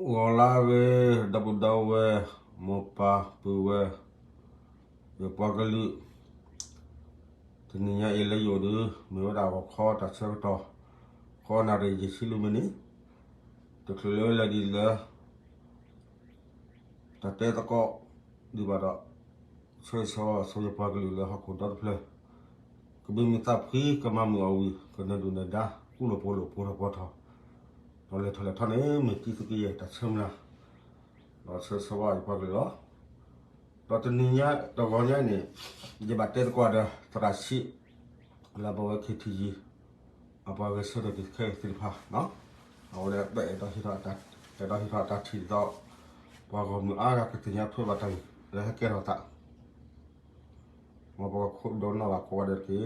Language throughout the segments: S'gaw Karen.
ဂီၤလၢအဂ့ၤ ဒီပုၢ်ဒီဝဲၢ် မိၢ်ပၢ်ပုၢ်ဝဲၢ် ယပှၤကလုာ်, တနံၤညါအံၤလၢယအိၣ်ဒီး မ့ၢ်ဝဲဒၣ်ဂီၤခီတၢ်ဆၢကတီၢ် ဃိးနၣ်ရံၣ်ယဲၢ်ဆံလွံၢ်မံးနံး, တချုးလၢလဲၤဒ်လဲၣ် တၢ်တဲသကိးဒံးဘၣ်ဒီး ဆၢဂ့ၤဆၢဝါဆိယပှၤကလုာ်လၢဟီၣ်ခိၣ်ဒီတဖျၢၣ်, ကမံမုာ်သးဖှံ ကမၤမုာ်အီၣ်ဝံၤ ကနၢၤဒိၣ်နၢၤဒါ ကူလိာ်ပိလိာ်ပိထီၣ်ပီထီၣ်, ဒီးလဲၤထီၣ်လဲၤထီန့ၣ် မ့ၢ်တံၤသကိးယဲၢ်တၢ်ဆၢမုၢ်လၢ်, ဒီးဆၢဂ့ၤဆၢဝါယပှၤကလုာ်လီၤ. ဒီးတနံၤညါတဂီၤညါအံၤန့ၣ် ယဘၣ်တဲသကိးဒီး သရၣ်ဆံး လၢပဝဲ ခ့ထံယံၤ အပှၤဂဲၤဆၢထၢၣ်က့ၤခဲအံၤသ့ၣ်တဖၣ်, အဝဲဒၣ်ပအဲၣ်ဒိးဟ့ၣ်ထီၣ်တၢ်ထံၣ်ဒ်သိး ပှၤဂီၢ်မုၢ်အါဂၤကသ့ၣ်ညါထွဲဘၣ်တၢ်ဂ့ၢ်လၢဟဲကဲထီၣ်သး, မ်ပကခိးဒိးနီၣ်ဘၣ်ကိးဂၤဒဲးတက့ၢ် ဒီးတၢ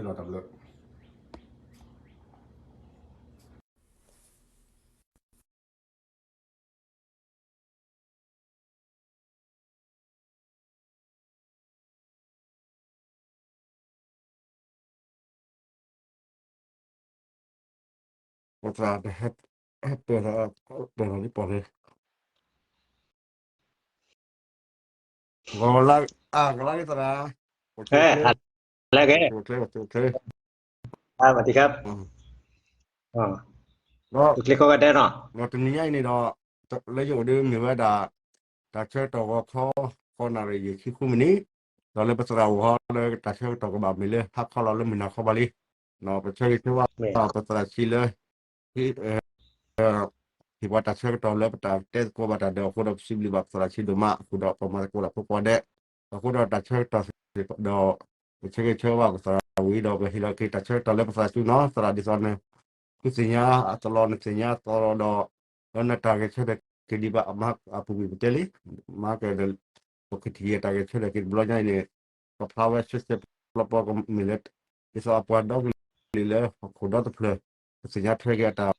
်ဘျၢ ပသရၣ် ဟဲပၢၢ်လီၤ ပၢၢ်လီၤလံပီၢ်လံ, ဂီၤလၢ အါ ဂီၤလၢဂ့ၤသရၣ်, လၢဂ့ၤ, အိၣ်ချ့ အိၣ်ချ့, ဒီး ဒီးတနံၤညါအံၤန့ၣ်ဒီး လၢယအိၣ်ဒီးမ့ၢ်ဝဲဒၣ် တၢ်ဆၢကတီၢ်ဂီၤခီ ဃိးနၣ်ရံၣ်ယဲၢ်ဆံဃုမံးနံး, ဒီးလၢပသရၣ်အိၣ်ဟီဒီး တၢ်ဆၢကတီၢ်ကဘၣ်မ့ၢ်လၢဟါခီလီၤလၢမုၢ်နၤခီဘၣ်လံ, ပဆၢဂ့ၤဆၢဝါ ပသရၣ်ဆံးလၢ ဟ့ၣ်ပှၤတၢ်ဆၢကတီၢ်လၢပတၢ်တဲသကိးဘၣ်တၢ်ဒီးအဃိဒီး ပစံးဘျုးဘၣ်ပသရၣ်ဆံးဒိၣ်မးအဃိဒီး ပမၤသကိးတၢ်ဖိကိးဂၤဒဲး, အဃိဒီးတၢ်ဆၢကတီၢ်ဒီး ပဆၢဂ့ၤဆၢဝါပသရၣ်ဝံၤဒီး ပဟ့ၣ်လီၤက့ၤတၢ်ဆၢကတီၢ်လၢပသရၣ်စုနီၤ သရၣ်ဒ်သိးန ဃုသ့ၣ်ညါအသလီ နသ့ၣ်ညါအသလီဒီး လၢနတၢ်ဂဲၤဆၢထၢၣ်က့ၤဒံးဘၣ် အမၤအပူၤကွံာ်ပတဲလံ, မၤကဒီး ပကထံၣ်တၢ်ဂဲၤဆၢထၢၣ်က့ၤတဘျီညါအံၤန့ၣ် ပဖျါဝဲဆှဲဆှဲပျီပျီကမ့ၢ်လၢ ဒ်သိးအပှၤဒီကလုာ်လၢဟီၣ်ခိၣ်ဒီတဖျၢၣ် ကသ့ၣ်ညါထွဲက့ၤအတၢ်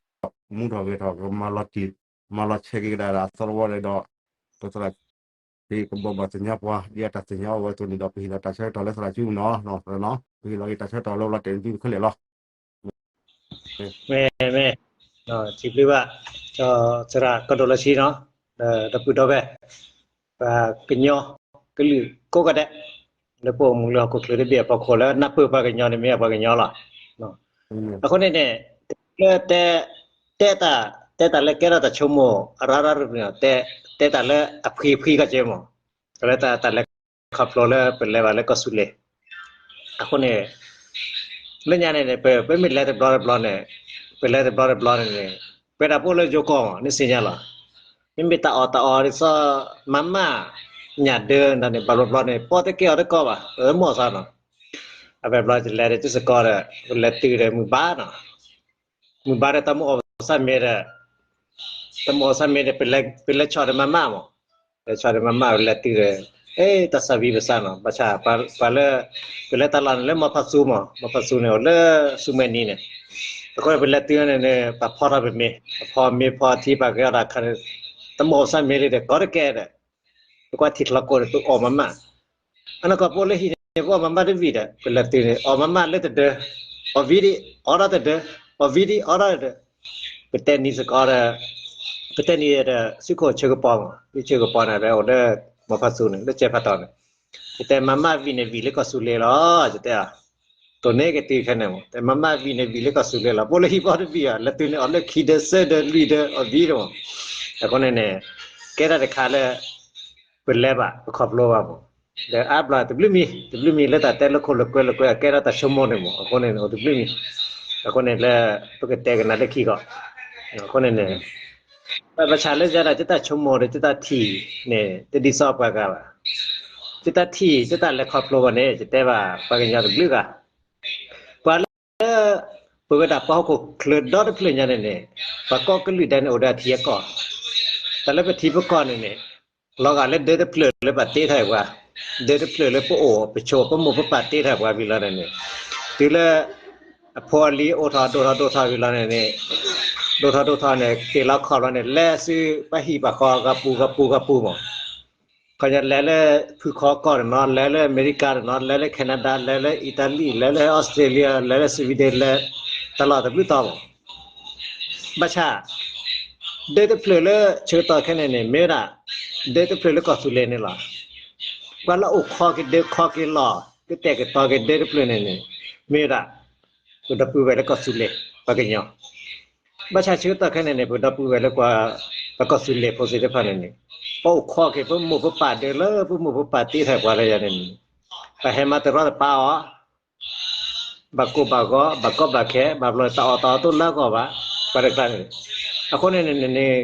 မူထီၣ်ဂဲၤထီၣ် ကမၤလီၤတံၢ် မၤလီၤဆဲးက့ၤကဒါအသလီဝဲဒီး ပသရၣ် ကဘၣ်ဘၣ်သ့ၣ်ညါပှၤ ဒ်အတၢ်သ့ၣ်ညါအီၤဝဲအသိးန့ၣ်ဒီး ပဟ့ၣ်လီၤတၢ်ဆၢကတီၢ်လၢသရၣ်စုနီၤ, ပဟ့ၣ်လီၤက့ၤတၢ်ဆၢကတီၢ်လၢလီၤတဲာ်တဒုခဲလၢာ်လီၤ. မ့ၢ် မ့ၢ် စံးဘျုးဘၣ် သရၣ်ကဒိၣ်လၢဆံနီၤ, ဒီပုၢ်ဒီဝဲၢ် ပှၤကညီကလုာ်ကိးဂၤဒဲး လၢပအိၣ်မူလၢဟီၣ်ခိၣ်ချၢတဘ့ၣ်အဖီခိၣ်လၢနၢ်ပၢၢ်ပှၤကညီန့ၣ်မ့ၢ်ပှၤကညီလီၤ. အဃိန့ၣ်န့ၣ် လၢ တဲတၢ် တဲတၢ်လၢကဲထီၣ်တၢ်ဆိကမိၣ် အရၣ်ရၣ်ရၣ်န့ၣ် တဲတၢ်လၢအဖှံဖှံကီၢ်က့မ့ၢ် လၢတၢ်လၢခီဖျိလၢပလဲၤဘၣ်လၢကီၢ်စူၤလ့ၣ် အဃိန့ၣ် လၢညါန့ၣ်န့ၣ် ပ ပမ့ၢ်လဲၤတဘျီတဘျီန့ၣ် ပလဲၤတဘျီတဘျီန့ၣ်န့ၣ် ပဝဲဒၣ်ပအိၣ်လၢယိၤကီၢ်မ့ၢ် နသ့ၣ်ညါလီၤ. မ့မ့ၢ်တၢ်အီၣ်တၢ်အီဒ်သိး မၤမၢ် ညၣ်ဒၢနၤန့ၣ် ဘၣ်ဘျီဘျီန့ၣ် ပီၣ်တကဲအီၤတကီၢ်ဘၣ် အၢမီၢ်သးနီၤ. အဝဲဘျီယလဲၤဒီးတစ့ၢ်ကီးဒီး ပလဲၤတုၤဒီးမုၢ်ဘါနီၤ မုၢ်ဘါဒီးတၢ်မ့ၢ်အီၣ်ပသးမ့ၢ်ဒီး တၢ်မ့ၢ်အီၣ်ပသးမ့ၢ်ဒီး ပလဲၤဆီၣ်ဒီးမၤမၢ်မ့ၢ် လဲၤဆီၣ်ဒီးမၤမၢ် ပလဲၤတုၤဒီး အ့ တၢ်သးဝံၣ်ပသးနီၤ ဘၣ်ဆၣ် ပှၤလၢ ပလဲၤတၢ်လီၢ်န့ၣ်လၢမီဖးသူမ့ၢ် မီဖးသူန့ၣ် အိၣ်လၢဆူမဲာ်နံၤန့ၣ် အဃိပလဲၤတုၤန့ၣ်န့ၣ် ပှၤဖီထီၣ်ပမ့ၤ ပဖီမ့ၤဖီထံ ပှၤကဲထီၣ်တၢ်ခါန့ၣ် တၢ်မ့ၢ်အီၣ်ပသးမ့ၢ်လံဒီး ကီတကဲဒီး ပကွၢ်ထံချီကိးန့ၣ် ပအီၣ်မၤမၢ် အနီၢ်ကီၢ်ပအိၣ်လၢဟံၣ်န့ၣ် ပအီၣ်မၤမၢ်တဝံၣ်ဒီး ပလဲၤတုၤန့ၣ် အီၣ်မၤမၢ်လၢတဒၢ အီၣ်ဝံၤဒံး အီၣ်ထီၣ်တဒၢ အီၣ်ဝံၤဒံး အီၣ်ထီၣ်တဒၢ ပတဲနံၤစ့ၢ်ကီးဒီး ပတဲနံၤဒီး စုခိၣ်ဆၢကပီၤမ့ၢ် ဆၢကပီၤန့ၣ် အဝဲအိၣ်လၢ မီဖးသူန့ၣ် လၢကဲဖးတီၤန့ၣ် ယတဲမၤမၢ်ဝံၤန့ၣ်ဝံၤလၢကီၢ်စူၤလ့ၣ်လီၤ ယတဲ တိၢ်န့ၢ်က့ၤတုၤခဲန့ၣ်မ့ၢ် တဲမၤမၢ်ဝံၤန့ၣ်ဝံၤလၢကီၢ်စူၤလ့ၣ်လီၤ ပအိၣ်လၢဟံၣ်ပီၣ်တဝံၣ်အီၤ လဲၤတုၤန့ၣ်အီၣ်လၢခံဒၢသၢဒၢလွံၢ်ဒၢအီၣ်ဝံၤဒၣ်မ့ၢ် အဃိန့ၣ်န့ၣ် ကဲထီၣ်တခါလၢ ပလဲၤဘၣ် ပခီဖျိဘၣ်မ့ၢ် ဒီးအါဘျီတဘျုးမံၤ တဘျုးမံၤလၢတၢ်တဲလၢခိၣ်လၢကွဲလၢကွဲ အကဲထီၣ်တၢ်ဆိကမိၣ်န့ၣ်မ့ၢ် အဃိန့ၣ်န့ၣ် အိၣ်တဘျုးမံၤ အဃိန့ၣ်လၢ ပကတဲကနၣ်လၢခံကီး အဃိန့ၣ်န့ၣ် ဘၣ်ဆၣ်လၢယဲဒၣ် ယတၢ်ဆိကမိၣ်ဒီး ယတၢ်ထံၣ်န့ၣ် တဒ်သိးပှၤဂၤဘၣ် ယတၢ်ထံၣ် ယတၢ်လဲၤခီဖျိဘၣ်န့ၣ် ယတဲဘၣ် ပှၤကညီတဘျုးဂၤ ပှၤလၢ ပဝဲဒၣ်ပှၤဟီၣ်ခိၣ်ချၢဒီတဖျၢၣ်ညါန့ၣ်န့ၣ် ပှၤကိးကလုာ်ဒဲးန့ၣ် အိၣ်ဒီးအထံအကီၢ် တၢ်လၢပထံပကီၢ်န့ၣ်န့ၣ် လီၤဂာ်လၢဒၢတဖျၢၣ်လၢပှၤတ့ထီၣ်ပှၤ ဒၢတဖျၢၣ်လၢပအိၣ်ပဆိးပမိၢ်ပပၢ်တ့ထီၣ်ပှၤဝံၤလီၤန့ၣ်န့ၣ် တုၤလၢ အဖိအလံၤအိၣ်ထီၣ်ဒိၣ်ထီၣ်ဒိၣ်ထီၣ်ဝံၤလီၤန့ၣ်န့ၣ် ဒိၣ်ထီၣ်ဒိၣ်ထီၣ်န့ၣ် က့ၤလီၤခီၣ်လီၤန့ၣ် လဲၤဆူပှၤဟံၣ်ပှၤဃီဂၤပူၤဂၤပူၤဂၤပူၤမ့ၢ် ခီပညီလဲၤလၢဖုခီကီၢ်န့ၣ်နီၤ လဲၤလၢအမဲရကၤန့ၣ်နီၤ လဲၤလၢ Canada လဲၤလၢ Italy လဲၤလၢ Australia လဲၤလၢ Sweden လဲၤ တၢ်လီၢ်တဘျုးတီၤမ့ၢ် ဘၣ်ဆၣ် ဒၢတဖျၢၣ်လၢဆၢကတီၢ်ခဲအံၤန့ၣ်န့ၣ် မ့ၢ်ဝဲဒၣ် ဒၢတဖျၢၣ်လၢကီၢ်သူလ့ၤန့ၣ်လီၤ. ပှၤလၢအိၣ်ခိးက့ၤဒၢ ခိးက့ၤလီၢ် ကတဲာ်ကတီၤက့ၤဒၢတဖျၢၣ်န့ၣ်န့ၣ် မ့ၢ်ဝဲဒၣ် ပဒီပုၢ်ဝဲၢ်လၢကီၢ်သူလ့ၤ ပှၤကညီ ဘၣ်ဆၣ်ဆၢကတီၢ်ခဲအံၤန့ၣ်န့ၣ် ပဒီပုၢ်ဝဲၢ်လၢပှၤ ပကီၢ်သူလ့ၤဖိသ့ၣ်တဖၣ်န့ၣ်န့ၣ် ပအိၣ်ခိးက့ၤ ပမိၢ်ပပၢ်ဒၢလၢ ပမိၢ်ပပၢ်တ့ထီၣ်ပှၤတဂၤန့ၣ်န့ၣ် ပဟဲမၤတရီတပါအီၤ ဘၣ်ကိၢ်ဘၣ်ဂီၤ ဘၣ်ကီဘၣ်ခဲ ဘၣ်ဘျီတၢ်အီၣ်တၢ်အီတအိၣ်လၢအဂီၢ်ဘၣ် ပှၤတကျါန့ၣ်. အဃိန့ၣ်န့ၣ်န့ၣ်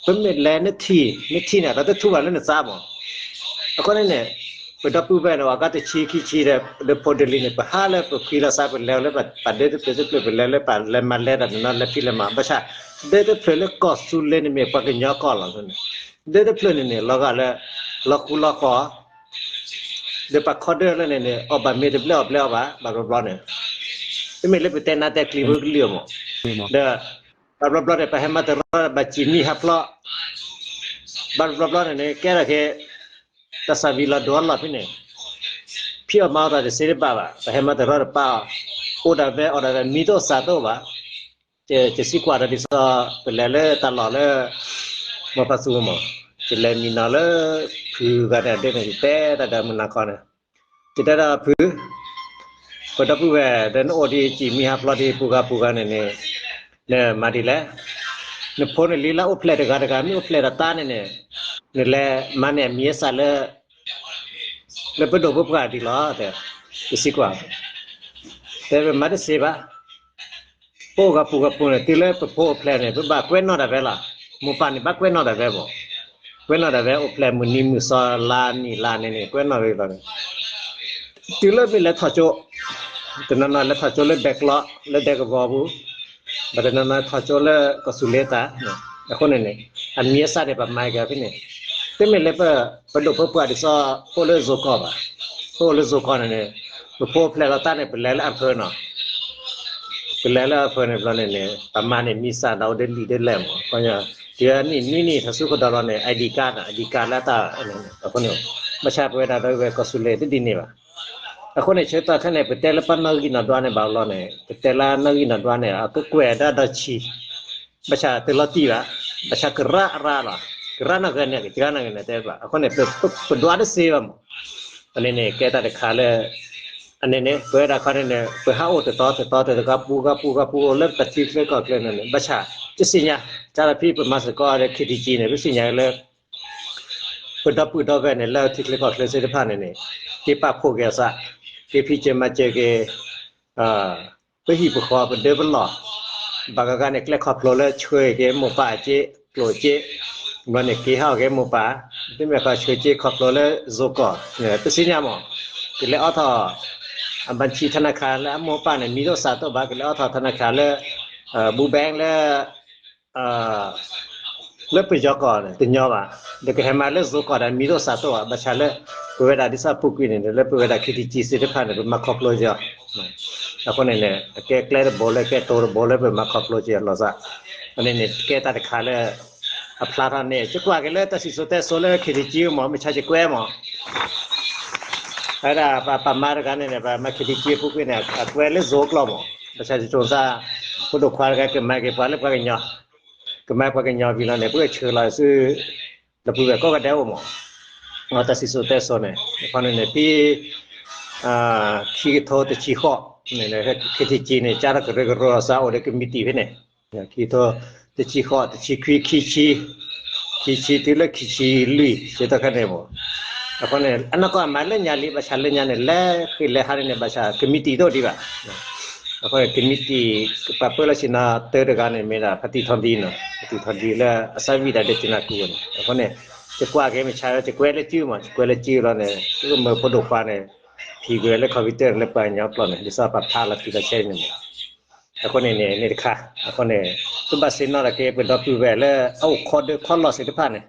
ပမ့ၢ်လဲၤနထံၣ် နထံၣ်န့ၣ် တၢ်တထူၣ်ဘၣ်လၢနသးမး. အဃိန့ၣ်န့ၣ် ပဒီပုၢ်ဝဲၢ်န့ၣ် အဂၤတဆံခံဆံဒီး ဒီးဖိဒလံန့ၣ် ပဟးလၢပခွံလီၤသး ပလဲၤလၢပဒၢတဖျၢၣ်တဖျၢၣ် ပလဲၤလၢပလဲၤမၤလဲၤတၢ်န့ၣ်နီၤ လဲၤဖံးလဲၤမၤ ဘၣ်ဆၣ် ဒၢတဖျၢၣ်လၢကီၢ်သူလ့ၤန့ၣ်မ့ၢ်ပှၤကညီကီၢ်လီၤန့ၣ် ဒၢတဖျၢၣ်န့ၣ်န့ၣ် လီၤဂာ်လၢ လီၤဃူလီၤဃီၤ ဒီးပှၤခီဒၢလၢန့ၣ်န့ၣ် အီၣ်ဘၣ်မ့ၤတဘျဲၣ်အီၣ်ဘျဲၣ်အီၣ်ဘၣ် ဘၣ်ဘျီဘျီန့ၣ် တမ့ၢ်လၢပတဲနါတဲကျံၤဖိကလုာ်မး ဒီး ဘၣ်ဘျီဘျီန့ၣ် ပဟဲမၤတရီဘၣ်စံၣ်မံဟးဖျိး ဘၣ်ဘျီဘျီန့ၣ်န့ၣ် ကဲထီၣ်က့ၤ တၢ်သးဝံၤလီၤဒိလီၤဖဲန့ၣ် ဖံးအီၣ်မၤအီၣ်တၢ်တသ့တဘၣ်ဘၣ် ပဟဲမၤတရီတပါအီၤ အိၣ်ဒၣ်ဝဲအီၣ်ဒၣ်ဝဲ မံတအိၣ်သးတအိၣ်ဘၣ် ယစံးကွၢ်ဒီးဒ်သိး ပလဲၤလၢတၢ်လီၢ်လၢ မီၢ်ပၢ်သူမး ယလဲၤမံနီၤလၢ ဖုဂၤန့ၣ်ဒ်န့ၣ် ယတဲတၢ်ဒီးမုၢ်နၤခီန့ၣ် ယတဲဒီးဖု ပဒီပုၢ်ဝဲၢ်ဒီးနအိၣ်ဒ်စံၣ်မံဟးဖျိးဒ်ပူၤဂၤပူၤဂၤန့ၣ်န့ၣ် နမၤဒ်လဲၣ် နဖိနလံၤလၢအိၣ်ဖျဲၣ်တဂၤတဂၤ မ့ၢ်အိၣ်ဖျဲၣ်ဒီးတၢ်န့ၣ်န့ၣ် နလဲၤမၤန့ၢ်အမံၤအသၣ်လၢ လၢပဒိၣ်ပပှၢ်ဒ်လီၤ တဲ ယစံးကွၢ် တဲပမၤတသ့ဘၣ် ပအိၣ်ဂၤပူၤဂၤပူၤန့ၣ် တုၤလၢပဖိအိၣ်ဖျဲၣ်န့ၣ် ပဘၣ်ကွဲးနီၣ်ဒၣ်ဝဲလီၤ. မိၢ်ပၢ်န့ၣ် ဘၣ်ကွဲးနီၣ်ဒၣ်ဝဲမး, ကွဲးနီၣ်ဒၣ်ဝဲ အိၣ်ဖျဲၣ်မုၢ်နံၤမုၢ်သီ လါနံၣ်လါန့ၣ်န့ၣ် ကွဲးနီၣ်ဝဲလီၤန့ၣ်, တုၤလၢမ့ၢ်လဲၤထီၣ်ကၠိ, တနီၤနီၤလဲၤထီၣ်ကၠိလၢဒဲကလီ လၢဒဲကဝီၤပူၤ, ဘၣ်တနီၤနီၤထီၣ်ကၠိလၢကီၢ်သူလ့ၤတၢ်, အဃိန့ၣ်န့ၣ် အမံၤအသၣ်န့ၣ် ပမၤက့ၤဖဲန့ၣ်, တမ့ၢ်လၢပ ပဒိၣ်ပပှၢ်ဒ်သိး အိၣ်လၢယိၤကီၢ်ဘၣ်, ပအိၣ်လၢယိၤကီၢ်န့ၣ်န့ၣ် ပဖိအိၣ်ဖျဲၣ်လီၤတၢ်န့ၣ် ပလဲၤလၢအဖၢနီၤ ပလဲၤလၢအဖၢန့ၣ်ဘျီန့ၣ်န့ၣ် ပမၤန့ၢ်မံၤသၣ်ဒီးအိၣ်ဒီးလံာ်ဒီးလဲၢ်မး, ခီ, တုၤနံၣ်နွံနံၣ်ထီၣ်ဆူကဒီးလီၤန့ၣ် ID card န့ၣ် ID card လၢတၢ်န့ၣ် အဃိန့ၣ်, ဘၣ်ဆၣ်ပဝဲဒၣ်ဒီပုၢ်ဝဲၢ်ကီၢ်သူလ့ၤတဒ်န့ၣ်ဘၣ်, အဃိန့ၣ် ဆၢကတီၢ်ခဲအံၤန့ၣ် ပတဲလၢပနီၣ်ဂံၢ်နီၣ်ဒွးန့ၣ်ဘၣ်လီၤန့ၣ် ပတဲလၢနီၣ်ဂံၢ်နီၣ်ဒွးန့ၣ် အကကွဲၢ်ဒၣ်ဒီးဆံး ဘၣ်ဆၣ်တလီၤတံၢ်ဘၣ်, ဘၣ်ဆၣ်ကရၢအရၢလီၤ, ကရၢနီၢ်ဂၤန့ၣ် ကရၢနီၢ်ဂၤန့ၣ်တဲဘၣ်, အဃိန့ၣ် ပဒွးတသ့ဘၣ်မး, အန့ၣ်န့ၣ် ကဲတၢ်တခါလၢ အန့ၣ်န့ၣ် ပဝဲဒၣ်ခီန့ၣ်န့ၣ် ပဟးအိၣ်တတီၤတတီၤတဂၤပူၤဂၤပူၤဂၤပူၤအိၣ်လၢပထံချၢကီၢ်ချၢန့ၣ်န့ၣ် ဘၣ်ဆၣ် တသ့ၣ်ညါ, တၢ်လၢဖဲပမၤစ့ၢ်ကီးဒီး KTG န့ၣ် ပသ့ၣ်ညါလၢ ပဒီပုၢ်ဒီဝဲၢ်န့ၣ် လၢထံချၢကီၢ်ချၢသ့ၣ်တဖၣ်န့ၣ်န့ၣ် က့ၤပာ်ဖှိၣ်က့ၤအသး, က့ၤဖံးစၢၤမၤစၢၤက့ၤ ပဟံၣ်ပဃီပဒၢပလီၢ်, ဘၣ်ဂၤဂၤန့ၣ် ကျဲခီဖျိလၢဆှၢက့ၤမိၢ်ပၢ်အစ့ ကျိၣ်စ့, ဘျီန့ၣ်က့ၤဟးဂ့ၤမိၢ်ပၢ်, တမ့ၢ်ဃီဆှၢစ့ခီဖျိလၢယိၤကီၢ်, ပသ့ၣ်ညါမး, ကလဲၤအိးထီၣ် အဘၣ်ဆံးထနခါ လၢအမိၢ်ပၢ်န့ၣ် မံၤဒိၣ်သးဒိၣ်ဘၣ် ကလဲၤအိးထီၣ်ထနခါလၢ ဘူဘဲလၢ လၢပယီၤကီၢ်န့ၣ် တညီဘၣ်, ဒီးကဟဲမၤလၢယိၤကီၢ်ဒီး မံၤဒိၣ်သးဒိၣ်ဘၣ်, ဘၣ်ဆၣ်လၢ ပဝဲဒၣ်ဒ်သိးပူၤကွံာ်န့ၣ် လၢပဝဲဒၣ် KTG သ့ၣ်တဖၣ်န့ၣ် ပမၤခီဖျိက့ၤအီၤ, အဃိန့ၣ်န့ၣ် အကဲကျဲတဘိလၢကဲတိၤတဘိလၢပမၤခီဖျိက့ၤအီၤလီၤသး, အန့ၣ်န့ၣ် ကဲတၢ်တခါလၢ အဖျါထီၣ်န့ၣ် ယကွၢ်က့ၤလၢတၢ်စံၣ်စိၤတဲစိၤလၢ KTG မး မုၢ်ဆါယကွဲမး အဝဲဒၣ်ပပာ်မၤတဂၤန့ၣ်န့ၣ် ပမၤ KTG ပူၤကွံာ်န့ၣ် အကွဲလၢယိၤကျိာ်မး, ဘၣ်ဆၣ်ယဆိကမိၣ်သး ဖိဒိၣ်ခွါတဂၤကမၤက့ၤပှၤလၢပှၤကညီ, ကမၤပှၤကညီဘျီန့ၣ် ပကဆှၢလီၤဆူ ဒီပုၢ်ဝဲၢ်ကိးဂၤဒဲးအိၣ်မး, တၢ်စံၣ်စိၤတဲစိၤန့ၣ် အခီန့ၣ်န့ၣ် ဖဲ ခံကထိတဆံဃိးန့ၣ် KTG န့ၣ် ကၢ်ထီၣ်ကရၢကရိသးအိၣ်ဒီးကမံးတံာ်ဖဲန့ၣ်, ခံကထိတဆံဃိး တဆံခွံ ခံဆံ, ခံဆံတုၤလၢခံဆံလွံၢ် ဆၢကတီၢ်ခဲအံၤန့ၣ်မး, အဃိန့ၣ် အနီၢ်ကီၢ်မၤလၢညါလံ ဘၣ်ဆၣ်လၢညါန့ၣ် လဲၤဃ့လဲၤဟးန့ၣ် ဘၣ်ဆၣ်ကမံးတံာ်တအိၣ်ဒံးဘၣ်, အဃိန့ၣ် ကမံးတံာ် ပှၤပၢလီၤဆ့ၣ်နီၤတၢတဂၤန့ၣ် မ့ၢ်ဒၣ်ဖါတံၢ်ထီဒံနီၤ, ဖါတံၢ်ထီဒံလၢအသးဝံၣ်ဒၣ်ဒီးကနၢ်ကူန့ၣ်, အဃိန့ၣ် ယကွၢ်က့ၤမုၢ်ဆါ ယကွဲးလၢစုမး ယကွဲးလၢစုလီၤန့ၣ် မၢဖိဒိၣ်ခွါန့ၣ် ဖံးကွံာ်လၢ computer လၢပှၤကညီကျိာ်န့ၣ် ဒ်သိးပာ်ဖျါလီၤတံၢ်လီၤဆဲးန့ၣ်မး, အဃိန့ၣ်န့ၣ် န့ၣ်တခါ, အဃိန့ၣ် ပဘၣ်သ့ၣ်နီၣ်ထီၣ်က့ၤပဒီပုၢ်ဝဲၢ်လၢအအိၣ်ခိးဒၢခိးလီၢ်သ့ၣ်တဖၣ်န့ၣ်,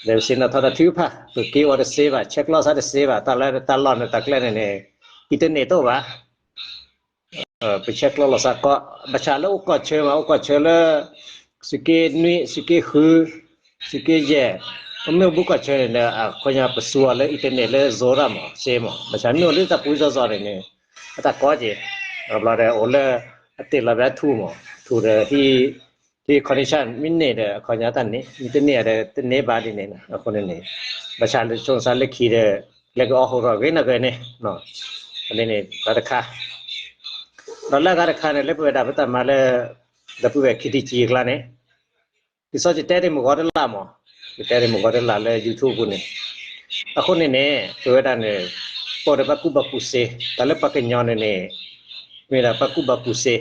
ဒီးပသ့ၣ်နီၣ်ထီၣ်တၢ်ထုကဖၣ် ပက့ၤအိၣ်တသ့ဘၣ် ဆဲးကျိးသးတသ့ဘၣ် တၢ်လၢတၢ်လီၢ်န့ၣ် တၢ်ကျဲန့ၣ်န့ၣ် internet တအိၣ်ဘၣ် ပဆဲးကျိးလိာ်သးကီး, ဘၣ်ဆၣ်လၢအိၣ်ကီၢ်ဆၢမး အိၣ်ကီၢ်ဆၢလၢ သုးက့နွံ သုးက့ဃု သုးက့ယဲၢ်, ပမ့ၢ်အိၣ်ဘူးကီၢ်ဆၢန့ၣ်ဒီး အခီပညီပသူအီၤလၢ internet လၢ Zoom တၢ်မး စ့မး, ဘၣ်ဆၣ်မ့ၢ်အိၣ်လၢတၢ်ပူၤစီစီန့ၣ်န့ၣ် အတၢ်ကီက့ၤ, ဘျီဒီးအိၣ်လၢ အတ့ၢ်လီၤဝဲအထူၣ်မး ထူၣ်ဒီးဟံး ဒီး condition မ့ၢ်န့ၢ်ဒီး အခီပညီတၢ်န့ၣ်, မ့ၢ်တန့ၢ်ဒီး တန့ၢ်ဘၣ်ဒ်န့ၣ်. အဃိန့ၣ်န့ၣ် ဘၣ်ဆၣ်လၢဆိကမိၣ်လၢခံဒီး လဲၤကအီၣ်ဟိးထီၣ်ဂ့ၤနီၢ်ဂ့ၤန့ၣ်, န့ၣ် တၢ်တခါ, ဒီးလၢအဂၤတခါန့ၣ် လၢပဝဲဒၣ်ပတၢ်မၤလၢ ဒီပုၢ်ဝဲၢ် KTG အကျါန့ၣ် ဒ်သိးယတဲဒ်မုၢ်ဂီၤတလၢ်မး, ယတဲဒ်မုၢ်ဂီၤတလၢ်လၢ YouTube ပူၤန့ၣ်, အဃိန့ၣ်န့ၣ် ပဝဲဒၣ်န့ၣ် ပအိၣ်ဒီးပှၤကူၣ်ဘၣ်ကူၣ်သ့, တၢ်လၢပှၤကညီန့ၣ်န့ၣ် မ့ၢ်ဒၣ်ပှၤကူၣ်ဘၣ်ကူၣ်သ့,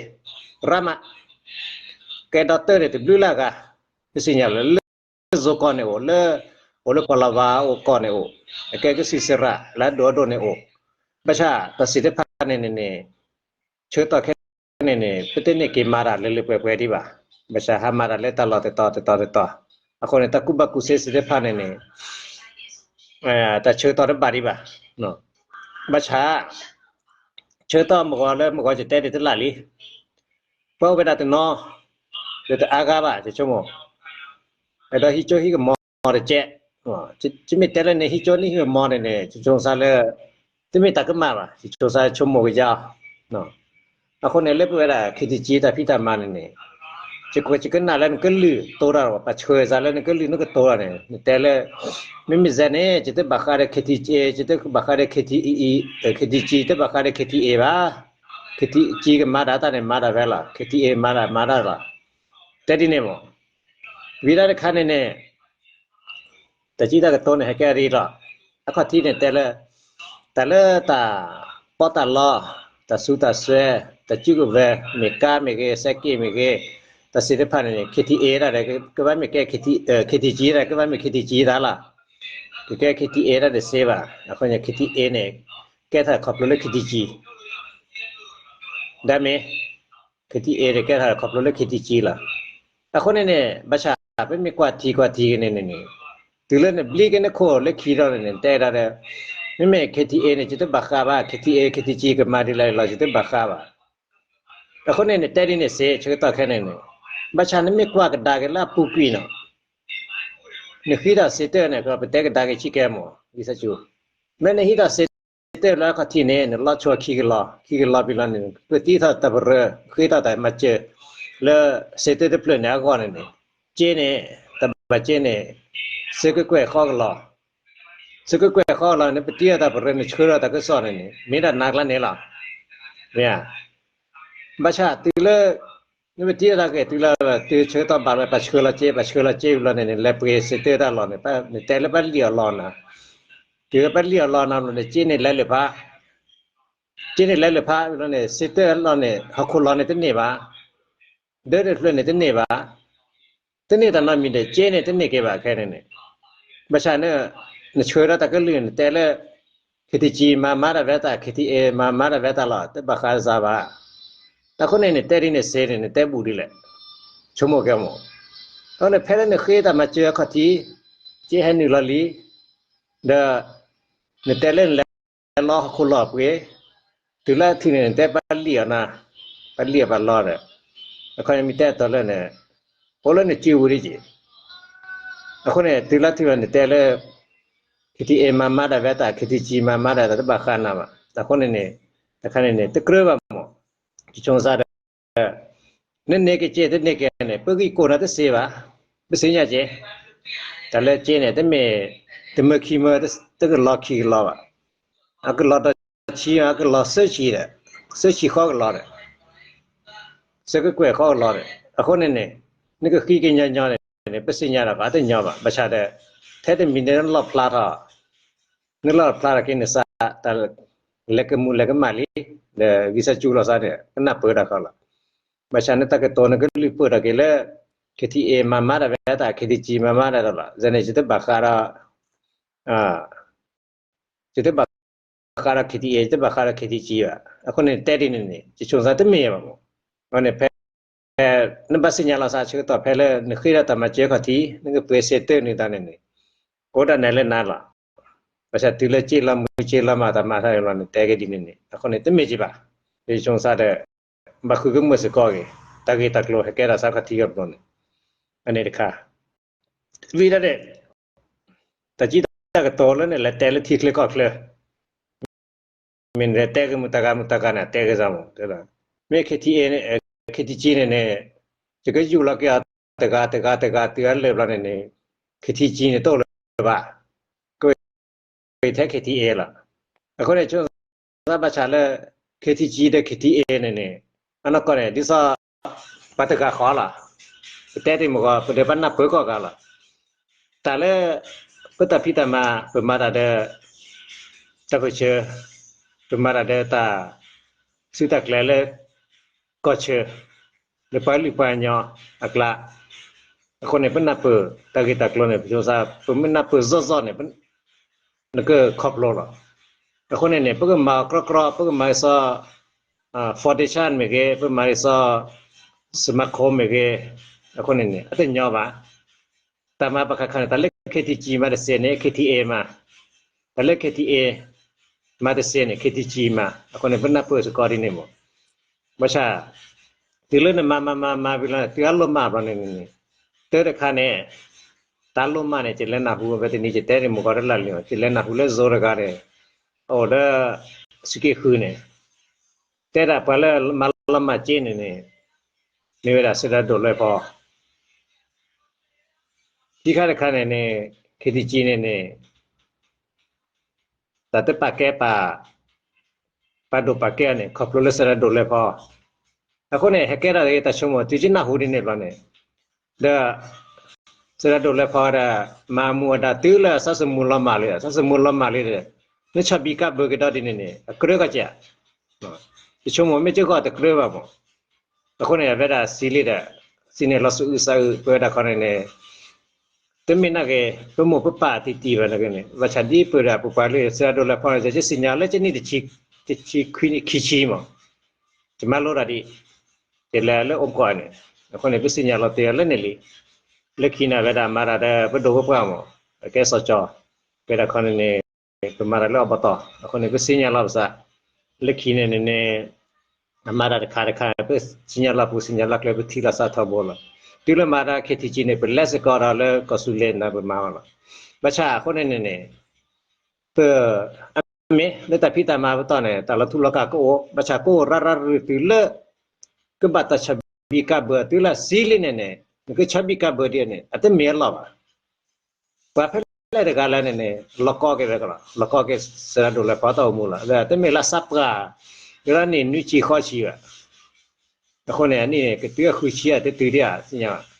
ရၣ်မး, ကဲဒီးတၢ်န့ၣ်တဘျုးလၢအဂၤ, ပသ့ၣ်ညါလၢ လၢ Zouk ကီၢ်န့ၣ်အိၣ်, လၢ အိၣ်လၢကီၢ်လၤဝါအိၣ်ကီၢ်န့ၣ်အိၣ်, အကဲကစံးစရၣ် လၢအဒိၣ်အဒိၣ်န့ၣ်အိၣ်, ဘၣ်ဆၣ်တၢ်သ့ၣ်တဖၣ်န့ၣ်န့ၣ်န့ၣ် ဆၢကတီၢ်ခဲအံၤန့ၣ်န့ၣ် ပတန့ၢ်က့ၤမၤတၢ်လၢလၢပှဲၤပှဲၤဒံးဘၣ်, ဘၣ်ဆၣ်ဟးမၤတၢ်လၢတၢ်လီၢ်တတီၤတတီၤတတီၤ, အဃိန့ၣ် တၢ်ကူၣ်ဘၣ်ကူၣ်သ့သ့ၣ်တဖၣ်န့ၣ်န့ၣ် တၢ်ဆၢကတီၢ်တဘၣ်ဒံးဘၣ်, ဘၣ်ဆၣ် ဆၢကတီၢ်မုၢ်ဂီၤလၢမုၢ်ဂီၤယတဲဒ်တလၢ်လံ, ပှၤအိၣ်ဝဲဒၣ်တနီၤ ဒီးတအါဂၤဘၣ် ယဆိကမိၣ်, အဲၣ်ဒိးဟံးကၠိဟံးကမီၤတကဲး, ယမ့ၢ်တဲလၢန့ၣ် ဟံးကၠိန့ၣ်ဟံးကမီၤန့ၣ်န့ၣ် ယဆိကမိၣ်လၢ တမ့ၢ်တၢ်ကမၣ်ဘၣ်, ယဆိကမိၣ်ကယါ, အဃိန့ၣ် လၢပဝဲဒၣ် KTG တၢ်ဖံးတၢ်မၤန့ၣ်န့ၣ် ယကနၣ်လၢနကလုၢ်တိၢ်တၢ်ဒီး ပှၤဆှၢစ့ၢ်လၢနကလုၢ်နကတိၤတၢ်န့ၣ် နတဲလၢ မ့မ့ၢ်စဲန့ၣ် ယတဘၣ်ဃးဒီး KTG, ယတဘၣ်ဃးဒီး KTG, KTG တဘၣ်ဃးဒီး KTA ဘၣ်, KTG ကမၤဒၣ်တၢ်န့ၣ် မၤဒၣ်ဝဲလီၤ, KTA မၤဒၣ်မၤဒၣ်လီၤ, တဲဒ်န့ၣ်မး, ဝံၤဒၣ်တခါန့ၣ်န့ၣ် တၢ်စံးတၢ်ကတိၤန့ၣ် ဟဲကဲအရ့ဒီး အခီၣ်ထံးန့ၣ်တဲလၢ တၢ်လၢတၢ်ပီးတၢ်လီ, တၢ်စူးတၢ်စွဲ, တၢ်စုကဝဲၤ, မ့ၢ်ကါမ့ၢ်ဂ့ၤ, စဲးက့မ့ၢ်ဂ့ၤ, တၢ်သ့ၣ်တဖၣ်န့ၣ်န့ၣ် KTA ဒၣ်ဒီး ကဘၣ်မ့ၢ်ကဲ KTG ဒၣ် ကဘၣ်မ့ၢ် KTG ဒၣ်လီၤ, ကကဲ KTA ဒၣ်တစ့ဘၣ်, အဃိန့ၣ် KTA န့ၣ် ကဲထီၣ်ခီဖျိလၢ KTG ဒၣ်မ့ၢ် KTA န့ၣ် ကဲထီၣ်ခီဖျိလၢ KTG လီၤ. အဃိန့ၣ်န့ၣ် ဘၣ်ဆၣ် ပမ့ၢ်ကွၢ်ထံကွၢ်ထံက့ၤန့ၣ်န့ၣ် တုၤလၢနဘျံးက့ၤနခိၣ်လၢခံဒီးန့ၣ် တဲဒၣ်ဒီး မ့မ့ၢ် KTA န့ၣ် ယတဘၣ်ဃးဘၣ်, KTA KTG ကမၤဒ်လဲၣ်လီၤ ယတဘၣ်ဃးဘၣ်. အဃိန့ၣ်န့ၣ် တဲဒ်န့ၣ်စ့ၢ် ဆၢကတီၢ်ခဲအံၤန့ၣ်န့ၣ် ဘၣ်ဆၣ်နမ့ၢ်ကွၢ်ကဒါက့ၤလၢအပူၤကွံာ်န့ၣ် နဃ့ထီၣ်စ့တၢၢ်န့ၣ် ပတဲကဒါက့ၤဆံးကဲမး ဂံၢ်စၢ်ကၠူ, မ့ၢ်နဟ့ၣ်ထီၣ်စ့တၢၢ်လၢအခီၣ်ထံးန့ၣ် နလီၤဆီခံကလီ, ခံကလီပံၤလီၤန့ၣ် ပသံထီၣ်တၢ်ပရၢ ဃ့ထီၣ်တၢ်မၤစၢၤ လၢစ့တၢၢ်တဖျၢၣ်န့ၣ်အဂီၢ်န့ၣ်န့ၣ် က့န့ၣ် တဘၣ်က့န့ၣ် စ့ကကွဲၢ်ဃီကလီ, စ့ကကွဲၢ်ဃီကလီန့ၣ် ပတံထီၣ်တၢ်ပရၢ နဆှၢထီၣ်တၢ်ကစီၣ်န့ၣ်န့ၣ် မ့ၢ်ဒၣ်နၤကျါန့ၣ်လီၤ. မ့ၢ်ဧါ, ဘၣ်ဆၣ်တုၤလၢ နမ့ၢ်တံထီၣ်တၢ်ကဲ တုၤလၢ တုၤဆၢကတီၢ်ဘၣ်လၢ ပှၤဆှၢလီၤစ့ ပှၤဆှၢလီၤစ့ဝံၤလီၤန့ၣ်န့ၣ် လဲၤပှ့ၤစ့တၢၢ်တၢ်လီၢ်န့ၣ် နတဲလၢပှၤလံၣ်အီၤလီၢ်နၤ, တုၤလၢပှၤလံၣ်အီၤလီၢ်နၤလီၤန့ၣ် စ့န့ၣ်လဲၤလၢာ်ဖး စ့န့ၣ်လဲၤလၢာ်ဖးဝံၤလီၤန့ၣ် စ့တၢၢ်လီၢ်န့ၣ် ဟီၣ်ခိၣ်လီၢ်န့ၣ်တန့ၢ်ဘၣ်, ဒၢတဖျၢၣ်န့ၣ်တန့ၢ်ဘၣ်, တန့ၢ်တၢ်နီတမံၤဒီး စ့န့ၣ်တန့ၢ်က့ၤဘၣ်ခဲန့ၣ်န့ၣ်, ဘၣ်ဆၣ်န့ၣ် နဆှၢဒီးတၢ်ကလုၢ်န့ၣ် နတဲလၢ KTG မၤမၤတၢ်ဝဲတၢ် KTA မၤမၤတၢ်ဝဲတၢ်လီၤ တဘၣ်ဃးစ့ဘၣ်. အဃိန့ၣ် နတဲဒ်န့ၣ်စ့န့ၣ် နတဲဘူးဒ်လဲၣ်, ဆိကမိၣ်ကဲမး, အဃိန့ၣ် ဖဲလၢနဃ့တၢ်မၤစၢၤအခီၣ်ထံး စ့ဟဲနုာ်လီၤလံ ဒီး နတဲလၢနလဲၤလီဟီၣ်ခိၣ်လီၢ်ပှ့ၤ, တုၤလၢအထံၣ်န့ၣ် နတဲပှၤလံၣ်အီၤနၤ, ပှၤလံၣ်အီၤပှၤလီၢ်ဒီး အခီပညီမ့ၢ်တဲအတီၤလၢန့ၣ် အိၣ်လၢနစုပူၤဒ်က့ၤ, အဃိန့ၣ် တုၤလၢထံၣ်လီၤနတဲလၢ KTA မၤမၤဒၣ်ဝဲတၢ် KTG မၤမၤဒၣ်တၢ်တဘၣ်ဃးနၤဘၣ်. အဃိန့ၣ်န့ၣ် တခါန့ၣ်န့ၣ် တကြၢးဘၣ်မး, ယဆိကမိၣ်ဒီး နန့ၢ်က့ၤစ့တန့ၢ်က့ၤန့ၣ် ပဂံၢ်ကိာ်နၤတစ့ဘၣ်, ပသ့ၣ်ညါက့ၤ, တၢ်လၢစ့န့ၣ် တမ့ၢ် တမၢခံမၢ တကလီခံကလီဘၣ်, အကလီဒီးဆံ အကလီသၢဆံဒီး သၢဆံဃီကလီဒီး သၢကကွဲၢ်ဃီကလီဒီး အဃိန့ၣ်န့ၣ် နကဃံက့ၤညီညီန့ၣ်န့ၣ် ပသ့ၣ်ညါဒီး ပှၤတညီဘၣ်. ဘၣ်ဆၣ်ဒီး ထဲတမံၤန့ၣ် နလီၣ်ဖျါထီၣ် နလီၣ်ဖျါထီၣ်က့ၤနသး တၢ်လဲၤကမူၣ်လဲၤကမၣ်လံ ဒီးဂံၢ်စၢ်ကၠူလီၤသးန့ၣ် ကနၢ်ပၢၢ်တၢ်ကီလီၤ. ဘၣ်ဆၣ်န့ၣ် တၢ်ကတိၤနကလုၢ်ပၢၢ်ထီၣ်က့ၤလၢ KTA မၤမၤတၢ်ဝဲတၢ် KTG မၤမၤတၢ်လီၤ. ယန့ၣ် ယတဘၣ်ဃးဒီး ယတဘၣ်ဃးဒီး KTA ယတဘၣ်ဃးဒီး KTG ဘၣ်. အဃိန့ၣ် တဲဒ်န့ၣ်န့ၣ် ယဆိကမိၣ်တမ့ၢ်ဘၣ်မး. အဃိန့ၣ် ဖဲ နဘၣ်သ့ၣ်ညါလီၤသးဆၢကတီၢ်ဖဲလၢ နဃ့ဒီးတၢ်မၤစၢၤခီၣ်ထံး နကပှ့ၤစ့တၢၢ်န့ၢ်တၢ်န့ၣ်န့ၣ် အိၣ်ဒၣ်နဲလၢနၤလီၤ. ဘၣ်ဆၣ်တုၤလၢစ့လီၤမုၢ်စ့လီၤမး တၢ်မၤထီၣ်အံၤလီၤန့ၣ် တဲက့ၤဒ်န့ၣ်န့ၣ် အဃိန့ၣ် တမ့ၢ်က့ၤဘၣ်. ယဆိကမိၣ်ဒီး ဘၣ်ဃုကမၢၢ်စ့ၢ်ကီးက့ၤ တၢ်ဂ့ၢ်တၢ်ကျိၤဟဲကဲထီၣ်ဆူခီၣ်ထံးကဘျီန့ၣ် အန့ၣ်တခါ ဝံၤဒၣ်ဒီး တၢ်စံးတၢ်ကတိၤလၢန့ၣ် လဲၤတဲလၢထံချၢကီၢ်ချၢ မ့ၢ်နတဲက့ၤမုၢ်တဂၤမုၢ်တဂၤန့ၣ် တဲက့ၤစ့ၢ်မး မ့ၢ် KTA န့ၣ် KTG န့ၣ်န့ၣ် ယကယူၢ်လီၤက့ၤအီၤ တဂၤတဂၤတဂၤတုၤအလၢာ်ဘျီန့ၣ်န့ၣ် KTG န့ၣ်တအိၣ်လၢၤဘၣ်, ကဝဲထဲ KTA လီၤ. အဃိန့ၣ် ဆိကမိၣ်ဘၣ်ဆၣ်လၢ KTG ဒီး KTA န့ၣ်န့ၣ် အနီၢ်ကီၢ်န့ၣ် ဒ်သိး ပှၤတဂၤဃီလီၤ. ပတဲတ့ၢ်မုၢ်ဂီၤ ပဒီးဘၣ်နၢ်ပၢၢ်ကီၢ်ဂၤလီၤ. တၢ်လၢ ပတၢ်ဖံးတၢ်မၤ ပမၤတၢ်ဒီး တၢ်ပၢၢ်ဆၢ, ပမၤတၢ်ဒီးတၢ် စုတၢ်ကျဲၤလၢ ကီၢ်ဆၢ, လၢပှၤကလုာ်ပှၤကညီအကျါ, အဃိန့ၣ် ပနၢ်ပၢၢ်တၢ်ဂ့ၢ်တၢ်ကျိၤန့ၣ် ပဆိကမိၣ် ပမ့ၢ်နၢ်ပၢၢ်စီစီန့ၣ် နကခီဖျိလီၤ. အဃိန့ၣ်န့ၣ် ပကမၤအီၤကြီကြီ ပကမၤအီၤစီ foundation မ့ၢ်ဂ့ၤ, ပမၤအီၤစီ စမးခိမ့ၢ်ဂ့ၤ, အဃိန့ၣ်န့ၣ် အတညီဘၣ်. တၢ်မၤပှၤခါခါန့ၣ် တၢ်လၢ KTG မၤတစဲးန့ၣ် KTA မၤ, တၢ်လၢ KTA မၤတစဲးန့ၣ် KTG မၤ, အဃိန့ၣ် ပနၢ်ပၢၢ်စ့ၢ်ကီးဒ်န့ၣ်မး. ဘၣ်ဆၣ် တုၤလၢနမၤမၤမၤမၤဝံၤလီၤ တုၤအလီၤမၢ်ဘျီန့ၣ်န့ၣ် တၢ်တခါန့ၣ် တၢ်လီၤမၢ်န့ၣ် ယလဲၤနၢ်ဟူဝဲတနံၤ ယတဲန့ၣ်မုၢ်ဂီၤတလၢ်လံၤ ယလဲၤနၢ်ဟူလၢ zone တဂၤန့ၣ် အအိၣ်ဒီး စူးက့ဃုန့ၣ် တဲဒၣ်ပှၤလၢမၤလီၤမၢ်စ့န့ၣ်န့ၣ် မ့ၢ်ဝဲဒၣ်စံးဒၣ်ဒိၣ်လွဲဖီ ခံခါတခါန့ၣ်န့ၣ် KTG န့ၣ်န့ၣ် တၢ်တပာ်ကဲပာ် ပာ်ဒိၣ်ပာ်ကဲအီၤန့ၣ် ခီဖျိလၢစံးဒၣ်ဒိၣ်လွဲဖီ. အဃိန့ၣ် ဟဲကဲထီၣ်တၢ်ဆိကမိၣ် တုၤယနၢ်ဟူဒ်န့ၣ်ဘျီန့ၣ် ဒီး စံးဒၣ်ဒိၣ်လွဲဖီဝဲဒၣ် မၤမူအဒါတုၤလၢအစၢ်စမူလီၤမၢ်လံ, အစၢ်စမူလီၤမၢ်လံဒီး နဆီၣ်ဘံၣ်ကးဘၢက့ၤဒီးဒ်န့ၣ်န့ၣ် အကြၢးကီကဲး ယဆိကမိၣ်မ့ၢ်ကဂီၢ်တကြၢးဘၣ်မး. အဃိန့ၣ် အဝဲဒၣ်စံးလံဒီး စံးန့ၣ်လီၤစအုးစအုး ပဝဲဒၣ်ခီန့ၣ်န့ၣ် တမ့ၢ်နာ်က့ၤ ပမိၢ်ပပၢ်တံၢ်တံၢ်ဘၣ်နာ်က့ၤန့ၣ် ဘၣ်ဆၣ်ဒ်ပဝဲဒၣ်ပပှၤလၢစံးဒၣ်ဒိၣ်လွဲဖီန့ၣ် ယစံၣ်ညီၣ်လၢကနံၣ်တဆံ တဆံခွံနံၣ်ခံဆံမး ယမၤလိတၢ်ဒ် ယလဲၤလၢအိၣ်ကီၢ်န့ၣ် အဃိန့ၣ် ပစံၣ်ညီၣ်လီၤတ့ၢ်လၢန့ၣ်လံ. လၢခံန့ၣ် အဝဲဒၣ်မၤတၢ်ဒီးပဒိၣ်ပပှၢ်မး အကဲစီၤကၠီၤ ပဝဲဒၣ်ခီန့ၣ်န့ၣ် ပမၤတၢ်လၢအဘီတီၢ် အဃိန့ၣ် ပစံၣ်ညီၣ်လီၤပသး လၢခံန့ၣ်န့ၣ် အမၤတၢ်တခါတခါ ပစံၣ်ညီၣ်လီၤပူၤ စံၣ်ညီၣ်လီၤကျဲ ပထံၣ်လီၤစးထီဘိလီၤ. တုၤလၢမၤတၢ် KTG န့ၣ် ပလဲၤစ့ၢ်ကီးဒီးလၢကီၢ်စူၤလ့ၣ်န့ၣ် ပမၤအီၤလီၤ. ဘၣ်ဆၣ်အဃိန့ၣ်န့ၣ် ပ အမ့ၢ်လၢတၢ်ဖံးတၢ်မၤပတီၢ်န့ၣ် တၢ်လီၤထူလီၤကၢ်ကအိၣ် ဘၣ်ဆၣ်ကအိၣ်ရၤရၤရုၢ်တုၤလၢ ကဘၣ်တၢ်ဆီၣ်ဘံၣ်ကးဘၢတုၤလၢစံးလံန့ၣ်န့ၣ် နကဆီၣ်ဘံၣ်ကးဘၢဒ်န့ၣ် အတမ့ၢ်အလီၢ်ဘၣ်. ပှၤဖဲလဲၣ်တဂၤလဲၣ်န့ၣ်န့ၣ် လီၤကီက့ၤဝဲကလီၤ လီၤ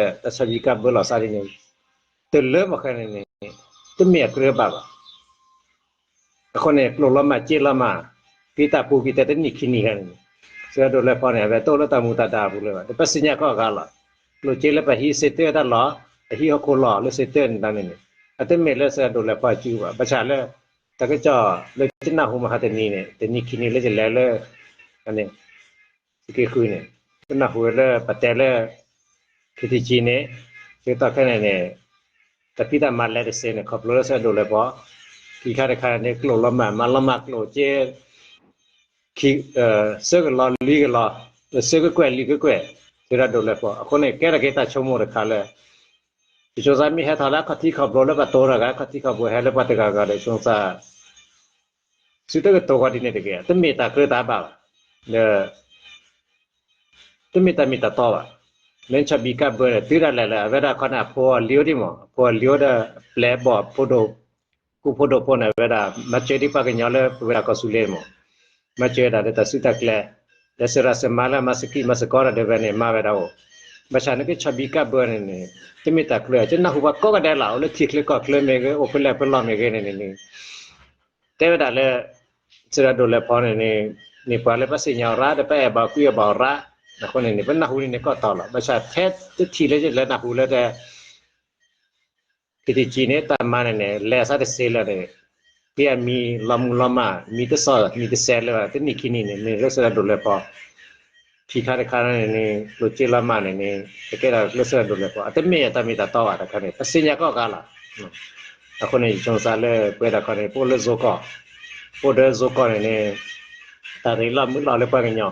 ကီက့ၤစံးဒၣ်ဒိၣ်လွဲဖီတၢ်အိၣ်မူလီၤ. အဝဲတမ့ၢ်လၢသးပှၢ် ကလီၤန့ၣ်နွံဆံဃိးဆံဘၣ်. အဃိန့ၣ် အနံၣ်န့ၣ် ကတုၤအဃုဆံအတတုၤဒံးဧါ သ့ၣ်ညါဘၣ်. အဃိန့ၣ်န့ၣ် ဆိကမိၣ်ဒီး တၢ်ဆီၣ်ဘံၣ်ကးဘၢလီၤစးဒ်န့ၣ် တလၢမၤဃဲန့ၣ်န့ၣ် တမ့ၢ်အကြၢးဘၣ်ဘၣ်. အဃိန့ၣ် ကျိၣ်လီၤမၢ်စ့လီၤမၢ် ဖံတၢ်ပူၤကံၤတဲတနံၣ်ခံနံၣ်ဂၤန့ၣ် စံးဒၣ်ဒိၣ်လွဲဖီန့ၣ် အဝဲတအိၣ်လၢတၢ်မူတၢ်ဒါအပူၤလၢၤဘၣ်. ဒီးပစံၣ်ညီၣ်ကီၢ်ဂၤလီၤ. ကျိၣ်စ့လၢပဟံးစ့တၢၢ်တၢ်လီၢ် ပဟံးဟီၣ်ခိၣ်လီၢ်လၢစ့တၢၢ်န့ၣ်တၢ်န့ၣ်န့ၣ် အတမ့ၢ်လၢစံးဒၣ်ဒိၣ်လွဲဖီအစုဘၣ်. ဘၣ်ဆၣ်လၢ တၢ်ကစီၣ်လၢယနၢ်ဟူမဟါတနံၤန့ၣ် တနံၣ်ခံနံၣ်လၢယလဲၤလၢ စူးက့ဃုန့ၣ် ပနၢ်ဟူဝဲလၢပတဲလၢ KTG န့ၣ် ဆၢကတီၢ်ခဲအံၤန့ၣ် တၢ်ဖံးတၢ်မၤလဲၤတစဲးန့ၣ် ခီဖျိလၢစံးဒၣ်ဒိၣ်လွဲဖီ ခံခါတခါန့ၣ် ကျိၣ်လီၤမၢ် မၤလီၤမၢ်ကျိၣ်စ့ ခံ ဆၢကလီၤလွံၢ်ကလီၤ ဆၢကကွဲၢ်လွံၢ်ကကွဲၢ် စံးဒၣ်ဒိၣ်လွဲဖီ. အဃိန့ၣ် ကဲထီၣ်က့ၤတၢ်ဆိကမိၣ်တခါလၢ ယဆိကမိၣ်မ့ၢ်ဟဲထီၣ်လၢအခီၣ်ထံးခီၣ်ဘိလၢပှၤတိၤတဂၤ အခီၣ်ထံးခီၣ်ဘိဟဲလၢပှၤတဂၤဂၤဒီး ယဆိကမိၣ် စုတကတိၤဃီဒ်န့ၣ်တက့ၢ်. တမ့ၢ်တၢ်ကြၢးတၢ်ဘၣ်ဘၣ်. ဒီး တမ့ၢ်တၢ်မ့ၢ်တၢ်တီဘၣ်. လၢဆီၣ်ဘံၣ်ကးဘၢန့ၣ် တုၤဒၣ်လဲာ်လၢ အဝဲဒၣ်ခီန့ၣ် အဖိအလံၤအိၣ်ဒံးမး အဖိအလံၤအိၣ်ဒီး အပျဲၢ်အဘီၣ်ဖိဒိၣ် ဃူဖိဒိၣ်ဖိန့ၣ် အဝဲဒၣ် မၤစၢၤဒံးပှၤကညီလၢပဝဲဒၣ်ကီၢ်စူၤလ့ၣ်မး မၤစၢၤဝဲဒၣ်လၢတၢ်စုတၢ်ကျဲ လၢစရၣ်စမါလၢမၤစကံးမၤစကီးတၢ်ဒၢးဝဲန့ၣ် မၤဝဲဒၣ်အိၣ် ဘၣ်ဆၣ်နကဆီၣ်ဘံၣ်ကးဘၢန့ၣ်န့ၣ် တမ့ၢ်တၢ်ကြၢး ကနၢ်ဟူပှၤကိးဂၤဒဲးလီၤ အိၣ်လၢထံချၢကီၢ်ချၢမ့ၢ်ဂ့ၤ အိၣ်ဖဲလဲၣ်ဖဲလဲၣ်မ့ၢ်ဂ့ၤန့ၣ်န့ၣ် တဲဝဲဒၣ်လၢ စံးဒၣ်ဒိၣ်လဲာ်ဖီန့ၣ်န့ၣ် မ့ၢ်ပှၤလၢပစံၣ်ညီၣ်ရၤ ဒီးပအဲၣ်ဘၣ်ကွံအဘၣ်ရၤ အဃိန့ၣ်န့ၣ် ပနၢ်ဟူန့ၣ်န့ၣ်ကီးတီၤလီၤ. ဘၣ်ဆၣ်ထဲတထံၣ်လၢယလဲၤနၢ်ဟူလၢ KTG န့ၣ် တၢ်မၤန့ၣ်န့ၣ် လဲၤအသးတစဲးလၢာ်န့ၣ် ဖဲအမံၤလီၤမူလီၤမၢ် မံၤတစီၣ် မံၤတစဲးလၢာ် တနံၣ်ခံနံၣ်န့ၣ် မ့ၢ်လၢစံးဒၣ်ဒိၣ်လဲာ်ဖီ ခံခါတခါန့ၣ်န့ၣ် ကျိၣ်စ့လီၤမၢ်န့ၣ်န့ၣ် ကကဲဒၣ်လၢစံးဒၣ်ဒိၣ်လဲာ်ဖီ အတမ့ၢ်အတၢ်မ့ၢ်တၢ်တီဘၣ်တခါန့ၣ် ပစံၣ်ညီၣ်ကီၢ်ဂၤလီၤ. အဃိန့ၣ် ယဆိကမိၣ်လၢပဝဲဒၣ်ခီန့ၣ် ပအိၣ်လၢ zone ကီၢ် ပအိၣ်ဒီး zone ကီၢ်န့ၣ်န့ၣ် တၢ်ရ့လီၤမုာ်လီၤလၢပှၤကညီ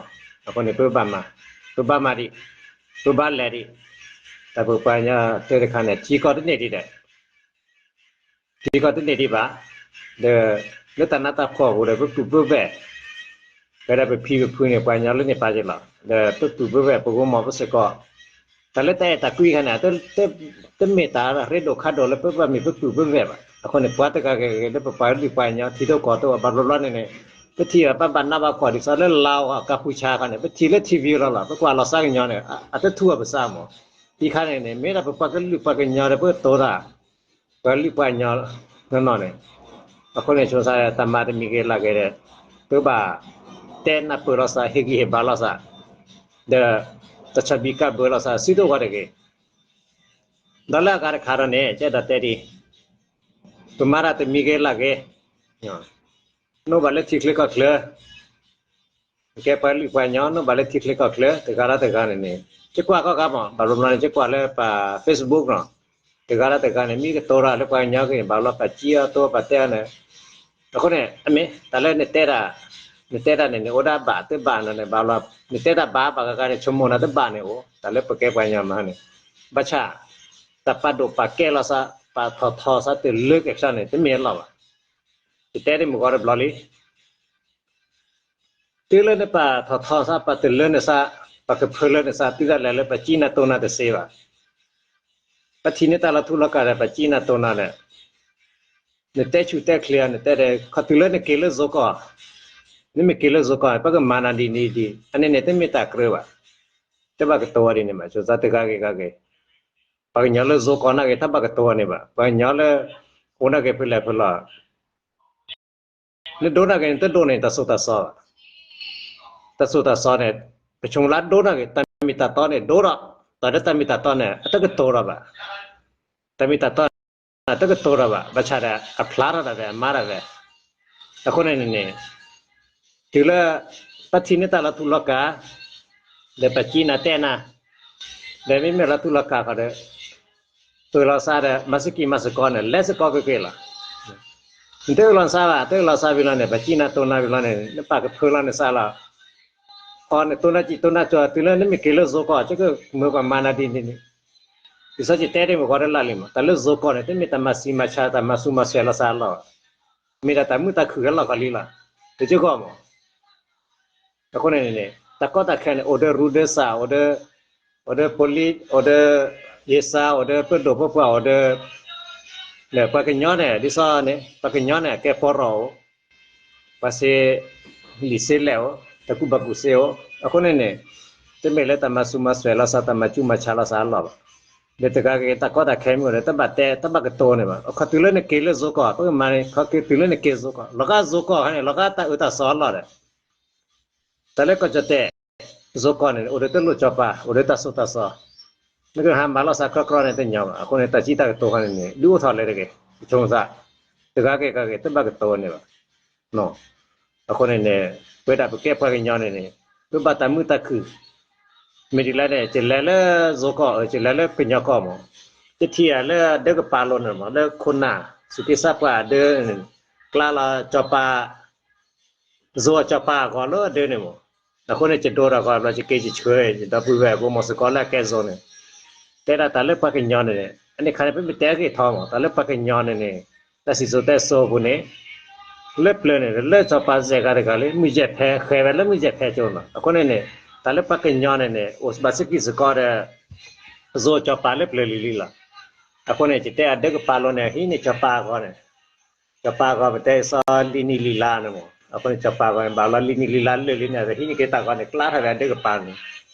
အဃိန့ၣ် ပဘၣ်မၤ ပဘၣ်မၤဒံး ပဘၣ်လဲၤဒံး တၢ်ပပှၤကညီတၢ်တခါန့ၣ် ထံကီၢ်တန့ၢ်ဒံးဒီး ထံကီၢ်တန့ၢ်ဒံးဘၣ် ဒီး လၢတၢ်နးတၢ်ဖှီၣ်အပူၤဒီး ပပုၢ်ပဝဲၢ် ဖဲဒၣ်ပဖံပဖုန့ၣ် ပှၤကညီလၢန့ၣ်ပာ်က့ၤလီၤ ဒီးပပုၢ်ပဝဲၢ် ပဂိၢ်မီၤပစ့ၢ်ကီး တၢ်လၢတၢ်အဲၣ်တၢ်ကွံခါန့ၣ် တမ့ၢ်တၢ်ရ့ဒိၣ်ခါဒိၣ်လၢပဘၣ်မ့ၢ်ပပုၢ်ပဝဲၢ်ဘၣ်. အဃိန့ၣ် ပှၤတဂၤဂ့ၤဂ့ၤလၢပပှၤကလုာ်ပှၤကညီထံဒိၣ်ကီၢ်ဒိၣ် ဘၣ်ဘျီဘျီန့ၣ်န့ၣ် ပထံၣ်ဘၣ်ပဘၣ်နးဘၣ်ဖှီၣ်ဒ်သိးလၢ Laos ကီၢ်ပူၤကၠါခါန့ၣ် ပထံၣ်လၢ ထံၣ်ဝံၤလီၤလီၤ ပကွၢ်လီၤစါကညီန့ၣ် အတထူၣ်အပစါမး. အံၤခါန့ၣ်န့ၣ် မ့ၢ်ဒၣ်ပပှၤကလုာ်ပှၤကညီဒီးပကတိၤတၢ် ပှၤကလုာ်ပှၤကညီနီၢ်နီၢ်န့ၣ် အဃိန့ၣ် ဆိစါတၢ်မၤတမံၤဂ့ၤလၢ်ဂ့ၤဒီး ပဘၣ်တဲနၢ်ပၢၢ်လိာ်သး ဟ့ၣ်ဂံၢ်ဟ့ၣ်ဘါလိာ်သး ဒီး တၢ်ဆီၣ်ဘံၣ်ကၢ်ဘၢလိာ်သး စုတအိၣ်ဝဲတဂ့ၤ. ဒီးလၢအဂၤတခါဒီးန့ၣ် ကဲဒိးတဲဒ် ပမၤတၢ်တမံၤဂ့ၤလၢ်ဂ့ၤ နအိၣ်ဘၣ်လၢထံချၢကီၢ်ချၢ ကဲပှၤကလုာ်ပှၤကညီ နအိၣ်ဘၣ်လၢထံချၢကီၢ်ချၢ တဂၤဒီးတဂၤန့ၣ်န့ၣ် ယကွၢ်ကီၢ်ခါမး ဘၣ်ဘျီဘျီန့ၣ် ယကွၢ်လၢပှၤ Facebook နီၤ တဂၤဒီးတဂၤန့ၣ် မ့ၢ်ကတိၤတၢ်လၢပှၤကညီဂ့ၤန့ၣ် ဘၣ်ဘျီပှၤကံအီၤတိပှၤတဲအီၤန့ၣ် အဃိန့ၣ် အမ့ၢ်တၢ်လၢနတဲတၢ် နတဲတၢ်န့ၣ်န့ၣ် အိၣ်ဒၣ်ဘၣ်တဘၣ်နီၤန့ၣ် ဘၣ်ဘျီ နတဲတၢ်ဘၣ်ဘၣ်ဂၤဂၤန့ၣ် ဆိကမိၣ်နၤတဘၣ်န့ၣ်အိၣ် တၢ်လၢပကဲပှၤကညီမးန့ၣ် ဘၣ်ဆၣ် တၢ်ပာ်ဒိၣ်ပာ်ကဲလိာ်သး ပာ်ထီၣ်ထီသးတလၢကဲဖျါန့ၣ် တမ့ၢ်အလီၢ်ဘၣ်. ယတဲဒ်မုၢ်ဂီၤတဘျီလံ တုၤလၢနပာ်ထီၣ်ထီသး ပာ်တလၢနသး ပာ်ကဖၢလၢနသး တုၤဒၣ်လဲာ်လၢပှၤကံနၤတိၤနၤတသ့ဘၣ်. ပထံၣ်န့ၢ်တၢ်လီၤထူလီၤကၢ်ဒီး ပှၤကံနၤတိၤနၤဒီး နတဲဆူၣ်တဲချ့အီၤ နတဲဒီး ခီတုၤလၢနက့ၤလၢယိၤကီၢ် နမ့ၢ်က့ၤလၢယိၤကီၢ် ပကမၤနၤဒ်န့ၣ်ဒ် အန့ၣ်န့ၣ် တမ့ၢ်တၢ်ကြၢးဘၣ်. တဘၣ်ကတိၤဝဲဒ်န့ၣ်ဘၣ် ဆိစါတဂၤဂ့ၤဂၤဂ့ၤ ပှၤကညီလၢယိၤကီၢ်နာ်က့ၤ တဘၣ်ကတိၤဝဲန့ၣ်ဘၣ် ပှၤကညီလၢ အိၣ်နာ်က့ၤဖဲလဲၣ်ဖဲလဲၣ် နဒိနာ်က့ၤန့ၣ် တဒိန့ၣ် တၢ်စိတၢ်ကမီၤဘၣ်. တၢ်စိတၢ်ကမီၤန့ၣ် ပဆိကမိၣ်လၢဒိနာ်က့ၤ တၢ်မ့ၢ်တၢ်တီန့ၣ် ဒိဒီး တၢ်လၢတၢ်မ့ၢ်တၢ်တီန့ၣ် အတကတိၤဒီးဘၣ်. တၢ်မ့ၢ်တၢ်တီန့ၣ် အတကတိၤဒီးဘၣ် ဘၣ်ဆၣ်ဒီး အဖျါထီၣ်တၢ်ဝဲ အမၤတၢ်ဝဲ. အဃိန့ၣ်န့ၣ် တုၤလၢ ပထံၣ်န့ၢ်တၢ်လီၤထူလီၤကၢ် ဒီးပှၤကံနၤတဲနၤ ဒီးမ့မ့ၢ်လီၤထူလီၤကၢ်ဃီဒီး အၢၣ်လီၤသးဒီး မၤစ့ၢ်ကီးမၤစ့ၢ်ကီးန့ၣ် လဲၤစ့ၢ်ကီးကွ့ၢ်ကွ့ၢ်လီၤ. နတအၢၣ်လီၤသးဘၣ် တအၢၣ်လီၤသးဝံၤလီၤန့ၣ် ပှၤကံနၤတိၤနၤဝံၤလီၤန့ၣ် နပာ်ကဖၢလီၤနသးလီၤ. အီၤန့ၣ် တိၤနၤစံၣ်တိၤနၤကၠီ တုၤလၢနမ့ၢ်က့ၤလၢယိၤကီၢ် ကမၢပှၤမၤနၤဒ်န့ၣ်န့ၣ် ဒ်သိးယတဲဒ်မုၢ်ဂီၤတလၢ်လံမး တၢ်လၢယိၤကီၢ်န့ၣ် တမ့ၢ်တၢ်မၤဆံးမၤဆါ တၢ်မၤသူမၤစွဲလိာ်သးလီၤ. မ့ၢ်ဒၣ်တၢ်မုာ်တၢ်ခုၣ်ဟဲလီၤခီလံလီၤ. တကၠိကီၢ်မး အဃိန့ၣ်န့ၣ် တၢ်ကီတၢ်ခဲန့ၣ် အိၣ်ဒီးရူဒီးစၢ် အိၣ်ဒီး အိၣ်ဒီး police အိၣ်ဒီး ယဲစၢ် အိၣ်ဒီးပဒိၣ်ပပှၢ် အိၣ်ဒီး ပှၤကညီန့ၣ် ဒ်သိးန့ၣ် ပှၤကညီန့ၣ် အကဲပီရီၣ်အိၣ် ပှၤစ့လံာ်စ့လဲၢ်အိၣ် တၢ်ကူၣ်ဘၣ်ကူၣ်သ့အိၣ် အဃိန့ၣ်န့ၣ် တမ့ၢ်လၢတၢ်မၤသူမၤစွဲလိာ်သး တၢ်မၤကူမၤဆါလိာ်သးအလီၢ်ဘၣ်. ဒီးတဂၤဂ့ၤ တၢ်ကီတၢ်ခဲမ့ၢ်အိၣ်ဒီး တဘၣ်တဲ တဘၣ်ကတိၤန့ၣ်ဘၣ်. အခီတုၤလၢနက့ၤလၢယိၤကီၢ် ပကမၤန့ၣ် ခီက့ၤတုၤလၢနက့ၤယိၤကီၢ် လီၤဂာ်ယိၤကီၢ်ခါန့ၣ် လီၤဂာ်တၢ်အၢတၢ်သီအလီၢ်ဒီး တၢ်လၢကီၢ်ကၠီၣ်တဲၣ် ယိၤကီၢ်န့ၣ် အိၣ်ဒီးတလိၣ်စီၤပၤ အိၣ်ဒီးတၢ်စိတၢ်ကမီၤ နကဟးမၤလိာ်သးကြီကြီန့ၣ်တညီဘၣ်. အဃိန့ၣ် တၢ်စံးတၢ်ကတိၤခါန့ၣ်န့ၣ် ဒုးအိၣ်ထီၣ်လၢတဂ့ၤ ပဆိကမိၣ်သး တဂၤဂ့ၤဂၤဂ့ၤ တဘၣ်ကတိၤန့ၣ်ဘၣ်. အဃိန့ၣ်န့ၣ် ပဝဲဒၣ်ပကဲပှၤကညီန့ၣ်န့ၣ် ပဘၣ်တၢ်မုာ်တၢ်ခုၣ် မ့ၢ်ဒ်လဲၣ်န့ၣ် ယလဲၤလၢယိၤကီၢ် ယလဲၤလၢကညီကီၢ်မး ယထံၣ်ယၤလၢဒၢကပၤလိၤန့ၣ်မး လၢခိၣ်နၢ် သူၣ်က့သးပှၢ်အဒၢန့ၣ် ကျါလီၤစီၤပၤ ယိၤစီၤပၤအဂီၤလၢအဒၢန့ၣ်မး. အဃိန့ၣ် ယဒိတၢ်ဂီၤဘျီ ယက့ၤယဆှၢ ယဒီပုၢ်ဝဲၢ်ဖိမီၤစ့ၢ်ကီးလၢအကဲယိၤန့ၣ် တဲဒၣ်တၢ်လၢပှၤကညီန့ၣ်န့ၣ် အန့ၣ်ခါန့ၣ် ပမ့ၢ်တဲဂ့ၢ်ထီမး တၢ်လၢပှၤကညီန့ၣ်န့ၣ် တၢ်စံၣ်စိၤတဲစိၤအပူၤန့ၣ် လၢပျၢၤန့ၣ် လၢစီၤပၤစဲးဂၤတဂၤလၢ မုၢ်ယဲၢ်ဖဲ ဃဲၤဝဲလၢမုၢ်ယဲၢ်ဖဲကၠိနီၤ. အဃိန့ၣ်န့ၣ် တၢ်လၢပှၤကညီန့ၣ်န့ၣ် အိၣ်ဘၣ်စ့ၢ်ကီးစ့ၢ်ကီးဒီး ယိၤစီၤပၤလၢပျၢၤလံၤလံၤလီၤ. အဃိန့ၣ် ယတဲအဒၢကပၤလိၤန့ၣ် ဟံးန့ၢ်စီၤပၤအဂီၤန့ၣ် စီၤပၤအဂီၤ ပတဲစီၤလံၤနံၤလံၤလါန့ၣ်မး. အဃိန့ၣ် စီၤပၤအဂီၤန့ၣ် ဘၣ်လီၤလံၤနံၤလံၤလါလၢာ်လံန့ၣ် ဟံးန့ၢ်က့ၤတၢ်ဂီၤန့ၣ် ကျါထီၣ်ဝဲအဒၢကပၤန့ၣ်.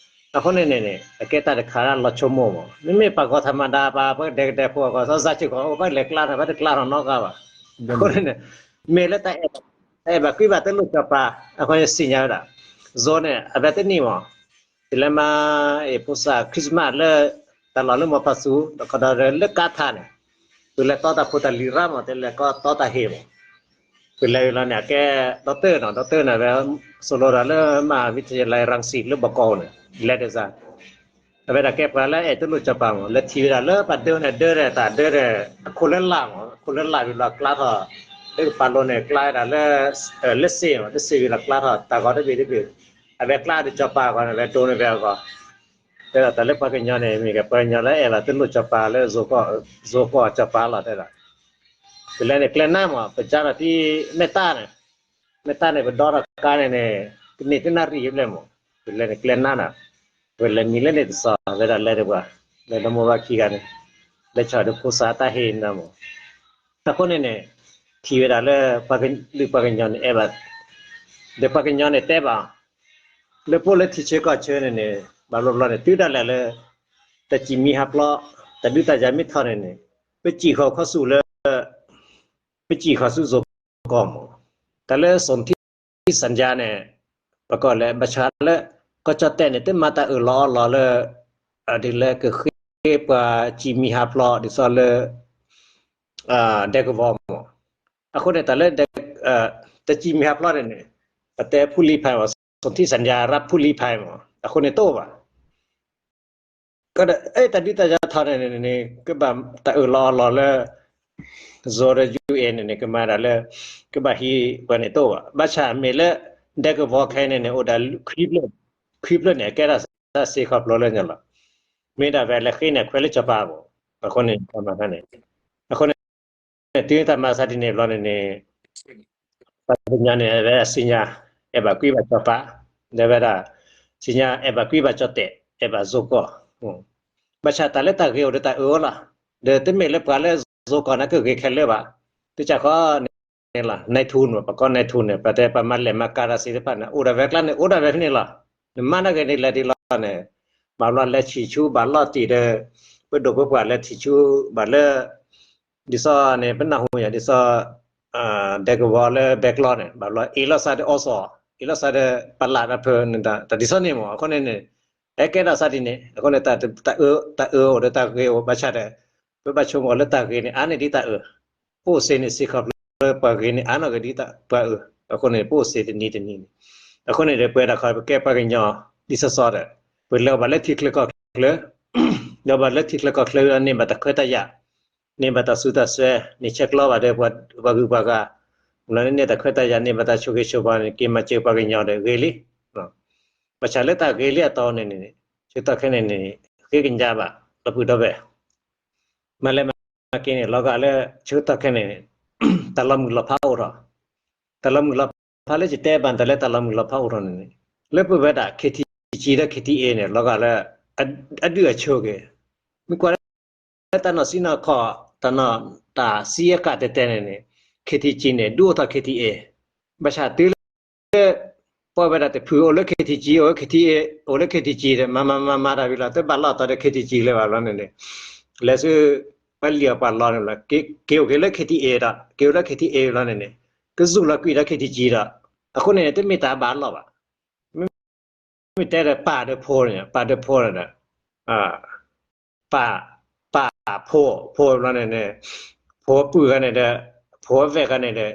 အဃိန့ၣ်န့ၣ်န့ၣ် အကဲတၢ်တခါလၢလီၤဆိကမိၣ်မး မ့မ့ၢ်ပှၤဂီၤထၢမၤဒါပှၤ ပှၤကဒဲကဒဲဖိအဂီၤ စီၤစၢ်ဆံၣ်ကီးအိၣ် ဘၣ်လဲၤကျါထီၣ် ဘၣ်တကျါထီၣ်နီတဂၤဘၣ်. အဃိန့ၣ်န့ၣ် မ့ၢ်လၢတၢ်အဲၣ် တၢ်အဲၣ်ဘၣ်ကွံဘၣ်တလိၣ်စီၤပၤ အဃိန့ၣ်စံၣ်ညါဝဲဒၣ် ယိၤန့ၣ် အဝဲတနံၣ်မး ယလဲၤမၤ အ့ၣ် ဖိစၢ် Christmas လၢ တၢ်လီၢ်လၢမီၤဖးစူၤ ဒီးခီဒီးလၢကါထါန့ၣ် ပလဲၤတီတၢ်ဖိတၢ်လံၤရၣ်မး တဲလဲၤကီတီတၢ်ဟ့ၣ်မး ပလဲၤဝံၤလီၤန့ၣ် အကဲ doctor နီၤ doctor န့ၣ် အဝဲ စိၤလိၤဒီးလၢ မဟာวิทยาลัยรังสิต လၢဘီကီးန့ၣ် လဲၤဒ်စၢ် အဝဲဒၣ်ကဲပှၤလၢအဲၣ်တလိၣ်စီၤပၤမး လဲၤထံၣ်ဝဲဒၣ်လၢပှၤဒၢန့ၣ် ဒၢဒီးတၢ်ဒၢဒီး အခိၣ်လၢလာ်မး အခိၣ်လၢလာ်ဝံၤလီၤကျါထီၣ် ဒၢကပၤလိၤန့ၣ် ကျါဝဲဒၣ်လၢ လၢစ့ၣ်မး လၢစ့ၣ်ဝံၤလီၤကျါထီၣ် တၢ်ဂီၤတဘ့ၣ်တဘ့ၣ် အဝဲကျါဒီးစီၤပၤအဂီၤန့ၣ် အဝဲဒိးန့ၢ်ဝဲအဂီၢ် တဲဒၣ်တၢ်လၢပှၤကညီန့ၣ် မ့ၢ်ကပှၤကညီလၢအဲၣ်ဘၣ်တလိၣ်စီၤပၤလၢ ယိၤကီၢ်စီၤပၤလီၤ တဲဒၣ် ပလဲၤန့ၣ်ကျဲနါမး ပကၢထီၣ်ထံ မဲၢ်တၢ်န့ၣ် မဲၢ်တၢ်န့ၣ် ပဒီထီၣ်ကါန့ၣ်န့ၣ် ကန့ၢ်တနၣ်ရံၣ်ဘျဲၣ်မး ပလဲၤန့ၣ်ကျဲနါန့ၣ် ဝဲလဲၤမံၤလၢန့ၣ်တစီၤ ဝဲဒၣ်လဲၤဒီးပှၤ လဲၤဒီးမိၢ်ပၢ်ခံဂၤန့ၣ် လဲၤဆီၣ်ဒီးဖိစးတၢ်ဟ့ၣ်န့ၣ်မး. အဃိန့ၣ်န့ၣ် ထံၣ်ဝဲဒၣ်လၢ ပှၤကလုာ်ပှၤကညီန့ၣ်အဲၣ်ဘၣ်, ဒီးပှၤကညီန့ၣ်တဲဘၣ် လၢပအိၣ်လၢထံဆၢကီၢ်ဆၢန့ၣ်န့ၣ် ဘၣ်ဘျီဘျီန့ၣ် တုၤဒၣ်လဲာ်လၢ တၢ်စံၣ်မံဟးဖျိး တၢ်ဒုးတၢ်ယၤမ့ၢ်ထီၣ်န့ၣ်န့ၣ် ပစံၣ်ဃီၤခီဆူၣ်လၢ ပစံၣ်ဃီၤဆူၣ်စိၤကီၢ်မး. တၢ်လၢ စន្ធិสัญญา န့ၣ် ပကိးလၢ ဘၣ်ဆၣ်လၢ ကီၢ်ကၠီၣ်တဲၣ်န့ၣ် တမၤတၢ်အၢၣ်လီၤအီလီၤလၢ ဒ်လၢကဃ့ပှၤစံၣ်မံဟးဖျိး ဒ်သိးလၢ ဒဲကဝီၤမး. အဃိန့ၣ် တၢ်လၢ တၢ်စံၣ်မံဟးဖျိးန့ၣ်န့ၣ် ပတဲ ภูลี้ภัย မး, สนธิสัญญารับผู้ลี้ภัย မး, အဃိန့ၣ်တအိၣ်ဘၣ်. ကဒီး အဲ တၢ်ဒုးတၢ်ယၤထီၣ်န့ၣ်န့ၣ် ကဘၣ်တၢ်အၢၣ်လီၤအီလီၤလၢ ကစီၤဒီး ယူဢ့ၣ်န့ၣ်န့ၣ် ကမၤဒၣ်လၢ ကဘၣ်ဟံးပှၤန့ၣ်တအိၣ်ဘၣ်. ဘၣ်ဆၣ်မ့ၢ်လၢ ဒဲကဝီၤခဲအံၤန့ၣ်န့ၣ် အိၣ်ဒၣ် ခွံဖျၢၣ်န့ၣ် အကဲထီၣ်စ့ၢ်ခီဖျိလၢညါလီၤ. မ့ၢ်ဒၣ်ဝဲလဲၤဃ့န့ၣ် ခွဲးလၢစီၤပၤအဂီၢ်, အဃိန့ၣ် တၢ်မၤတၢ်န့ၣ် အဃိန့ၣ် တုၤတၢ်မၤစၢ်ဒ်န့ၣ်ဘျီန့ၣ်န့ၣ် ပှၤကညီန့ၣ် ဝဲဒၣ်စံၣ်ညီၣ် အဲၣ်ဘၣ်ကွံဘၣ်စီၤပၤ, ဒီးဝဲဒၣ် စံၣ်ညီၣ်အဲၣ်ဘၣ်ကွံဘၣ်ကၠီၣ်တဲၣ် အဲၣ်ဘၣ်စိကီၢ်. ဘၣ်ဆၣ်တၢ်လၢတၢ်ဂ့ၤအိၣ်ဒီးတၢ်အၢၣ်လီၤ, ဒီးတမ့ၢ်လၢပှၤလၢစိကီၢ်န့ၣ်ကဂ့ၤခဲလၢာ်ဘၣ်. တစၢ်ဃီန့ၣ်လီၤ နဲထူန့ၣ် ပကိးနဲထူန့ၣ် ပတဲပှၤမၤလဲၤမၤကၤတၢ်သ့ၣ်တဖၣ်န့ၣ် အိၣ်ဒၣ်ဝဲကျါန့ၣ် အိၣ်ဒၣ်ဝဲဖဲန့ၣ်လီၤ. နမၤနီၣ်ဂ့ၤန့ၣ်လဲၤဒ်လီၤန့ၣ် ဘၣ်ဘျီလဲၤထံၣ်ဆူဘၣ်လီၢ်တံၢ်ဒီး ပဒိၣ်ပပှၢ်လဲၤထံၣ်ဆူဘၣ်လၢ ဒ်သိးန့ၣ် ပနၢ်ဟူယၤ ဒ်သိး ဒဲကဝီၤလၢဘဲကျီန့ၣ် ဘၣ်ဘျီအ့ၣ်လိာ်သးဒီးအီစီၣ် အ့ၣ်လိာ်သးဒီးပလးတၢ်ဖၢန့ၣ် တၢ်ဒ်သိးန့ၣ်မး. အဃိန့ၣ်န့ၣ် အဲကဲထီၣ်စးဒ်န့ၣ် အဃိန့ၣ် တၢ်အၢအိၣ်ဒီးတၢ်ဂ့ၤအိၣ်ဘၣ်ဆၣ်ဒီး ပဘၣ်ဆိကမိၣ်လၢတၢ်ဂ့ၤန့ၣ် အါန့ၢ်ဒ်တၢ်အၢ, ပအိၣ်စ့န့ၣ် စ့ၢ်ခီဖျိလၢပှၤဂ့ၤန့ၣ် အါနီၣ်ဂ့ၤဒ်ပှၤအၢ. အဃိန့ၣ် ပအိၣ်စ့တနံၤတနံၤန့ၣ် အဃိန့ၣ်ဒီး ပဝဲဒၣ်ခီ ပကဲပှၤကညီ ဒ်သိးသိးဒီး ပလဲၤဘၣ်လၢထံချၢကီၢ်ချၢ ဒီးဘၣ်လၢထံချၢကီၢ်ချၢန့ၣ် ဘၣ်တၢ်ခွဲးတၢ်ယာ်, န့ၢ်ဘၣ်တၢ်စူးတၢ်စွဲ, န့ၢ်ဆဲးကျိးဘၣ်ဒီးပှၤဂုၤပှၤဂၤ, လီၤန့ၢ်တၢ်ခွဲးတၢ်ယာ် န့ၢ်ဘၣ်တၢ်ဆိၣ်ဂ့ၤဆိၣ်ဝါန့ၣ် က့ၤမၤစၢၤပှၤကညီဒီးဂ့ၤလံ. ဘၣ်ဆၣ်လၢတၢ်ဂ့ၤလံအတီန့ၣ်န့ၣ် ဆၢကတီၢ်ခဲန့ၣ်န့ၣ် ဃ့ကညးဘၣ် ဒီပုၢ်ဒီဝဲၢ် မၤလဲၤမၤက့ၤန့ၣ် လီၤဂာ်လၢ ဆၢကတီၢ်ခဲန့ၣ် တၢ်လီၤမုၢ်လီၤဖးအိၣ်ထီၣ်, တၢ်လီၤမုၢ်လီၤဖးလၢယတဲဘၣ်တၢ်လၢတၢ်လီၤမုၢ်လီၤဖးအိၣ်ထီၣ်န့ၣ်န့ၣ် လၢပဝဲဒၣ် KTG ဒီး KTA န့ၣ် လီၤဂာ်လၢ အဒုၣ်အဆၢက့ၤ, မ့ၢ်ကွၢ်လၢတၢ်နီၢ်စံၣ်နီၢ်ခီၣ် တၢ်နီၢ်တၢ်စံၣ်အကၣ်တဲတဲန့ၣ်န့ၣ် KTG န့ၣ် ဒုးအိၣ်ထီၣ် KTA, ဘၣ်ဆၣ်တုၤလၢ ပဝဲဒၣ်တဖုအိၣ်လၢ KTG အိၣ်လၢ KTA အိၣ်လၢ KTG ဒီး မၤမၤမၤမၤတၢ်ဝံၤလီၤ တဘၣ်လီၢ်တီၤဒီး KTG လၢၤဘၣ်ဘျီန့ၣ်န့ၣ် လဲၤဆူ ပှၤလံၣ်အီၤပှၤလီန့ၣ်လီၤ က့ၤအိၣ်က့ၤလၢ KTA ဒီး က့ၤအိၣ်လၢ KTA ဘျီန့ၣ်န့ၣ် ကစူၢ်လီၤကွံာ်ဒီး KTG ဒီး အဃိန့ၣ် တမ့ၢ်တၢ်ဘၣ်လီၢ်ဘၣ်. မ့ၢ်တဲဒီးပၢ်ဒီးဖိန့ၣ် ပၢ်ဒီးဖိန့ၣ်ဒီး ပၢ် ပၢ်ဖိ ဖိဘျီန့ၣ်န့ၣ် ဖိပုၢ်ဂၤန့ၣ်ဒီး ဖိဝဲၢ်ဂၤန့ၣ်ဒီး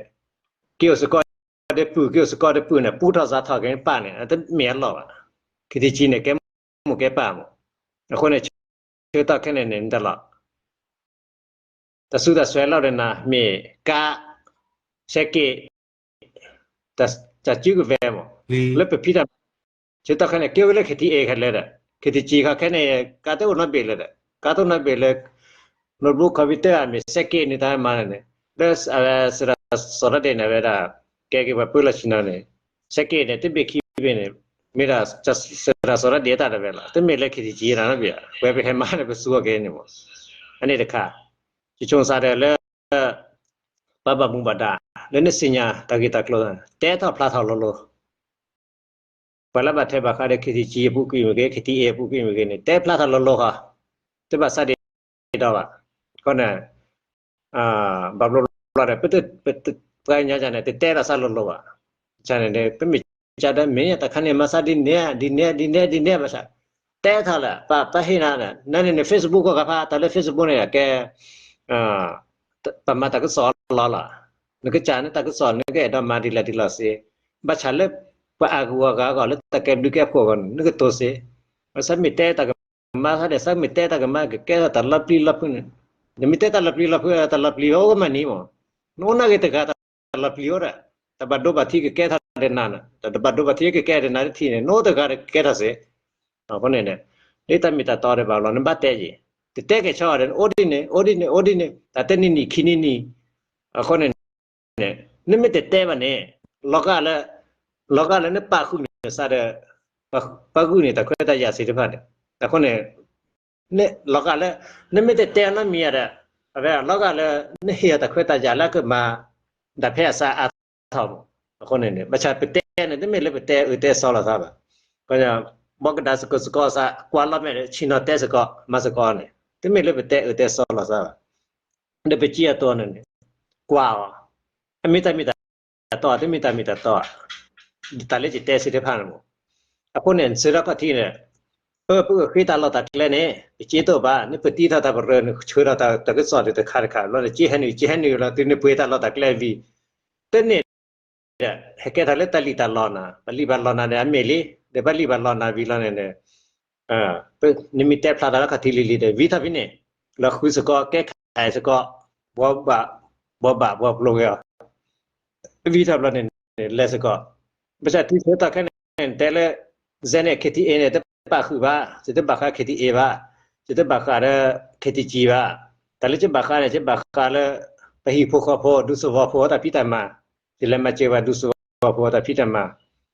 က့ၤအိၣ်စ့ၢ်ကီးဒီးပုၢ် က့ၤအိၣ်စ့ၢ်ကီးဒီးပုၢ်န့ၣ် ပူထီၣ်စးထီၣ်က့ၤပၢ်န့ၣ် တမ့ၢ်အလီၢ်ဘၣ်. KTG န့ၣ် ကဲမိၢ်ကဲပၢ်မး. အဃိန့ၣ် ဆၢကတီၢ်ခဲန့ၣ်န့ၣ် တၢ်လီၢ် တၢ်စူးတၢ်စွဲလီၤဒီးနၤ မ့ၢ်ကါ ဆဲးက့ၣ် တၢ်စုကဝဲၤမး လၢပဖံးတၢ် ဆၢကတီၢ်ခဲန့ၣ် ကဲဝဲလၢ KTA ခဲလၢာ်ဒီး KTG ခီခဲန့ၣ် ကါတအိၣ်နီတဘ့ၣ်လၢၤဒီး ကါတအိၣ်နီတဘ့ၣ်လၢ notebook computer မ့ၢ်ဆဲးက့ၣ်န့ၣ်တၢ်မၤန့ၣ် လၢ စရီဒီးန့ၣ် အဝဲဒၣ် ကဲက့ၤပှၤပၢလီၢ်ဆ့ၣ်နီၤန့ၣ် ဆဲးက့ၣ်န့ၣ် တဘ့ၣ်ခံဘ့ၣ်န့ၣ် မ့ၢ်ဒၣ် စရီဒီးတၢ်တဝဲလီၤ တမ့ၢ်လၢ KTG တၢ်နီတဘ့ၣ် ဝဲပဟဲမၤန့ၣ် ပစူးအီၤက့ၤန့ၣ်မး အန့ၣ်တခါ ယဆိကမိၣ်စးဒီးလၢ ပှၤဘၣ်မူဘၣ်ဒါ လၢနသ့ၣ်ညါတၢ်ဂ့ၢ်တၢ်ကျိၤ တဲထီၣ်ဖျါထီၣ်လိၤလိၤ ပှၤလၢဘၣ်ထွဲဘၣ်ဃးဒီး KTG အပူၤကွံာ်မ့ၢ်ဂ့ၤ KTA အပူၤကွံာ်မ့ၢ်ဂ့ၤန့ၣ် တဲဖျါထီၣ်လိၤလိၤဃီ တဘၣ်စးဒ့ဒီဘၣ် ဃိန့ၣ် ဘၣ်ဘျီဘျီဒီး ပှၤကညီန့ၣ် တတဲလီၤစၢ်လိၤလိၤဘၣ် န့ၣ် ပမ့ၢ်ကဒီးမ့ၢ်တၢ်ခါန့ၣ် မၤစၢ်ဒ်န့ၣ် ဒ်န့ၣ် ဒ်န့ၣ် ဒ်န့ၣ်ဘၣ်ဆၣ် တဲထီၣ်လၢ ပပဟ့ၣ်နၤ နန့ၣ်န့ၣ် Facebook ကီၢ်ကဖါ တၢ်လၢ Facebook န့ၣ် ကဲ ပမၤတၢ်ကစီၣ်လီၤလီၤ နကစၢ်န့ၣ်တၢ်ကစီၣ် နကအဲၣ်ဒိးမၤဒ်လဲၣ်ဒ်လဲၣ်စ့ ဘၣ်ဆၣ်လၢ ပှၤအါဂၤအဂၤအဂီၢ်လၢတၢ်ကဲဘျုးကဲဖှိၣ်အဂီၢ်န့ၣ် နကတိၤစ့ ဘၣ်ဆၣ်မ့ၢ်တဲတၢ်ကမၣ်သ့ၣ် ဆၣ်မ့ၢ်တဲတၢ်ကမၣ် ကကဲထီၣ်တၢ်လီၤပျံၤလီၤဖုးန့ၣ် နမ့ၢ်တဲတၢ်လီၤပျံၤလီၤဖုး တၢ်လီၤပျံၤအိၣ်ကမၣ်နံၤမး နအိၣ်နာ်က့ၤတဂၤတၢ်လီၤပျံၤအိၣ်ဒီး တၢ်ဘၣ်ဒိဘၣ်ထံးကကဲထီၣ်ဒီးနၤန့ၣ် တၢ်တဘၣ်ဒိဘၣ်ထံးကကဲထီၣ်ဒီးနၤတထံၣ်န့ၣ် နအိၣ်တဂၤဒီးကကဲထီၣ်စ့ အဃိန့ၣ် ဒ်တၢ်မ့ၢ်တၢ်တီဒီးဘၣ်လီၤ နဘၣ်တဲယံၤ တတဲကဲၤဆီဒီး အိၣ်ဒ်န့ၣ် အိၣ်ဒ်န့ၣ် အိၣ်ဒ်န့ၣ် တၢ်တဲနံၤနံၤခံနံၤနံၤ အဃိန့ၣ် နမ့ၢ်တတဲဘၣ်န့ၣ် လီၤဂာ်လၢ လီၤဂာ်လၢနပာ်ဃုာ်မံၤစၢ်ဒီး ပှၤဂုာ်န့ၢ်တၢ်ခွဲးတၢ်ယာ်သ့ၣ်တဖၣ်န့ၣ်, အဃိန့ၣ် လီၤဂာ်လၢ နမ့ၢ်တတဲနီတမံၤဧါဒီး အဝဲလီၤဂာ်လၢ နဟ့ၣ်အီၤတၢ်ခွဲးတၢ်ယာ်လၢအကမၤ ဒၣ်ဖဲအစးအါထီၣ်မး, အဃိန့ၣ်န့ၣ် ဘၣ်ဆၣ်ပတဲန့ၣ် တမ့ၢ်လၢပတဲအၢတဲသီလိာ်သးဘၣ်, ဘီကဒါစ့ၢ်ကီးစ့ၢ်ကီးစး ကွၢ်လီၤမဲာ်ဒီး ဆ့ၣ်နီၤတဲစ့ၢ်ကီး မၤစ့ၢ်ကီးန့ၣ် တမ့ၢ်လၢပတဲအၢတဲသီလိာ်သးဘၣ်, ဒီးပစံးအသိးန့ၣ်န့ၣ် ကွၢ်အီၤ, အမ့ၢ်တၢ်မ့ၢ်တၢ်တီဧါ, တမ့ၢ်တၢ်မ့ၢ်တၢ်တီဧါ, တၢ်လၢယတဲသ့ၣ်တဖၣ်န့ၣ်မး, အဃိန့ၣ် နဆၢထၢၣ်ခီၣ်ထံးန့ၣ် အၢ ပအၢၣ်ဃ့တၢ်လီၢ်တၢ်ကျဲန့ၣ် ပစ့တအိၣ်ဘၣ်, နပတံထီၣ်တၢ်ပရၢ နဆှၢထီၣ်တၢ်ကစီၣ်ဒၣ်တခါတခါ လီၤန့ၣ် က့ဟဲနုာ် က့ဟဲနုာ်လီၤ တုၤနပှ့ၤတၢ်လီၢ်တၢ်ကျဲဝံၤ တန့ၢ်ဒီး ဟဲကဲထီၣ်လၢတၢ်လံၣ်တၢ်လီနၤ, ပလံၣ်ပလီနၤဒီးအမ့ၢ်လံ, ဒီးပလံၣ်ပလီနၤဝံၤလီၤန့ၣ် နမ့ၢ်တဲဖျါတၢ်လၢခီၣ်ထံးလံၤလံၤဒီး ဝံၤထီၣ်ဖဲန့ၣ် လီၤဃုစ့ၢ်ကီး ကဲခးစ့ၢ်ကီး ဘှီဘၣ် ဘှီဘၣ်ဘှီပျိဂ့ၤအီၤ ဝံၤထီၣ်ဘျီန့ၣ် လဲၤစ့ၢ်ကီး, ဘၣ်ဆၣ်တုၤဆၢထီၣ်ခဲန့ၣ် တဲလၢ ဇဲန့ၣ် KTA န့ၣ် တပာ်ဃုာ်ဘၣ်, ယတဘၣ်ဃး KTA ဘၣ်, ယတဘၣ်ဃးဒီး KTG ဘၣ်, တၢ်လၢယဘၣ်ဃးန့ၣ် ယဘၣ်ဃးလၢ ပဟံၣ်ဖိဃီဖိ ဒူသဝီဖိတၢ်ဖံးတၢ်မၤ, ယလဲၤမၤစၢၤဘၣ်ဒူသဝီဖိတၢ်ဖံးတၢ်မၤ,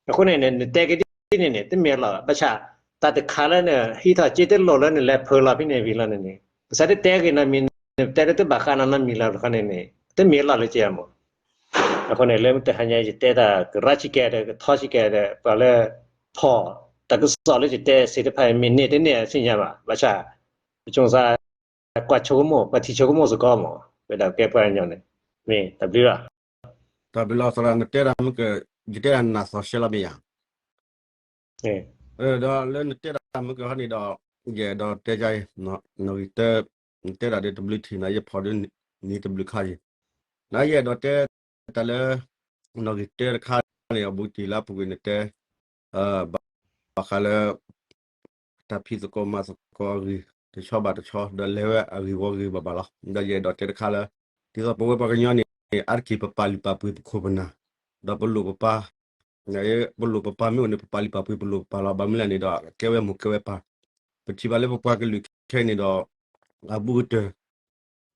အဃိန့ၣ်န့ၣ် နတဲကဒ်န့ၣ်န့ၣ် တမ့ၢ်အလီၢ်ဘၣ်, ဘၣ်ဆၣ် တၢ်တခါလၢနဟံးထီၣ်စ့တလိၣ်လၢနလဲၤဖၢလီၤဖဲန့ၣ်ဝံၤလီၤန့ၣ်န့ၣ် ဘၣ်ဆၣ်တတဲဂ့ၤနီတမံၤ နတဲလၢတဘၣ်ဃးနီတမံၤလီၤတခီန့ၣ်န့ၣ် တမ့ၢ်အလီၢ်လၢကဲမး, အဃိန့ၣ် လၢတဟါညါယတဲတၢ်ကရၢဆံးကဲဒီး ကထီဆံးကဲဒီး ပှၤလၢဖီၣ် တၢ်ကစီၣ်လၢယတဲသ့ၣ်တဖၣ် မ့ၢ်န့ၢ်တန့ၢ်သ့ၣ်ညါဘၣ်, ဘၣ်ဆၣ် ပဆိကမိၣ် ပှၤထံၣ်ဆိကမိၣ်စ့ၢ်ကီးမး ဝဲဒၣ်ကဲပှၤကညီန့ၣ် မ့ၢ်တၢ်ဘျုးလီၤ. တၢ်ဘျုးလီၤသရၣ် နတဲဒၣ်မ့ၢ်က ယတဲဒၣ်နးသီၣ်ရှဲလီၤမ့ၢ်ယၤ ဒီးလၢနတဲဒၣ်မ့ၢ်ကဟီန့ၣ်ဒီး ယအဲၣ်ဒိးတဲယၤအံၤ နီၣ်ဂံၢ်တၢ နတဲဒၣ်ဒီးတဘျုးထံၣ်နၤ ယဖီၣ်ဒီးနံၤတဘျုးခါအံၤ နယအဲၣ်ဒိးတဲတၢ်လၢ နီၣ်ဂံၢ်တၢတခါန့ၣ် အဘူးတံၢ်လၢအပူၤကွံာ်နတဲ ဘၣ်ဃးလၢ တၢ်ဖံးသကိးမၤသကိးအဂ့ၢ် တဆီဘၣ်တဆီ ဒီးလဲၤဝဲအဂ့ၢ်ဝီဂ့ၢ်ဘၣ်ဘၣ်လီၤ. ဒီးယအဲၣ်ဒိးတဲတခါလၢ ဒ်သိးပဝဲပှၤကညီန့ၣ် အါတက့ၢ်ပပာ်လုၢ်ပာ်ပှ့ၤပခိၣ်ပနၢ် ဒီးပလိၣ်ပပၢ် ပလိၣ်ပပၢ်မ့ၢ်အိၣ်န့ၣ် ပပာ်လုၢ်ပာ်ပှ့ၤပလိၣ်ပပၢ်လီၤ. ဘၣ်မနုၤလဲၣ်န့ၣ်ဒီး ကဲဝဲမိၢ်ကဲဝဲပၢ် ပထံၣ်ဘၣ်လၢပပှၤကလုာ်ခဲအံၤန့ၣ်ဒီး အဘူးကတၢၢ်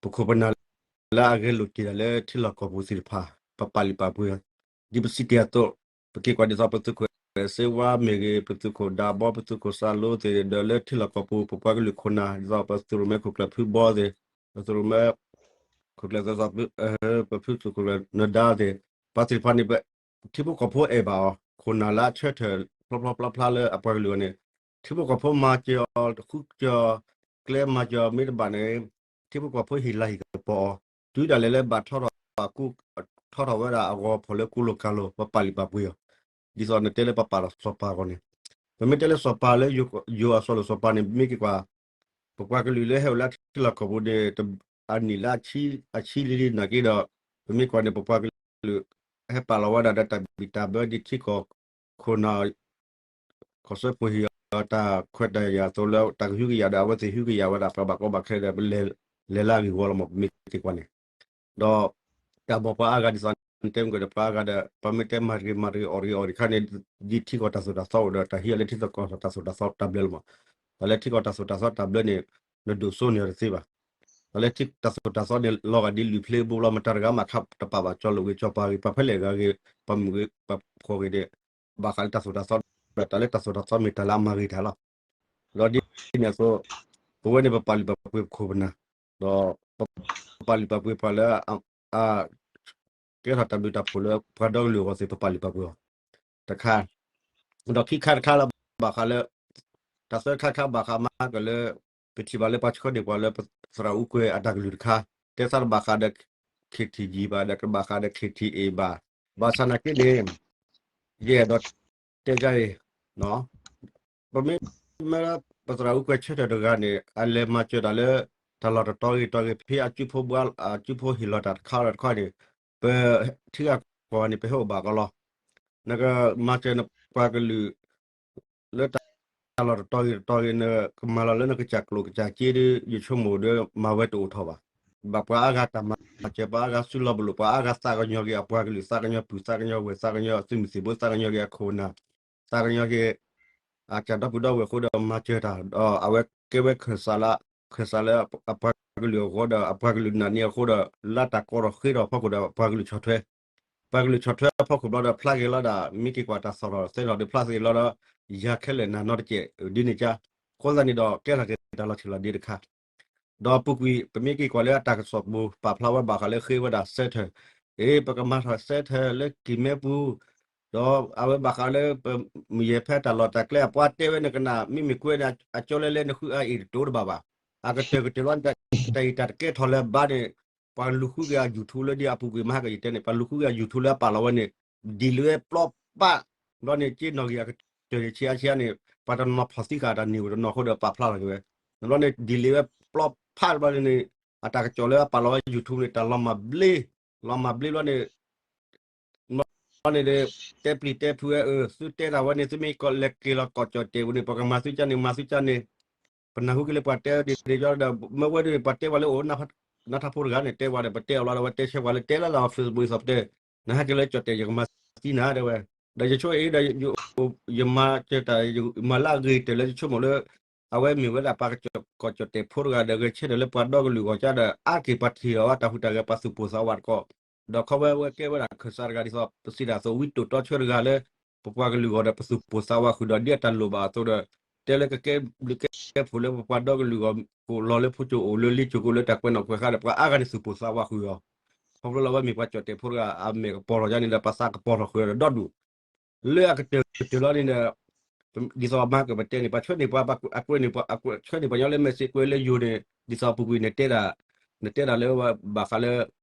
ပခိၣ်ပနၢ်လၢအဂဲၤလိာ်တ့ၢ်တၢ်လၢထံလီၢ်ကီၢ်ပူၤသ့ၣ်တဖၣ် ပပာ်လုၢ်ပာ်ပှ့ၤ ဒ်ပစံးတ့ၢ်အသိး ပက့ၤကွၢ်ဒ်သိးပသုးခိၣ်စ့ဝါမ့ၢ်ဂ့ၤ ပသုးခိၣ်ဒးဘီ ပသုးခိၣ်စၢ်လိသ့ၣ် ဒီးလၢထံလီၢ်ကီၢ်ပူၤ ပပှၤကလုာ်ခိၣ်နၢ် ဒ်သိးပသုးရိၣ်မဲခိၣ်ကျၢၢ်ဖုဘီသ့ၣ် ပသုးရိၣ်မဲ ခိၣ်ကျၢၢ်သၢသီ ပဖုသုးခိၣ်ကျၢၢ်နဒါသ့ၣ် ပှၤသ့ၣ်တဖၣ်န့ၣ် ထံဖိကီၢ်ဖိအဲၣ်ဘၣ်အီၤ ခိၣ်နၢ်လၢအဆၢထၢၣ်ဖျီဖျီဖျါဖျါလၢအပှၤကလုာ်အီၤန့ၣ် ထံဖိကီၢ်ဖိမၤစၢၤအီၤ ဃုကစၢၤ ကျဲမၤစၢၤမ့ၢ်တဘၣ်န့ၣ် ထံဖိကီၢ်ဖိဟ့ၣ်လၤဟ့ၣ်ကပီၤအီၤ တုၤဒၣ်လဲာ်လၢဘၣ်ထီထီၣ်အကူ ထီထီၣ်ဝဲဒၣ်အဂီၤဖီၣ်လၢကူလိာ်ကၤလိာ် ပပာ်လုၢ်ပာ်ပှ့ၤအီၤ ဒ်သိးနတဲလၢပပာ်ဒီးစီၤပၤအဂီၢ်န့ၣ် ပမ့ၢ်တဲလၢစီၤပၤလၢယိၤအစီၤလိာ်စီၤပၤန့ၣ် မ့ၢ်က့ၤကွၢ် ပပှၤကလုာ်လၢဟဲအိၣ်လၢထံလီၢ်ကီၢ်ပူၤန့ၣ် အနံၣ်လၢအဆံလံလံနာ်က့ဒီး ပမ့ၢ်ကွၢ်န့ၣ် ပပှၤကလုာ် ဟဲပာ်လီၤဝဲဒၣ်ဒီးတၢ်ဘံၣ်တၢ်ဘၢဒ်ထံကီၢ်ခိၣ်နၢ် ကီၢ်စၢဖှိၣ်ဟ့ၣ်အီၤတၢ်ခွဲးတၢ်ယာ်အသိးလၢတၢ်ကဟုကယာ်ဒီး အဝဲသ့ၣ်ဟုကယာ်ဝဲဒၣ်ပှၤဘၣ်ကီဘၣ်ခဲဒီး ပလဲၤလၢအဂ့ၢ်ဝီလီၤမး ပမ့ၢ်က့ၤကွၢ်န့ၣ် ဒီး တၢ်ဘီၣ်ပှၤအါဂၤဒ်သိးနတဲမ့ၢ်ကဒီးပှၤအါဂၤဒီး ပမ့ၢ်တဲမၤတဂ့ၤမၤတဂ့ၤအီၣ်တဂ့ၤအီၣ်တခါန့ၣ် ဒ်ထံကီၢ်တၢ်သိၣ်တၢ်သီအိၣ်ဒီး တၢ်ဟံးအီၤလၢထံကီၢ်တၢ်သိၣ်တၢ်သီတၢ်ဘျၢလီၤမး တၢ်လၢထံကီၢ်တၢ်သိၣ်တၢ်သီတၢ်ဘျၢန့ၣ် နဒိၣ်စိန့ၢ်အီၤတသ့ဘၣ် တၢ်လၢထံတၢ်သိၣ်တၢ်သီန့ၣ် လီၤဂာ်ဒ်လွံၢ်ဖျၢၣ်ဘိဘျီ မတၤတဂၤမးခါတပာ်ဘၣ်ကၠီလိာ်ဂ့ၤကၠီပၤဂ့ၤ ပှၤဖဲလဲၣ်ဂၤဂ့ၤ ပှၤမုၣ်ဂ့ၤ ပှၤဖှီၣ်ဂ့ၤန့ၣ် ဘၣ်ဃးလၢတၢ်သိၣ်တၢ်သီဒီး တၢ်လၢတၢ်သိၣ်တၢ်သီမ့ၢ်တၢ်လၢအမၤဂ့ၤတၢ်လီၤ. ဒီးဒ်န့ၣ်အသိး ပဝဲန့ၣ်ပပာ်လုၢ်ပာ်ပှ့ၤပခိၣ်ပနၢ် ဒီး ပပာ်လုၢ်ပာ်ပှ့ၤပှၤလၢ အ ကဲထီၣ်တၢ်ဘျုးတၢ်ဖှိၣ်လၢပှၤဒီကလုာ်အဂီၢ်သ့ၣ် ပပာ်လုၢ်ပာ်ပှ့ၤအီၤ တခါ ဒီးခံခါတခါလၢ ဘၣ်ဃးလၢ တၢ်သၢခါတခါဘၣ်ဃးမးကလၢ ပထံၣ်ဘၣ်လၢပှၤဆှၢန့ၢ်ပှၤလၢပသရၣ်အူကွဲၤအတၢ်ကလုၢ်တခါ တဲသးတဘၣ်ဃးဒီး KTG ဘၣ်ဒီးကဘၣ်ဃးဒီး KTA ဘၣ် ဘၣ်ဆၣ်နာ်က့န့ၣ် ယအဲၣ်ဒိးတဲဒ်အံၤ ပမ့ၢ်မ့ၢ်ပသရၣ်အူကွဲၤဆၢထၢၣ်တဂၤန့ၣ် အလဲၤမၤစၢၤတၢ်လၢ တၢ်လီၢ်တတီၤဂ့ၤတီၤဂ့ၤ ဖဲအစုဖိဘှါ အစုဖိဟ့ၣ်လီၤတၢ်တခါလီၤတခါန့ၣ် ပထံဂၤကီၢ်ဂၤန့ၣ် ပဟဲအိၣ်ဘၣ်ကီးလီၤ. နကမၤစၢၤနပှၤကလုာ် လၢတၢ်လီၢ်တတီၤဂ့ၤတတီၤဂ့ၤ နကမၤလီၤလၢနကစၢ်ကျိၣ်ကစၢ်စ့ဒီး ယဆိကမိၣ်ဒီး မၤဝဲတအိၣ်ထီၣ်ဘၣ်. ဘၣ်ပှၤအါဂၤတၢ်မၤစၢၤ ပှၤအါဂၤစုလီၤပလိာ် ပှၤအါဂၤသးကညီၤက့ၤအပှၤကလုာ် သးကညီၤပုၢ် သးကညီၤဝဲၢ် သးကညီၤသုးမုၢ်သံၣ်ဘိ သးကညီၤက့ၤအခိၣ်အနၢ် သးကညီၤက့ၤ အတၢ်ဒီပုၢ်ဒီဝဲၢ်အဃိဒီး မၤစၢၤတၢ် ဒီးအဝဲကဲဝဲခၢၣ်စးလၢ ခၢၣ်စးလၢအပှၤကလုာ်အဂီၢ်ဒီး အပှၤကလုာ်နာ်န့ၢ်အဃိဒီး လၢတၢ်ကီထီၣ်ဃ့ထီၣ်အဖီခိၣ်ဒီး အပှၤကလုာ်ဆီၣ်ထွဲ ပှၤကလုာ်ဆီၣ်ထွဲအဖီခိၣ်ဘျီဒီး ဖျါဂ့ၤလီၤဒၣ် မ့ၢ်က့ၤကွၢ်တၢ်ဆီၣ်ထီၣ်သဲထီၣ်ဒီး ဖျါဂ့ၤလီၤဒီး ယၤခဲလၢာ်နၤနီတကဲး ဒ်န့ၣ်ကါ, အဃိသတးန့ၣ်ဒီး ကဲထီၣ်က့ၤတၢ်လီၤထံၣ်လီၤဒ့တခါ ဒီးပူၤကွံာ် ပမ့ၢ်က့ၤကွၢ်လၢအတၢ်ကစီၣ်ပူၤ ပာ်ဖျါဝဲဘၣ်ဃးလၢဃ့ဝဲဒၣ် center, အ့ ပကမၤထီၣ် center လၢကံၢ်မဲပူၤ, ဒီးအဝဲဘၣ်ဃးလၢပမုၢ်ယဲၢ်ဖဲတၢ်လီၢ်တၢ်ကျဲအပှၤတဲဝဲန့ၣ်ကနၣ် မ့မ့ၢ်ကွဲန့ၣ် အကၠီလဲလဲနဃုအါအံၤတတိၤတဘၣ်ဘၣ်. အကတၢၢ်ကတၢၢ်လီၤန့ၣ် တၢ်အံၤတၢ်တကဲထီၣ်လၢၤဘၣ်န့ၣ် ပှၤလူၤဃုက့ၤအ YouTube လၢဒ်အပူၤကွံာ်မဟါကယံာ်တဲန့ၣ် ပှၤလူၤဃုက့ၤအ YouTube လၢအပာ်လီၤဝဲန့ၣ် delete ဝဲပျီပၢ်, ဘျီန့ၣ်က့နီၣ်ဂံၢ်အကတၢၢ်န့ၣ် ဆံးအါဆံးအါန့ၣ် ပှၤတနီၤဖီၣ်သံဃာ်တၢ်န့ၢ်အိၣ်တနီၤအဃိဒီးပာ်ဖျါလီၤက့ၤဝဲ, ဘျီန့ၣ် delete ဝဲပျီပၢ်ဘျီန့ၣ် အတၢ်ကစီၣ်လၢအပာ်လီၤဝဲ YouTube န့ၣ် တၢ်လီၤမၢ်ဘျ့, လီၤမၢ်ဘျ့ဘျီန့ၣ် ဘျီန့ၣ်ဒီး တဲပျံၤတဲဖုးဝဲ အၢ သုတဲတၢ်ဝဲန့ၣ် သုမ့ၢ်ကလဲၤက့ၤလီၤကီၢ်ကၠီၣ်တဲာ်ပူၤန့ၣ် ပကမၤသုကါန့ၣ် မၤသုကါန့ၣ်, ပနၢ်ဟူက့ၤလၢပှၤတဲဒ်န့ၣ်ဒီး မ့ၢ်ဝဲဒၣ်န့ၣ် ပှၤတဲဝဲလၢအိၣ် နထးဖိတဂၤန့ၣ် တဲဝဲဒီး ပတဲအီၤလီၤဒီး အဝဲတဲဆၢပှၤလၢတဲလၢလၢ Facebook အံၤသီးပတဲ, နဟဲက့ၤလၢကၠီၣ်တဲာ် ယကမၤသံနၤတဲဝဲ, ဒီးယဆိအ့ဒီး ယမၤကတၢၢ် ယမၤလၢအဂ့ၤတၢၢ်လၢယဆိကမိၣ်လၢ အဝဲမ့ၢ်ဝဲဒၣ်ပှၤကီၢ်ကၠီၣ်တဲာ်ဖိတဂၤဒီး ဂဲၤဆၢထၢၣ်လၢပှၤဒီကလုာ်ဂီၢ်ကါဒီး အါက့ၤပှၤထံၣ်အီၤတၢ်ဟူးတၢ်ဂဲၤ ပှၤသူၣ်ပိၢ်သးဝးတကီၢ်, ဒီးခီဝဲဝဲကဲဝဲဒၣ်ခၢၣ်စးတဂၤဒ်သိး ပစံးတၢ်အသိး ဝံတိာ်တီဆၢတဂၤလၢ ပပှၤကလုာ်ဂီၢ်ဒီး ပသူၣ်ပိၢ်သးဝးဃုာ်ဒီးဒ်အတၢ်လိၣ်ဘၣ်အသိးဒီး တဲလၢကကဲဘျုးကဲဖှိၣ်လၢပပှၤဒီကလုာ်ဂီၢ် ကိးလီၤလၢဖိကၠိအိၣ်လၢလ့ကၠိကိးလၢတၢ်ကွဲးနီၣ်ကွဲးဃါဒီး ပှၤအါဂၤန့ၣ်သူၣ်ပိၢ်သးဝးဃုာ်အီၤ, ခီဖျိလၢအဝဲမ့ၢ်ပှၤကီၢ်ကၠီၣ်တဲာ်ဖိတဂၤ အမဲာ်ကပီၤထီၣ်ယါန့ၣ်ဒီး ပသးကပီၤထီၣ်ဃုာ်ဒီးဒီဒူၣ်, လၢအကတၢၢ်ကတၢၢ်လီၤန့ၣ်ဒီး ဒ်သိးမၤကပတဲန့ၣ် ပှၤဆှၢန့ၢ်ပှၤ အကွဲးန့ၢ်ပှၤ အကွဲးဆှၢန့ၢ်ပှၤညီလၢ message ကွဲးလၢယိၤန့ၣ် ဒ်သိးအပူၤကွံာ်နတဲဒၣ် နတဲဒၣ်လၢဘၣ်ဃးလၢ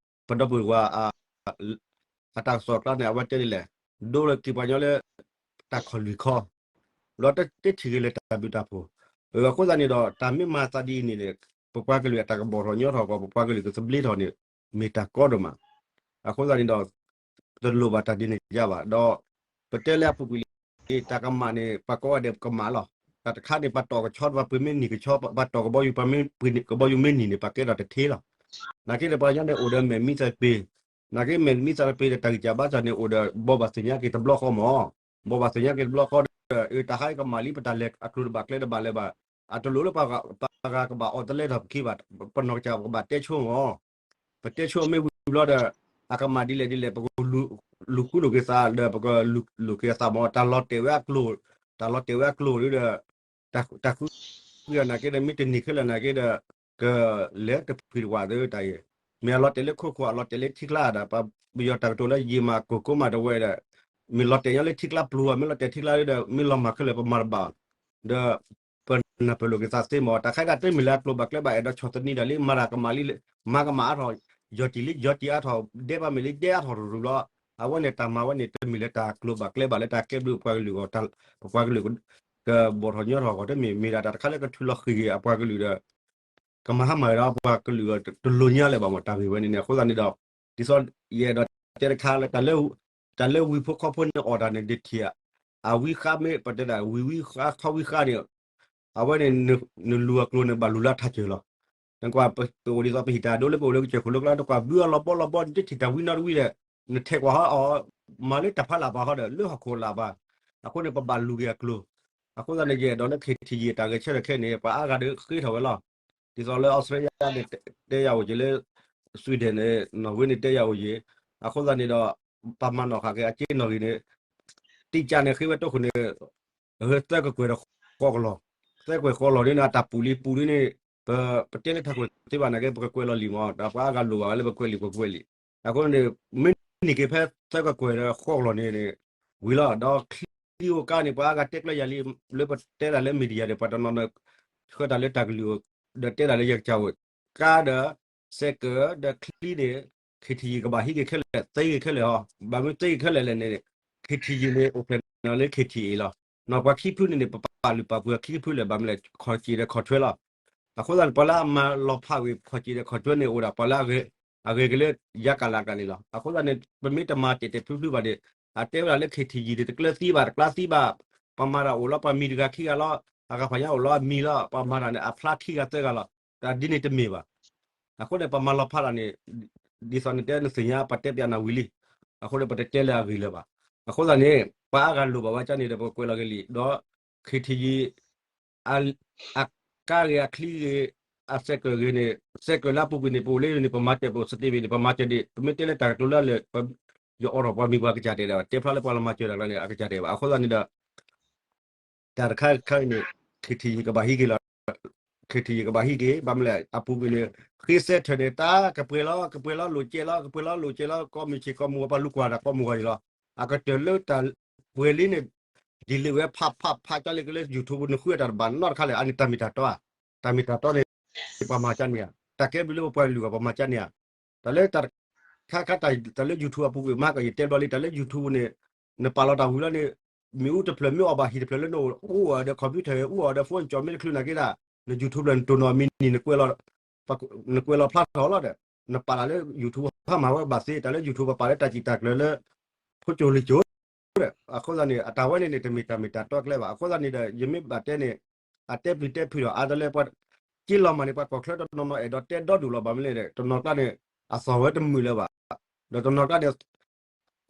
ပဒီပုၢ်ဝဲၢ် အတၢ်ကစီၣ်ကျါန့ၣ် အဝဲတဲဒ်လဲၣ်, ဒိလၢက့ၤပှၤညီလၢ တၢ်ခီၣ်လွံၢ်ခီ, ဒီးတထံၣ်ဂ့ၤလၢတၢ်ဘျုးတၢ်ဖှိၣ်, အဃိသတးန့ၣ်ဒီး တၢ်မ့ၢ်မၤသးဒ်အံၤန့ၣ် ပပှၤကလုာ်အတၢ်ကဘီၣ်ထီၣ်ညီထီၣ်ကီး ပပှၤကလုာ်ကသဘျ့ထီၣ်န့ၣ် မ့ၢ်တၢ်ကီဒိၣ်မး, အဃိသတးန့ၣ်ဒီး တလိၣ်ဘၣ်တၢ်ဒ်န့ၣ်ယါဘၣ် ဒီး ပတဲလၢအပူၤကွံာ်လံ တၢ်ကမၣ်န့ၣ် ပှၤကိးဂၤဒဲးကမၣ်လီၤ, တၢ်တခါန့ၣ် ပှၤတီၢ်ကဆီ ပှၤပှ့ၤမ့ၢ်နံၣ်ကဆီ ပှၤတီၢ်ကဘီယူၤ ပှၤမ့ၢ်ပှ့ၤကဘီယူၤမ့ၢ်နံၣ်န့ၣ် ပှၤကဲထီၣ်တထ့လီၤ, နာ်က့ဒီးပှၤကညီန့ၣ်အိၣ်ဒီးမဲာ်မံသးတပ့ၤ, နာ်က့မဲာ်မံသးတပ့ၤဒီးတၢ်ဂံၢ်စၢ်ဘါစၢ်န့ၣ်အိၣ်ဒီး ဘိးဘၣ်သ့ၣ်ညါက့ၤတဘျီဃီမး, ဘိးဘၣ်သ့ၣ်ညါက့ၤတဘျီဃီဒီး အတၢ်ဟါကမၣ်လံ ပတၢ်လဲၤအကျိၤတဘၣ်ကျဲတဘၣ်လၢၤဘၣ်, အတလိၣ်လၢပှၤဂၤကဘၣ်အီၣ်တလဲထီၣ်ပခံဘၣ်, ပနီၢ်ကစၢ်ပကဘၣ်တဲဆိမး ပတဲဆိမ့ၢ်ဝံၤဘျီဒီး အကမၣ်ဒ်လဲၣ်ဒ်လဲၣ် ပကလူၤဃုလိာ်က့ၤသးဒီး ပကလူၤက့ၤအသးမး တၢ်လီၤတဲာ်ဝဲအကျိၤ, တၢ်လီၤတဲာ်ဝဲအကျိၤဒီး တၢ်ဃုက့ၤအီၤနာ်က့ဒီး မ့ၢ်တန့ၢ်ခဲလၢာ်နာ်က့ဒီး ကလဲၤတဖှံတဝးသ့တၢ်အံၤ, မ့ၢ်အလီၤတဲာ်လၢခိခိၣ် အလီၤတဲာ်လၢထံကျါဒီး ပယီၤတၢ်ကတိၤလၢယံာ်မးကိၢ်ကိးမးတဝဲဒီး မ့ၢ်လီၤတဲာ်ညီလၢထံကျါပျိၤ မ့ၢ်လီၤတဲာ်ထံကျါဒီး မ့ၢ်လီၤမၢ်ခဲလၢာ်ပမၤတဘၣ်, ဒီး ပနၢ်ပၢၢ်လိာ်က့ၤသးသ့မး တၢ်ခါဒၣ်တမ့ၢ်လၢအကျိၤဘၣ်ကျဲဘၣ် အဲၣ်ဒိးဆီၣ်သနံးဒၣ်လံ မၤတၢ်ကမၣ်လံ မၤကမၣ်အါထီၣ် ယီၤတံၢ်လံ ယီၤတံၢ်အါထီၣ် ဒဲးဘၣ်မ့ၢ်လံဒဲးအါထီၣ်ရူၤရူၤလီၤ, အဝဲန့ၣ်တၢ်မၤဝဲန့ၣ် တမ့ၢ်လၢတၢ်ကျိၤဘၣ်ကျဲဘၣ်လၢတၢ်ကဲဘျုးပပှၤကလုာ်အဂီၢ် ပပှၤကလုာ် ကဘီၣ်ထီၣ်ညီထီၣ်အဂီၢ် တမ့ၢ်မ့ၢ်ဒၣ်တၢ်တခါလၢကထုးလီၤဃံၤက့ၤအပှၤကလုာ်ဒီး ကမၤဟါမၢ်ဒီးပှၤကလုာ်တလိၣ်ညါလၢၤဘၣ်မး တၢ်ဂ့ၢ်ဝဲန့ၣ်န့ၣ် အဃိသတးန့ၣ်ဒီး ဒ်သိးယအဲၣ်ဒိးတဲတခါလၢ တၢ်လၢဝံၤဖိခီဖိန့ၣ်အီၣ်တၢ်န့ၣ် ဒ်ထံၣ် အဝံဃါမ့ၢ် ပတဲဒၣ် ဝံၤဝံဃါခီဝံဃါန့ၣ် အဝဲန့ၣ် နလူၤအကျိၤန့ၣ် ဘၣ်လူၤလၢအထးစၢၤလီၤ. နကွၢ် ပအိၣ်ဒ်သိးပဟံၣ်တၢ်ဒိလၢပအိၣ်လၢကစၢၢ်ခိၣ်လၢကျါ နကွၢ်ဘုအလီၤဘီလီၤဘီ နတထံၣ်တၢ်ဝံနီတဝံဒီး နထဲးကွၢ်ဟီအီၤ မၤလၢတၢ်ဖးလၢ်ပာ်ဟီဒီး လၢဟီၣ်ခိၣ်လၢ်ပာ်, အဃိန့ၣ် ပဘၣ်လူၤက့ၤအကျိၤ, အဃိသတးန့ၣ် ယအဲၣ်ဒိးလၢ ခ့ထံယံၤ တၢ်ဂဲၤဆၢထၢၣ်ခဲအံၤန့ၣ် ပှၤအါဂၤဒီးဃ့ထီၣ်ဝဲလီၤ. ဒ်သိးလၢ အီစထြ့လယါန့ၣ် တဲယၤအိၣ်က့ၤလၢ Sweden န့ၣ် နီၣ်ဝ့န့ၣ် တဲယၤအိၣ်က့ၤ, အဃိသတးန့ၣ်ဒီး ပမၤနီၣ်ဃာ်က့ၤအက့နီၣ်ဂံၢ်န့ၣ် တံၢ်ကၢ်န့ၣ် ဃ့ဝဲတိခိၣ်န့ၣ် ဟဲသၢကကွဲၢ်ဒီးဃီကလီၢ်, သၢကွဲၢ်ဃီကလီၢ်န့ၣ် အတၢ်ပူၤလံပူၤန့ၣ် ပ ပတဲလၢထးခိၣ်သ့ဘၣ်နာ်က့ ပကကွဲးလီၤလံမး ဒီးပှၤအါဂၤလိၣ်ဘၣ်ဝဲလၢပကွဲးလံာ်ပကွဲးလံာ်, အဃိန့ၣ် မ့ၢ်န့ၢ်က့ၤဖဲသၢကကွဲၢ်ဒီးဃီကလီၢ်န့ၣ် ဝံၤလီၤ. ဒီးချံအိၣ်ကါန့ၣ် ပှၤအါဂၤတဲကျၢၤယၤလံ လၢပတဲဒၣ်လၢ media ဒီး ပှၤတနီၤနီၤ ဆှၢတၢ်လၢတၢ်ကလုၢ် ဒီးတဲဒၣ်လၢယကစၢ်အိၣ် ကါဒီး စဲးကၢၣ်ဒီးချံန့ၣ် ခ့ထံယံၤ ကဘၣ်ဟံးက့ၤခဲလၢာ် သ့က့ၤခဲလၢာ်ဟီ, ဘၣ်မနုၤသ့က့ၤခဲလၢာ်လဲၣ်န့ၣ် ခ့ထံယံၤန့ၣ် အိၣ်ဖျဲၣ်န့ၢ်လၢ ခ့ထံအ့ၣ်လီၤ. နီၢ်ပှၤခံဖုန့ၣ်န့ၣ် ပပာ်လုၢ်ပာ်ပှ့ၤခံဖုလဲၣ် ဘၣ်မနုၤလဲၣ် ခီၣ်စ့ၣ်ဒီးခီၣ်ထွဲလီၤ. အဃိသတးန့ၣ် ပှၤလၢအမၤလီၤဖးဝံၤ ခီၣ်စ့ၣ်ဒီးခီၣ်ထွဲန့ၣ် အိၣ်ဒၣ်ပှၤလၢအဂဲၤက့ၤလၢယါကလးကလးန့ၣ်လီၤ. အဃိသတးန့ၣ် ပမ့ၢ်တမၤတဲာ်တဲာ်ဖျုးဖျုးဘၣ်ဒီး အတဲဝဲဒၣ်လၢ ခ့ထံယံၤ န့ၣ် တကျၢၤသံဘၣ် တကျါသံဘၣ်, ပှၤမၤတၢ်အိၣ်လီၤ ပှၤမံၤတဂၤခံဂၤလီၤ, အဂၤဖးညါအိၣ်လီၤအမံၤလီၤ, ပှၤမၤတၢ်န့ၣ် အဖျါခံဂၤသၢဂၤလီၤ, တၢ်ဒ်န့ၣ်တမ့ၢ်ဘၣ်. အဃိန့ၣ် ပမၤလီၤဖးတၢ်န့ၣ် ဒ်သိးနတဲနသ့ၣ်ညါ ပှၤတဲပျးနၤဝံၤလံ, အဃိန့ၣ် ပတတဲလၢအဂ့ၢ်လၢၤဘၣ်. အဃိသတးန့ၣ် ပှၤအါဂၤလိၣ်ဘၣ်ဝဲကန့ၣ်ဒီး ပကကွဲးလီၤက့ၤလံာ် ဒီး ခ့ထံယံၤ အကါဂ့ၤ အချံဂ့ၤ အစဲးကၢၣ်ဂ့ၤန့ၣ် စဲးကၢၣ်လၢအပူၤကွံာ်န့ၣ် ပအိၣ်လၢန့ၣ် ပမၤစၢၤ ပအိၣ်စတ့ၢ်ဘ့ၣ်န့ၣ် ပမၤစၢၤဒံး ပမ့ၢ်တဲလၢတၢ်ကတိၤလၢအလၢာ် ပ ယအိးထီၣ်ပှၤမံၤပှၤကစၢ်ဒဲးဒီး တဲဖျါလၢပှၤလၢမၤစၢၤတၢ်ကျါန့ၣ် အကစၢ်ဒဲးဘၣ်. အဃိသတးန့ၣ်ဒီး တၢ်တခါခါအံၤန့ၣ် KTG ကဘၣ်ဟံးက့ၤလီၤ. KTG ကဘၣ်ဟံးက့ၤ ဘၣ်မနုၤလဲၣ် အပူၤကွံာ်န့ၣ် ဃ့စဲထၢၣ်န့ၣ် တၢ်ကပှဲၤလီၤ ကပှဲၤလီၤလိာ်ကဲလီၤ ကပှဲၤလီၤလိာ်ကဲလီၤ ကီမ့ၢ်ဆ့ၣ်ကီမ့ၢ်ဝဲပှၤလူၤကွၢ်တၢ်ကီမ့ၢ်ဂီၤန့ၣ်လီၤ. အကတၢၢ်လၢတၢ်ပှဲၤလံန့ၣ် ဒ်လဲၣ်ဝဲဖးဖးဖးကၠီလၢကလၢ YouTube နဃုတၢ်တဘၣ်နီတခါလဲၣ် အန့ၣ်တၢ်မ့ၢ်တၢ်တီဧါ. တၢ်မ့ၢ်တၢ်တီန့ၣ် ပှၤမၤကၠါန့ၣ်ဧါ. တၢ်ကဲဘျုးလၢပပှၤကလုာ်အဂီၢ် ပမၤကၠါန့ၣ်ဧါ. တၢ်လၢတၢ်ခါခါတၢ်လၢ YouTube အပူၤကွံာ်မၤကီး ယတဲဘျီလံ တၢ်လၢ YouTube န့ၣ် နပာ်လီၤတၢ်ဝံၤလီၤန့ၣ် မ့ၣ်အူတဖျၢၣ်မ့ၢ်အီၣ်ဘၣ်ဟံၣ်တဖျၢၣ်လၢနအိၣ် အူအီၤဒီး computer အူအီၤဒီး phone ကၠီမ့ၢ်တချုးနာ်က့ဒၣ် န YouTube လၢနတိၢ်နီၣ်မံၤနံၤ နကွဲးလီၤဖျါထီၣ်လီၤဒီး နပာ်တၢ်လၢ YouTube ဟါမၢ်ဝဲဘၣ်သ့ တၢ်လၢ YouTube ပပာ်လၢတၢ်စံးတၢ်ကျၢၤလၢ ဖိကၠိလံၤကၠိဒီး အဃိသတးန့ၣ် အတၢ်ဝဲန့ၣ်န့ၣ် တမ့ၢ်တၢ်မ့ၢ်တၢ်တီကျဲဘၣ်. အဃိသတးန့ၣ်ဒီး ယမ့ၢ်ဘၣ်တဲန့ၣ် အတဲပျံၤတဲဖုးဒီး အါတလၢပှၤ က့လီၤမၢ်န့ၣ် ပှၤကီၢ်ချၢတနီၤနီၤအဲၣ်ဒိးတဲဒီဒူၣ်လီၤ ဘၣ်မနုၤလဲၣ်ဒီး တနီၤကျါန့ၣ် အသီၣ်ဝဲတမုာ်လၢၤဘၣ်. ဒီးတနီၤကျါန့ၣ်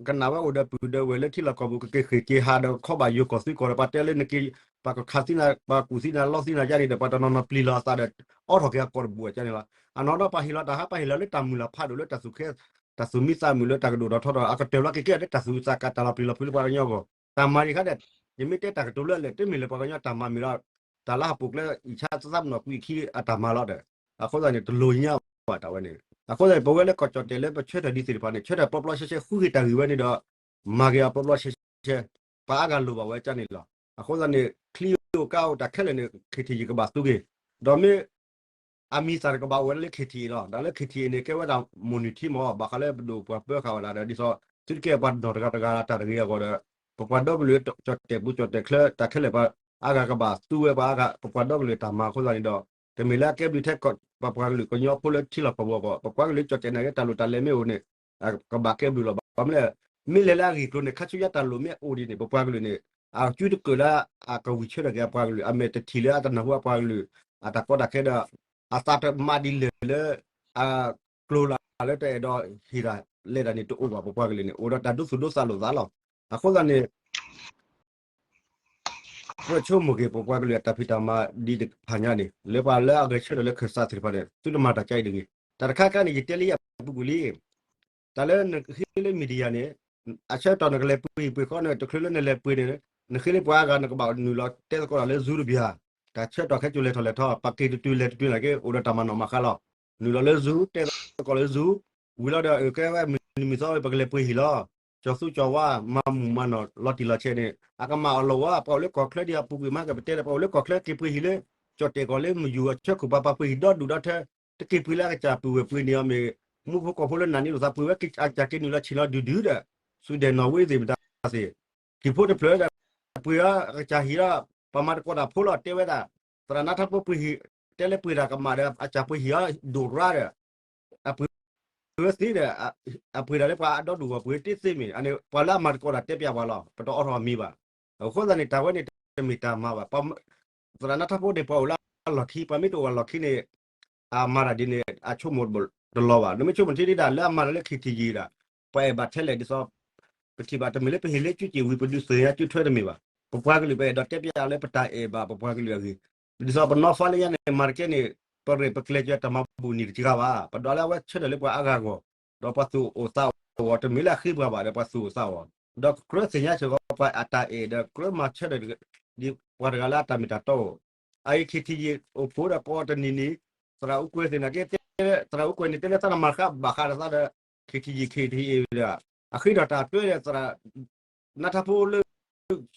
ကနၣ်ဝဲအိၣ်ဒီးပုၢ်ဒီးဝဲၢ်လၢထံလီၢ်ကီၢ်ပူၤ ကက့ၤဃ့ၢ်က့ၤဟးဒီးခီဘၣ်ယိၤကီၢ်သုးကီၢ်ဒီး ပှၤတဲလၢနက့ၤ ပှၤကခးသံနၤ ပှၤကူၣ်သံနၤလီသံနၤယါန့ၣ်ဒီး ပှၤတနီၤနီၤပျံၤလီၤအသးဒီး အိးထီၣ်က့ၤအကီၢ်တဘိၣ်အကါန့ၣ်လီၤ. အနီၢ်ဒီးပှၤဟ့ၣ်လီၤတၢ်ဟါ ပှၤဟ့ၣ်လီၤလၢတၢ်မုၢ်လၢ်ဖးဒိၣ်လၢတၢ်သူၣ်ဃဲ တၢ်သူၣ်မံသးမုာ်လၢတၢ်ကဒိၣ်ထီၣ်ထီထီၣ် အကတၢၢ်လီၤက့ၤကဲဒီးတၢ်သူၣ်စၢ်ကးတၢ်လီၤပျံၤလီၤဖုးလၢပှၤကညီအဂီၢ် တၢ်မၤန့ၣ်ခါဒီး ယမ့ၢ်တဲတၢ်ကတိၤလၢလဲၣ် တမ့ၢ်လၢပှၤကညီတၢ်မၤမ့ၢ်လီၤ တၢ်လၢဟးပိာ်ကျဲအံၤဆါသးပနီၣ်ကွံာ်ခံအတၢ်မၤလီၤဒီး အဃိသတးန့ၣ် တလိၣ်ညါဘၣ်တၢ်ဝဲန့ၣ် အဃိသတးန့ၣ် ပဝဲလၢကီၢ်ကၠီၣ်တဲၣ်လၢပဆၢထၢၣ်ဒ်သ့ၣ်တဖၣ်န့ၣ် ဆၢထၢၣ်ပျီပျီရှဲရှဲဃုက့ၤတၢ်ဂ့ၢ်ဝဲန့ၣ်ဒီး မၤက့ၤအပျီပျီရှဲရှဲ ပှၤအါဂၤလိၣ်ဘၣ်ဝဲကါန့ၣ်လီၤ. အဃိသတးန့ၣ် ချံယိၤကါအိၣ်တၢ်ခဲလၢာ်န့ၣ် KTG ကဘၣ်သူက့ၤ ဒီးမ့ၢ် အမံၤသၣ်တကဘၣ်အိၣ်ဝဲဒၣ်လၢ KTG လီၤ. တၢ်လၢ KTG န့ၣ် ကဲဝဲဒၣ်မိၢ်နုာ်ထံမ့ၢ် ဘၣ်ဃးလၢပဒိၣ်ပှၤပၢဃာ်ဝဲဒၣ်ဒီး ဒ်သိး သုတကဲပှၤနီၢ်တဂၤတဂၤတၢ်တဂ့ၤအဂီၢ်ဒီး ပပှၤဒီကလုာ်ကၠီၣ်တဲၣ်ပူၤကၠီၣ်တဲၣ်ချၢ တၢ်ခဲလၢာ်ပှၤအါဂၤကဘၣ်သူဝဲပှၤအါဂၤ ပပှၤဒီကလုာ်တၢ်မၤအဃိသတးန့ၣ်ဒီး တမ့ၢ်လၢအကဲဘျုးထဲ ပပှၤကလုာ်ကညီဖိလၢထံလီၢ်ကီၢ်ပူၤအဂီၢ် ပပှၤကလုာ်ကၠီၣ်တဲၣ်နာ်က့ တၢ်လိၣ်တၢ်လဲၤမ့ၢ်အိၣ်န့ၣ် ကဘၣ်ကဲဘျုးလီၤ. ဘၣ်မနုၤလဲၣ် မ့ၢ်လဲၤလၢအဂ့ၢ်ကျိၤန့ၣ် ခါဆူညါတၢ်လိၣ်မ့ၢ်အိၣ်ဒ်န့ၣ် ပပှၤကလုာ်န့ၣ် အစုတကၢၢ်လၢအကဝံၤဆၢထၢၣ်က့ၤအပှၤကလုာ် အမဲာ်တထံၣ်လၢအတနၢ်ဟူအပှၤကလုာ် အတၢ်ကီတၢ်ခဲဒီး အသးတမၤဒ်လဲၣ်လၢ အကျိၤလၢ်လၢတအဲၣ်ဒိးဟ့ၣ်တၢ်လဲၤတၢ်န့ၣ်တအိၣ်ဘၣ် ပပှၤကလုာ်န့ၣ် အိၣ်ဒီးတၢ်ဒိသူၣ်ဒိသးလိာ်သးလီၤ. အဃိသတးန့ၣ် ကြၢးဆိကမိၣ်က့ၤ ပပှၤကလုာ်အတၢ်ဖံးတၢ်မၤဒ်တဖၣ်ညါန့ၣ် လၢပှၤလၢအဂဲၤဆၢထၢၣ်လၢခၢၣ်စးသ့ၣ်တဖၣ်န့ၣ် သုတမၤတၢ်ကါအံၤတဂ့ၤ. တၢ်တခါခါန့ၣ် ယတဲလၢယပူၤကွံာ်လံ တၢ်လၢနဃ့လၢ media န့ၣ် အဆၢကတီၢ်နကလဲၤပှ့ၤပှ့ၤဃီန့ၣ် တချုးလၢနလဲၤပှ့ၤန့ၣ် နဃ့လၢပှၤအါဂၤ နကဘၣ်နုာ်လီၤတဲသကိးတၢ်လၢ Zoom တဘျီ တၢ်ဆၢကတီၢ်ခဲကိာ်လဲၤထီၣ်လဲၤထီ ပှၤက့ၤတတုၤလဲၤတတုၤနာ်က့ အိၣ်ဒီးတၢ်မၤနီၣ်မၤဃါလီၤ. နုာ်လီၤလၢ Zoom တဲသကိးလၢ Zoom ဝံၤလီၤဒီး အကဲဝဲမုၢ်နံၤမုၢ်သီ ပကလဲၤပှ့ၤဟံၣ်လီၤ ကၠီၤသူကၠီၤဝါ မၤမုာ်မၤနီၣ်လီၤတံၢ်လီၤဆဲးန့ၣ် အကမၣ်အလီၢ်ဝဲ ပှၤအိၣ်လၢကီၢ်ချၢဒ်အပူၤကွံာ်မး ကပတဲဒီး ပှၤအိၣ်လၢကီၢ်ချၢက့ၤပှ့ၤဟံၣ်လၢ ကၠီၣ်တဲၣ်ကီၢ်လၢမုၢ်ယူၢ်အဆၢခိၣ်ပှၤ ပှၤပှ့ၤဟံၣ်ဒီဒူၣ်ဒီထၢ တက့ၤပှ့ၤလၢအကစၢ်ပုၢ်ဝဲၢ်ပှ့ၤန့ၢ်အီၤမ့ၢ် မူဖိကီၢ်ဖိလၢနၤန့ၣ်လိာ်သးပှ့ၤဝဲ အကစၢ်က့ၤနုာ်လီၤဆံးလီၤဒုၣ်ဒုၣ်ဒီး Sweden Norway သ့ၣ်မတၤသ့ၣ် ဟံၣ်ဖိတဖျၢၣ်ဒီး ပှ့ၤအီၤအကစၢ်ဟံၣ်ဒီး ပှၤမၤတကိးတၢ်ဖိလီၤ တဲဝဲဒၣ် သရၣ်နါထီဖိပှ့ၤဟံၣ် တဲလၢပှ့ၤတၢ်ကမၣ်ဒီးအကစၢ်ပှ့ၤဟံၣ်အီၤဒိၣ်ရါဒီး အပှ့ၤဝဲသ့ဒီး အပှ့ၤတၢ်လၢပှၤအဒီဒူၣ်အဂီၢ် ပှ့ၤတသ့မ့ၢ် အန့ၣ် ပှၤလၢအမၤတကိးတၢ်တဲပျးပှၤလီၤ ပတအိးထီၣ်အမံၤဘၣ်. အဃိသတးန့ၣ် တၢ်ဝဲန့ၣ် တမ့ၢ်တၢ်မၤဘၣ် သရၣ်နါထီဖိန့ၣ် ပှၤအိၣ်လၢအလီၢ်ခံ ပှၤမ့ၢ်တအိၣ်အလီၢ်ခံန့ၣ် အမၤတၢ်ဒ်န့ၣ် အဆိကမိၣ်တလီၤဘၣ်. နမ့ၢ်ဆိကမိၣ်ထံဒ်ဒၣ်လၢအမၤတၢ်လၢ KTG ဒၣ် ပှၤအဲၣ်ဘၣ်ထဲလဲၣ်ဒ်သိး ပထံၣ်ဘၣ်တမ့ၢ်လၢပဟ့ၣ်လၢကၠူကၠံၣ်ဝံၤ ပဒုးသ့ၣ်ညါကၠူထွဲတမ့ၢ်ဘၣ်. ပပှၤကလုာ်ပအဲၣ်ဒိးတဲပျးလၢပတၢ်အဲၣ်ဘၣ်ပပှၤကလုာ်အဂ့ၢ် ဒ်သိးပနီၢ်ဖးလၢညါန့ၣ် မၤတကဲန့ၣ် ပရဲၣ်ပကျဲၤက့ၤတၢ်မၤဘူၣ်နံၤတကဂၤဘၣ်. ပဒွးလၢအဝဲဆၢထၢၣ်လၢပှၤအါဂၤအဂီၢ် ဒီးပှၤသူၣ်အိၣ်သးအိၣ်အဂီၢ် တမ့ၢ်လၢအဃ့ပှၤဘၣ်ဒီးပှၤသူၣ်အိၣ်သးအိၣ်အဂီၢ် ဒီးကြၢးသ့ၣ်ညါစ့ၢ်ကီးပှၤအတၢ်အဲၣ်ဒီးကြၢးမၤဆၢထၢၣ် ဒ်ပှၤတဂၤလၢအတၢ်မ့ၢ်တၢ်တီအိၣ် အအံၤ KTG အိၣ်ဖှိၣ်ဒီးကိးတနံၤနံၤ သရၣ်အူကွဲၤသ့ၣ်နာ်က့ သရၣ်အူကွဲၤန့ၣ် တဲလၢသးနမၤဃးဘၣ်ဃးဒီးသးဒီး KTG KTA ဒီး အဃ့ထီၣ်တၢ်တွဲဒီးသရၣ် နါထါဖိလၢ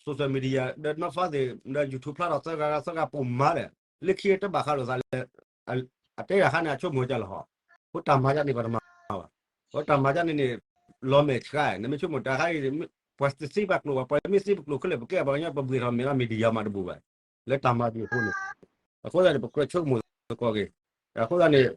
social media ဒီးနီၢ်ဖးသ့ၣ်ဒီး YouTube ဖျါထီၣ်သၢဂၤသၢဂၤပိာ်မၤဒီး လၢခံတဘၣ်ဃးလိာ်သးလၢ အတဲတၢ်ခါန့ၣ် အဆိကမိၣ်ကၢ်လီၤဟီၣ် ဖိတၢ်မၤယါန့ၣ် ပှၤတမၤဘၣ် ဖိတၢ်မၤယါန့ၣ်န့ၣ် လီၤမဲာ်ဆှး နမ့ၢ်ဆိကမိၣ်တၢ်ခါအံၤ ပှၤသ့ပှၤကျိာ်ဘၣ် ပှၤမ့ၢ်သ့ပကျိာ်ခဲလၢာ် ပကဲပှၤကညီပဘှ့ၣ်ထီၣ်မဲာ်လီၤ media မးတဘူၣ်ဘၣ် လၢတၢ်မၤဒံးအဃိန့ၣ် အဃိသတးန့ၣ် ပကြၢးဆိကမိၣ်သကိးက့ၤ အဃိသတးန့ၣ်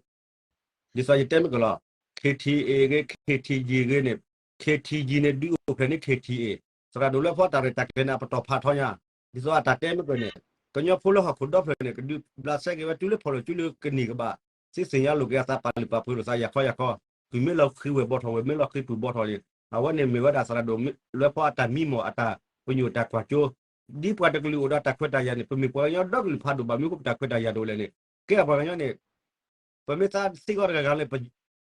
ဒ်သိးယတဲမ့ၢ်ကလီၤ KTA ဂ့ၤ KTG ဂ့ၤန့ၣ် KTG န့ၣ် ဒုးအိၣ်ဖျဲၣ်န့ၢ် KTA သရၣ်ဒိၣ်လၢဖီတၢ်ရဲၣ်တၢ်ကျဲၤန့ၣ် အပတီၢ်ဖးထီညါ ဒ်သိးအတၢ်တဲမ့ၢ်ကန့ၣ် ကညီဖိလၢဟီၣ်ခိၣ်ဒီဖျၢၣ်န့ၣ် ကဒုးဘျးစဲက့ၤဝဲတုၤလၢဖီၣ်လိာ်စုလၢကန့ၢ်ကဘၣ် သ့သ့ၣ်ညါလိာ်က့ၤအသးပာ်လုၢ်ပာ်ပှ့ၤလိာ်သးယၤခီယၤခီ ပုၢ်မ့ၢ်လီၤဃံၤဝဲၢ်ဘီထီၣ်ဝဲၢ်မ့ၢ်လီၤဃံၤပုၢ်ဘီထီၣ်န့ၣ် အဝဲန့ၣ်မ့ၢ်ဝဲဒၣ်သရၣ်ဒိၣ်လၢဖီအတၢ်မံမီၢ်အတၢ်ပညိၣ်တၢ်ကွၢ်စိ ဒ်ပှၤတကလုာ်အိၣ်ဒီးတၢ်ခွဲးတၢ်ယာ်န့ၣ် ပမ့ၢ်ပှၤကညီဒီကလုာ်ဖးဒိၣ်ဘၣ်မနုၤဃိပတၢ်ခွဲးတၢ်ယာ်တအိၣ်လဲၣ်န့ၣ် ကဲပှၤကညီန့ၣ် ပမ့ၢ်သးသံဂီၢ်တဂၤဂၤလၢ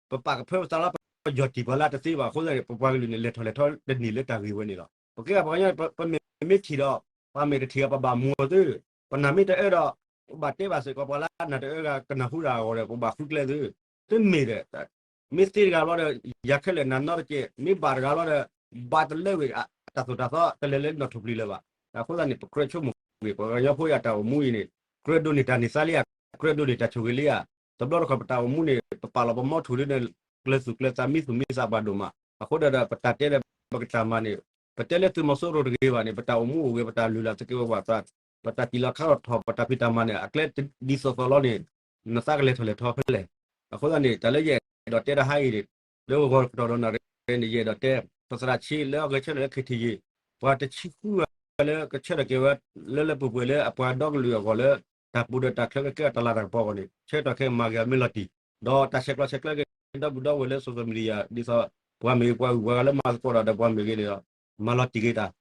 ပပာ်ကဖၢပသးလီၤ ပကဘၣ်ယီၢ်တံၢ်ပှၤလၢအတသ့ဘၣ်အဃိသတးန့ၣ် ပပှၤကလုာ်န့ၣ် လဲၤထီၣ်လဲၤထီတန့ၢ်လၢတၢ်ဂ့ၢ်ဝဲန့ၣ်လီၤ. ပကဲပှၤကညီ ပမ့ၢ်မ့ၢ်ထံၣ်ဒီး ပှၤမ့ၢ်တထံၣ်ဒီး ပဘၣ်မူအီၤသု, ပနၢ်မ့ၢ်တအၢဒီး ပဘၣ်တဲဘၣ်စ့ၢ်ကီး ပှၤလၢအနၢ်တအၢဂၤ ကနၢ်ဟူတၢ်အဂီၢ်ဒီး ပဘၣ်ဃုကျဲသု, တမ့ၢ်ဒီး မ့ၢ်သ့တဂၤဘျီဒီး ယၤခဲလၢာ်နၤနီတကဲး, မ့ၢ်ဘၣ်တဂၤဘျီဒီး ဘၣ်တလၢဝံၤ တၢ်သိၣ်တၢ်သီ တလဲၤလၢနီၣ်ထူၣ်ပျံၤလၢၤဘၣ်. အဃိသတးန့ၣ် ပကြၢးဆိကမိၣ်ကွံာ် ပှၤကညီဖိအတၢ်အိၣ်မူအံၤန့ၣ် ကြၢးဒိးန့ၢ်တၢ်န့ၢ်သါလံဧါ, ကြၢးဒိးန့ၢ်တၢ်ဆိၣ်ဂ့ၤလံဧါ. တဘျီတခီၣ်ပတၢ်အိၣ်မူန့ၣ် ပပာ်လီၤပမီထိၣ်ဒ်န့ၣ် ကျဲၤသူၣ်ကျဲၤသး မံသူၣ်မံသးပှၤဒိၣ်မး. အဃိဒီး ပတၢ်တဲဒီး ပကတၢ်မၤန့ၣ် ပတဲလၢသုးမီၤစိရိၤတဂ့ၤဘၣ်န့ၣ် ပတၢ်အိၣ်မူအိၣ်ဂ့ၤ ပတၢ်လုၢ်လၢ်သကဲးပဝး ပတၢ်တံၢ်လီၤခါလီၤထီၣ် ပတၢ်ဖံးတၢ်မၤန့ၣ် အကျဲဒ်သိးသိးလီၤန့ၣ် နသးကလဲၤထီၣ်လဲၤထီဖဲလဲၣ်. အဃိသတးန့ၣ် တၢ်လၢယအဲၣ်ဒိးတဲတဟါအံၤန့ၣ် လၢဂီၤကတီၢ်ဒီးနၣ်ရံၣ်န့ၣ် ယအဲၣ်ဒိးတဲ ပသရၣ်ဆံးလၢအဂဲၤဆၢထၢၣ်လၢ ခ့ထံယ့ၣ် ပှၤတဆံဃုဂၤလၢကဆၢထၢၣ်က့ၤဝဲ လၢလၢပှဲၤပှဲၤလၢအပှၤဒီကလုာ်အဂီၢ်လၢ တၢ်ပူၤဒီးတၢ်ချၢကကဲအတၢ်လၤတၢ်ကပီၤအဂီၢ်န့ၣ် ဆၢကတီၢ်ခဲအံၤမၤဂ့ၤအီၤမ့ၢ်လီၤတံၢ်, ဒီးတၢ်ဆဲးကျိးဆဲးကျၢက့ၤ ဒီပုၢ်ဒီဝဲၢ်လၢ social media ဒ်သိး ပှၤမ့ၢ်ဂ့ၤ ပှၤဂုၤပှၤဂၤလၢမၤသကိးတၢ်ဒီးပှၤမ့ၢ်ဂ့ၤန့ၣ်ဒီး မၤလီၤတံၢ်က့ၤတၢ်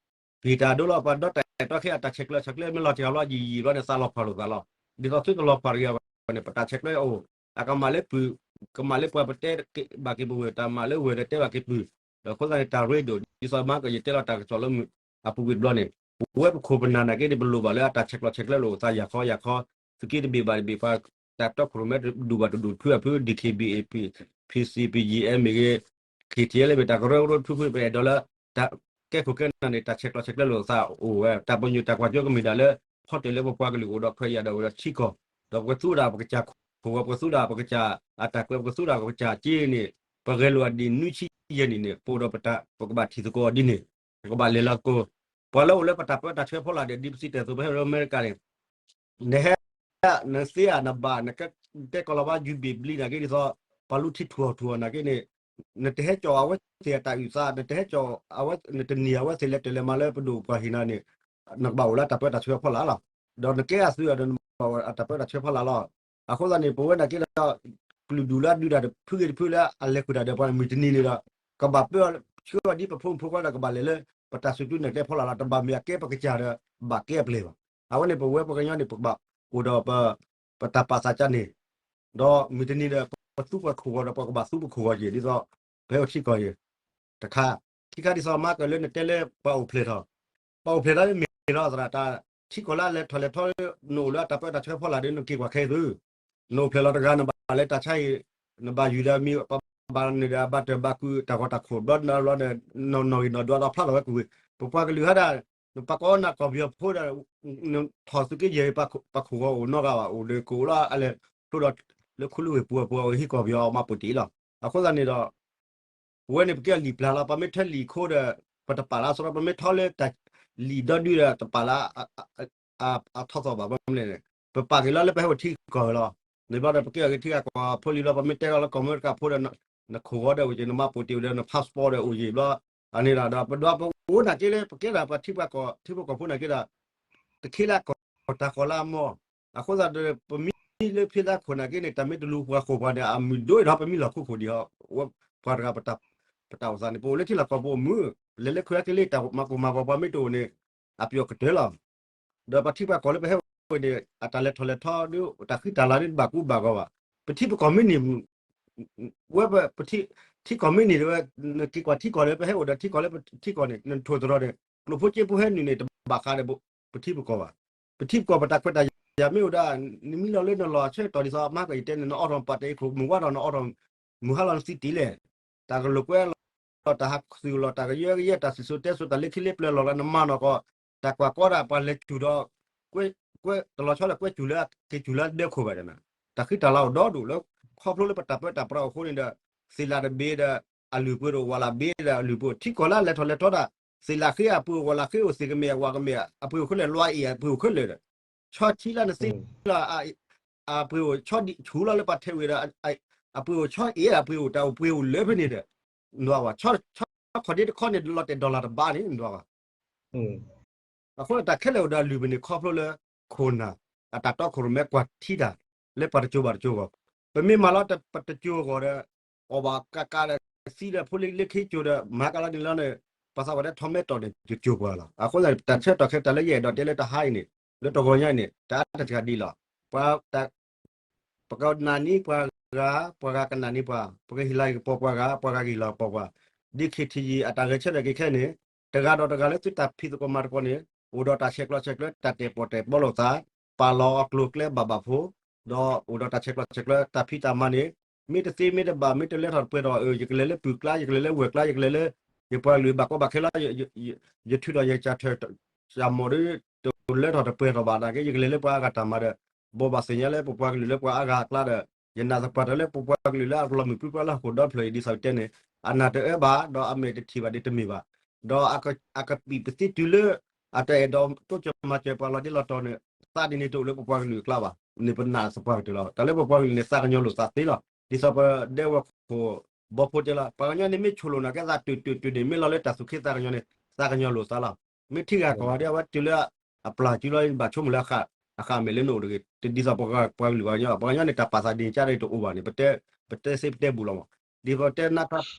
ဖံးတၢ်ဒိလီၤ ပှၤဒီးတၢ်အဲၣ်တီခဲအတၢ်ဆဲးကျၢဆဲးကျၢမ့ၢ်လီၤတံၢ်အီၤဘျီ ယံာ်ယံာ်ဘျီန့ၣ် သးလီၤဖးလိာ်သးလီၤ. ဒ်သိးသုတလီၤဖးတဂ့ၤအဂီၢ်န့ၣ် ပတၢ်ဆဲးကျၢအိၣ် အကမၣ်လၢပုၢ် ကမၣ်လၢပှၤပတဲဘၣ်က့ၤပဝဲၢ် တၢ်မၤလၢဝဲၢ်ဒီးတဲဘၣ်က့ၤပုၢ်, ဒီးအဃိသတးန့ၣ် တၢ်ရ့ဒိၣ် ဒ်သိးမၤကယတဲလီၤတၢ်ကစီၣ်လၢမုၢ် အပူၤကွံာ်တဘျီန့ၣ် ပဝဲပခိၣ်ပနၢ်နာ်က့န့ၣ် ပလိၣ်ဘၣ်လၢအတၢ်ဆဲးကျိးဆဲးကျၢလိာ်သးယၤခီယၤခီ, သုးက့တဘ့ၣ်ဘၣ်တဘ့ၣ် ပှၤတၢ်တီခိၣ်ရိၣ်မဲတဒူၣ်ဘၣ်တဒူၣ် ဖုအဖု ဒီး ခ့ဘံၣ်အ့ၣ် ပယံၣ်အဲမ့ၢ်ဂ့ၤ ခ့ထံလၢမ့ၢ်တၢ်ကရၢကရိတဖုဖု ပအဲၣ်ဒိးလၢ တၢ်ကဲခိၣ်ကဲနၢ်န့ၣ် တၢ်ဆဲးကျိးဆဲးကျၢလိာ်သးအိၣ်ဝဲ တၢ်ပညိၣ်တၢ်ကွၢ်စိကမ့ၢ်ဒၣ်လၢ ဖီတၢၣ်လၢပပှၤကလုာ်အိၣ်ဒီးခွဲးယာ်ဒီးအိၣ်ဒီးထံကီၢ်, ဒီးပကသူဒၣ်ပကစၢ်ခိၣ်ဝဲ ပကသူဒၣ်ပကစၢ်အတၢ်ကွဲး ပကသူဒၣ်ပကစၢ်က့န့ၣ် ပဂဲၤလိာ်အဒံးနွံဆံယဲၢ်နံၣ်န့ၣ် ပအိၣ်ဒီးပတၢ် ပကဘၣ်ထံၣ်သကိးအီၤဒ်န့ၣ် ပကဘၣ်လဲၤလီၤသကိး, ပှၤလၢအိၣ်လၢပတၢ်ပၢတၢ်ဆှၢဖီလာ်ဒီး ဒ်ပစံးတၢ်အသိး ပဟဲလၢအမဲရကၤန့ၣ် နဟဲ နသ့ဧါ နဘၣ် နကတဲကီၢ်လီၤဘၣ် ယူၤဘ့ၣ်ဘျံးနာ်က့ဒ်သိး ပှၤလူထံထူၣ်အီၣ်ထူၣ်အီၣ်နာ်က့န့ၣ် နတဟဲကၠီၣ်အဝဲသ့ၣ်အတၢ်အုၣ်သး နတဟဲကၠီၣ်အဝဲ နတန့ၢ်အဝဲသ့ၣ်လဲၤတၢ်လဲၤမၤလၢပဒိၣ်ပှၤဟ့ၣ်နၤန့ၣ် နကဘၣ်အိၣ်လၢအတၢ်ပၢတၢ်ဆှၢဖီလာ်လီၤ. ဒီးနကဲအသုးဒီး နဘၣ်အိၣ်အတၢ်ပၢတၢ်ဆှၢဖီလာ်လီၤ. အဃိသတးန့ၣ် ပဝဲနာ်က့ဒီး ကလုာ်ဒူၣ်လၢအဒုးတၢ်တဖုဂ့ၤတဖုလၢအလဲၤဃုာ်တၢ်ဒီးပှၤန့ၣ် မုၢ်တနံၤန့ၣ်ဒီး ကဘၣ်ပၢဆှၢအီၤဒ်ပဖိမုၣ်ဖိခွါဒီး ကဘၣ်လဲၤလၢပတၢ်စူၢ်တၢ်နာ်ကျဲဖီလာ်လီၤ. တဘၣ်မ့ၢ်အကဲပကစၢ်ဒီး ဘၣ်ကဲအပျဲၢ်ဘၣ်. အဝဲန့ၣ် ပဝဲပှၤကညီန့ၣ် ပကဘၣ်အိၣ်ဒီး ပတၢ်ပာ်သးကါန့ၣ် ဒီးမုၢ်တနံၤဒီး ပသူပှၤခိၣ်ဂီၤဒီး ပှၤကဘၣ်သူပခိၣ်ဂီၤက့ၤ ဒ်သိး ပဟဲအိၣ်ထံကီၢ်အံၤ တခါ, ခံခါဒ်သိးမၤကလၢနတဲလၢပှၤအိၣ်ဖျဲၣ်ထီၣ်, ပှၤအိၣ်ဖျဲၣ်ထီၣ်မ့ၢ်လီၤသရၣ် တၢ်ထံကီၢ်လၢအလဲၤထီၣ်လဲၤထီ နအိၣ်လၢအတၢ်ပၢတၢ်ဆှၢဖီလာ်ဒီး နက့ၤကွၢ်ခဲအံၤသု, နအိၣ်ဖျဲၣ်လီၤတဂၤ နဘၣ်လဲၤတၢ်ဆါအံၤ, နဘၣ်ယုၢ်ဒီးမံၤ ပှၤဘၣ်န့ၣ်ဒီး ဘၣ်တၢၢ်ဘၣ်ကုာ် တၢ်ဂီၤတၢ်ခိၣ်ဘျီ နီၢ်ဂံၢ်နီၢ်ဒွးဒီးဖျါထီၣ်ဝဲကွံာ်ဝံၤ ပပှၤကလုာ်ဟဲဒၣ် နပှၤကိးနၢ်ကီၢ်ပယီၤဖိဒီး နထီၣ်သုးက့ယဲၢ် ပှၤခိၣ်ဂီၤအိၣ်နီတဂၤဘၣ် အိၣ်ဒီးကအိၣ်လီၤ အလဲၤဖျိဒီး လၢခူလၢဝ့ၢ်ပူၤအပူၤ အဝဲဟံးကီၢ်ပယီၤအမၤပိာ်တ့ၢ်လီၤ. အဃိသတးန့ၣ်ဒီး ပဝဲန့ၣ် ပကဲလံာ်ပျၢ်လီၤ ပမ့ၢ်ထၢလံာ်ခိဒီး ပတပာ်လၢအသရီ ပမ့ၢ်ထီလၢတၢ်လံာ်ဒီဒုဒီး တပာ်လၢ အထီၣ်သီဘၣ် ဘၣ်မနုၤလဲၣ်န့ၣ် ပပာ်က့ၤလီၤလၢပဟဲအိၣ်ထံကီၢ်လီၤ. န့ၣ်ဘျီဒီး ပကဲအီၤက့ၤထံဂၤကီၢ်ဖိလံလီၤ ပမ့ၢ်တဲလီၤလၢကီၢ်အမဲရကၤဖိဒီး နခိၣ်ဂီၤဒီးအိၣ်က့ၤ နမၤပိာ်တ့ၢ်ဒီး န passport ဒီးအိၣ်က့ၤဘျီ အန့ၣ်ဒီး ပဒွးပအိၣ်နာ်က့လၢ ပကဲဒၣ်ပှၤထံဖိကီၢ်ဖိ ထံဖိကီၢ်ဖိနာ်က့ဒီး တခ့လၢကီၢ်တၢ်ဃီၤလၢအမီၢ် အဃိသတးဒီး ပမံလၢဖံလၢခိၣ်နာ်က့န့ၣ် တၢ်မ့ၢ်တလူၤပှၤခိၣ်ပှၤဒီး အမုၢ်ဒိၣ်အံၤဒီး ပမံလီၢ်ခိခိၣ်ဒံးဟီ ပှၤတဂၤ ပတၢ်အိၣ်သးန့ၣ် ပအိၣ်လၢထံလီၢ်ကီၢ်ပူၤမုၢ် လဲၤလၢခူၣ်ဟဲက့ၤလၢတၢ်မၤကိၢ်မၤဂီၤ ပှၤမ့ၢ်တအိၣ်န့ၣ် အပျီၣ်ကတၢၢ်လီၤ. ဒီးပှၤထံပှၤကီၢ်လၢပဟဲအိၣ်န့ၣ် အတၢ်လဲၤထီၣ်လဲၤထီဒီး တၢ်ဃံတၢ်လၤဒီး ဘၣ်ကူဘၣ်ဂီၤဘၣ်. ပထံပကီၢ်မ့ၢ်န့ၢ် ဝဲပ ထံကီၢ်မ့ၢ်န့ၢ်ဒီးဝဲ နက့ၤကွၢ်ထံကီၢ်ဒီး ပဟဲအိၣ်ဒီးထံကီၢ်လၢပထံကီၢ်န့ၣ် နထိၣ်သတြီၤန့ၣ် ကျိၣ်ဖိစ့ဖိဟဲနုာ်န့ၣ် တဘၣ်ဃးဒီးပထံပကီၢ်ဘၣ်. ပထံပကီၢ်ပတၢ်ခွဲးတၢ်ယာ်မ့ၢ်အိၣ်ဒၣ် နမံလီၤလၢနလီၢ်ဆၢကတီၢ်ဒ်သိး မၤကယတဲန့ၣ် နအိးထီၣ်ပာ်တ့ၢ်ခိၣ် မုၢ်ဝါထီၣ် နအိးထီၣ် မုၢ်ဟါလီၤနသံတ့ၢ်လဲၣ်. တၢ်ကလိာ်ကွဲလီၤ တၢ်ဟးသုးလီၤ တၢ်ကယၢကယဲ တၢ်စံၣ်စိၤတဲစိၤ တၢ်လၢခံလၢပျၢၤလီၤလၢနမၤနီၢ်ကီၢ် တၢ်ကွၢ်ကီဒၣ်ပှၤလဲၤစူၤဒီး ကွဲး ကွဲးတလီၤဆီလၢကွဲးစူၤလၢ က့ၤစူၤလၢဒဲခိၣ်ဘၣ်ဒီး တၢ်ဃံတၢ်လၤအိၣ်ဒီဒူၣ်လၢ ခီဖျိလၢပတၢ်ပၢတၢ်ပြးအိၣ်အဃိန့ၣ်ဒီး သ့ၣ်လၣ်တဘ့ၣ်ဒီး အလုၢ်အပှ့ၤဒီး ဝၣ်လၢဘ့ၣ်ဒီးအလုၢ်အပှ့ၤ ထံကီၢ်လၢအလဲၤထီၣ်လဲၤထီဒၣ် သ့ၣ်လၣ်ဃ့အပှ့ၤ ဝၣ်လၢဃ့အိၣ် သ့ၣ်ကမဲာ်ဝၣ်ကမဲာ် အပှ့ၤအိၣ်ခဲလၢာ် လွါအ့ၣ်အပှ့ၤအိၣ်ခဲလၢာ်ဒီး ဆီထံလၢနသ့လီၤ အပှ့ၤအိၣ်ဆီဒံးဆူၣ်လီၤလၢပှၤထဲးဝံၤဒီး အပှ့ၤအိၣ်ဆီအ့ၣ် အပှ့ၤအိၣ်တၢ်အိၣ်ပှ့ၤအိၣ်လၢ ဖဲန့ၣ်ဒီး နွါဝဲ ဆီခီၣ်ဒ့တခီန့ၣ် လီၤတဲာ် dollar တဘးန့ၣ် နွါဝဲ အဃိန့ၣ် တၢ်ခဲလၢာ်အိၣ်ဒီးအလုၢ်အပှ့ၤန့ၣ် ခီဖျိလၢ ခိၣ်နၢ် အတၢ်တီခိၣ်ရိၣ်မဲကွၢ်ထံတၢ် လၢပှၤတစိၤဘၣ်တစိၤအဂီၢ် ပမ့ၢ်မၤလီၤပတစိၤအဂီၢ်ဒီး အီၣ်ဘၣ်ကးကးဒီးသံဒီးဖိလၢလၢခံစိၤဒီး မၤကလီန့ၣ်လီၤန့ၣ် ပှၤသးပှၢ်တဲထီၣ်မဲာ်တီၢ်န့ၣ် တစိၤပှၤလီၤ. အဃိသတးန့ၣ် တၢ်ဆၢကတီၢ်ခဲအံၤ တၢ်လၢယအဲၣ်ဒိးတဲလၢတဟါအံၤန့ၣ် လၢတဂီၤညါအံၤန့ၣ် တၢ်အါတက့ၢ်ဒ်လီၤ. ပှၤ ပကနၣ်န့ၢ်ပှၤ ပှၤဂၤ ပှၤဂၤကနၣ်န့ၢ်ပှၤ, ပကဟ့ၣ်လၤကပီၤပှၤဂၤ, ပှၤဂၤကဟ့ၣ်လၤကပီၤပှၤ, ဒ် ခ့ထံယံၤ အတၢ်ဂဲၤဆၢထၢၣ်က့ၤခဲအံၤန့ၣ်, တဂၤဒီးတဂၤလၢသုတၢ်ဖံးသကိးမၤသကိးန့ၣ်, အိၣ်ဒီးတၢ်ဆဲးကျိးဆဲးကျၢ တၢ်တဲာ်ပီၣ်တဲာ်ပီလိာ်သး, ပာ်လီၤအကျိၤအကျဲဘၣ်ဘၣ်ဖိ, ဒီးအိၣ်ဒီးတၢ်ဆဲးကျိးဆဲးကျၢ တၢ်ဖံးတၢ်မၤန့ၣ်, မ့ၢ်တသ့မ့ၢ်တဘၣ် မ့ၢ်တလဲၤထီၣ်တပှဲၤထီၣ်, ယကလဲၤလၢပုၢ်ကျါ, ယကလဲၤလၢဝဲၢ်ကျါ, ယကလဲၤလၢ ယပှၤကလုာ်ဘၣ်ကီဘၣ်ခဲလၢ ယထုးထီၣ်ယကစၢ်ထၢၣ် စၢ်မီၣ်ဒီး တလဲၤထီၣ်တပှဲၤထီၣ်ဘၣ်နာ်က့ ယကလဲၤလၢပှၤအါဂၤတၢ်မၤဒီး ဘိးဘၣ်သ့ၣ်ညါလၢပပှၤကလုာ်လၢပှၤအါဂၤအကျါဒီး ယနာ်သပှၢ်တၢၢ်လၢပပှၤကလုာ်လၢအလီၤမုၢ်ပြံပြါလၢဟီၣ်ခိၣ်ဒီဖျၢၣ်အံၤ ဒ်သိးတဲန့ၣ် အနၢ်တအၢဘၣ် ဒီးအမဲာ်တထံၣ်ဘၣ်ဒီးတမ့ၢ်ဘၣ်, ဒီးအကပံာ်ပသံတုၤလၢ အတအဲၣ်ဒိးတိစၢၤမၤစၢၤပှၤလီၤတံၢ်လီၤတီၤန့ၣ် သးဒ်န့ၣ်တအိၣ်လၢပပှၤကလုာ်အကျါဘၣ်, န့ၣ်ပနာ်သပှၢ်ကတၢၢ်လီၤ. တၢ်လၢပပှၤကလုာ်န့ၣ် သးကညီၤလိာ်သးသ့လီၤ. ဒ်သိးပဒဲဝဲၢ်ခိၣ်ဘီဖိတဲလီၤ ပှၤကညီန့ၣ် မ့ၢ်ဆိၣ်လိာ်နာ်က့သးတုၤတုၤတုၤန့ၣ် မ့ၢ်လီၤလၢတၢ်သူၣ်က့သးကညီၤန့ၣ် သးကညီၤလိာ်သးလီၤ. မ့ၢ်ထံဂၤကီၢ်ဂၤဒ်အဝဲတုၤလၢအပျၢ်စုလီၤ ဘၣ်ဆိကမိၣ်လၢ အဃၣ်အမဲာ်လၢနအိၣ်တဂ့ၤ, တဒ်သိးပပှၤကလုာ်ပှၤကညီ, ပှၤကညီန့ၣ်တၢ်ပာ်သးဒ်န့ၣ်ကတၢၢ်တအိၣ်ဘၣ်န့ၣ် ပတဲသ့ပတဲဘူးလီၤမး. ဒ်သိးတဲ ပသရၣ်န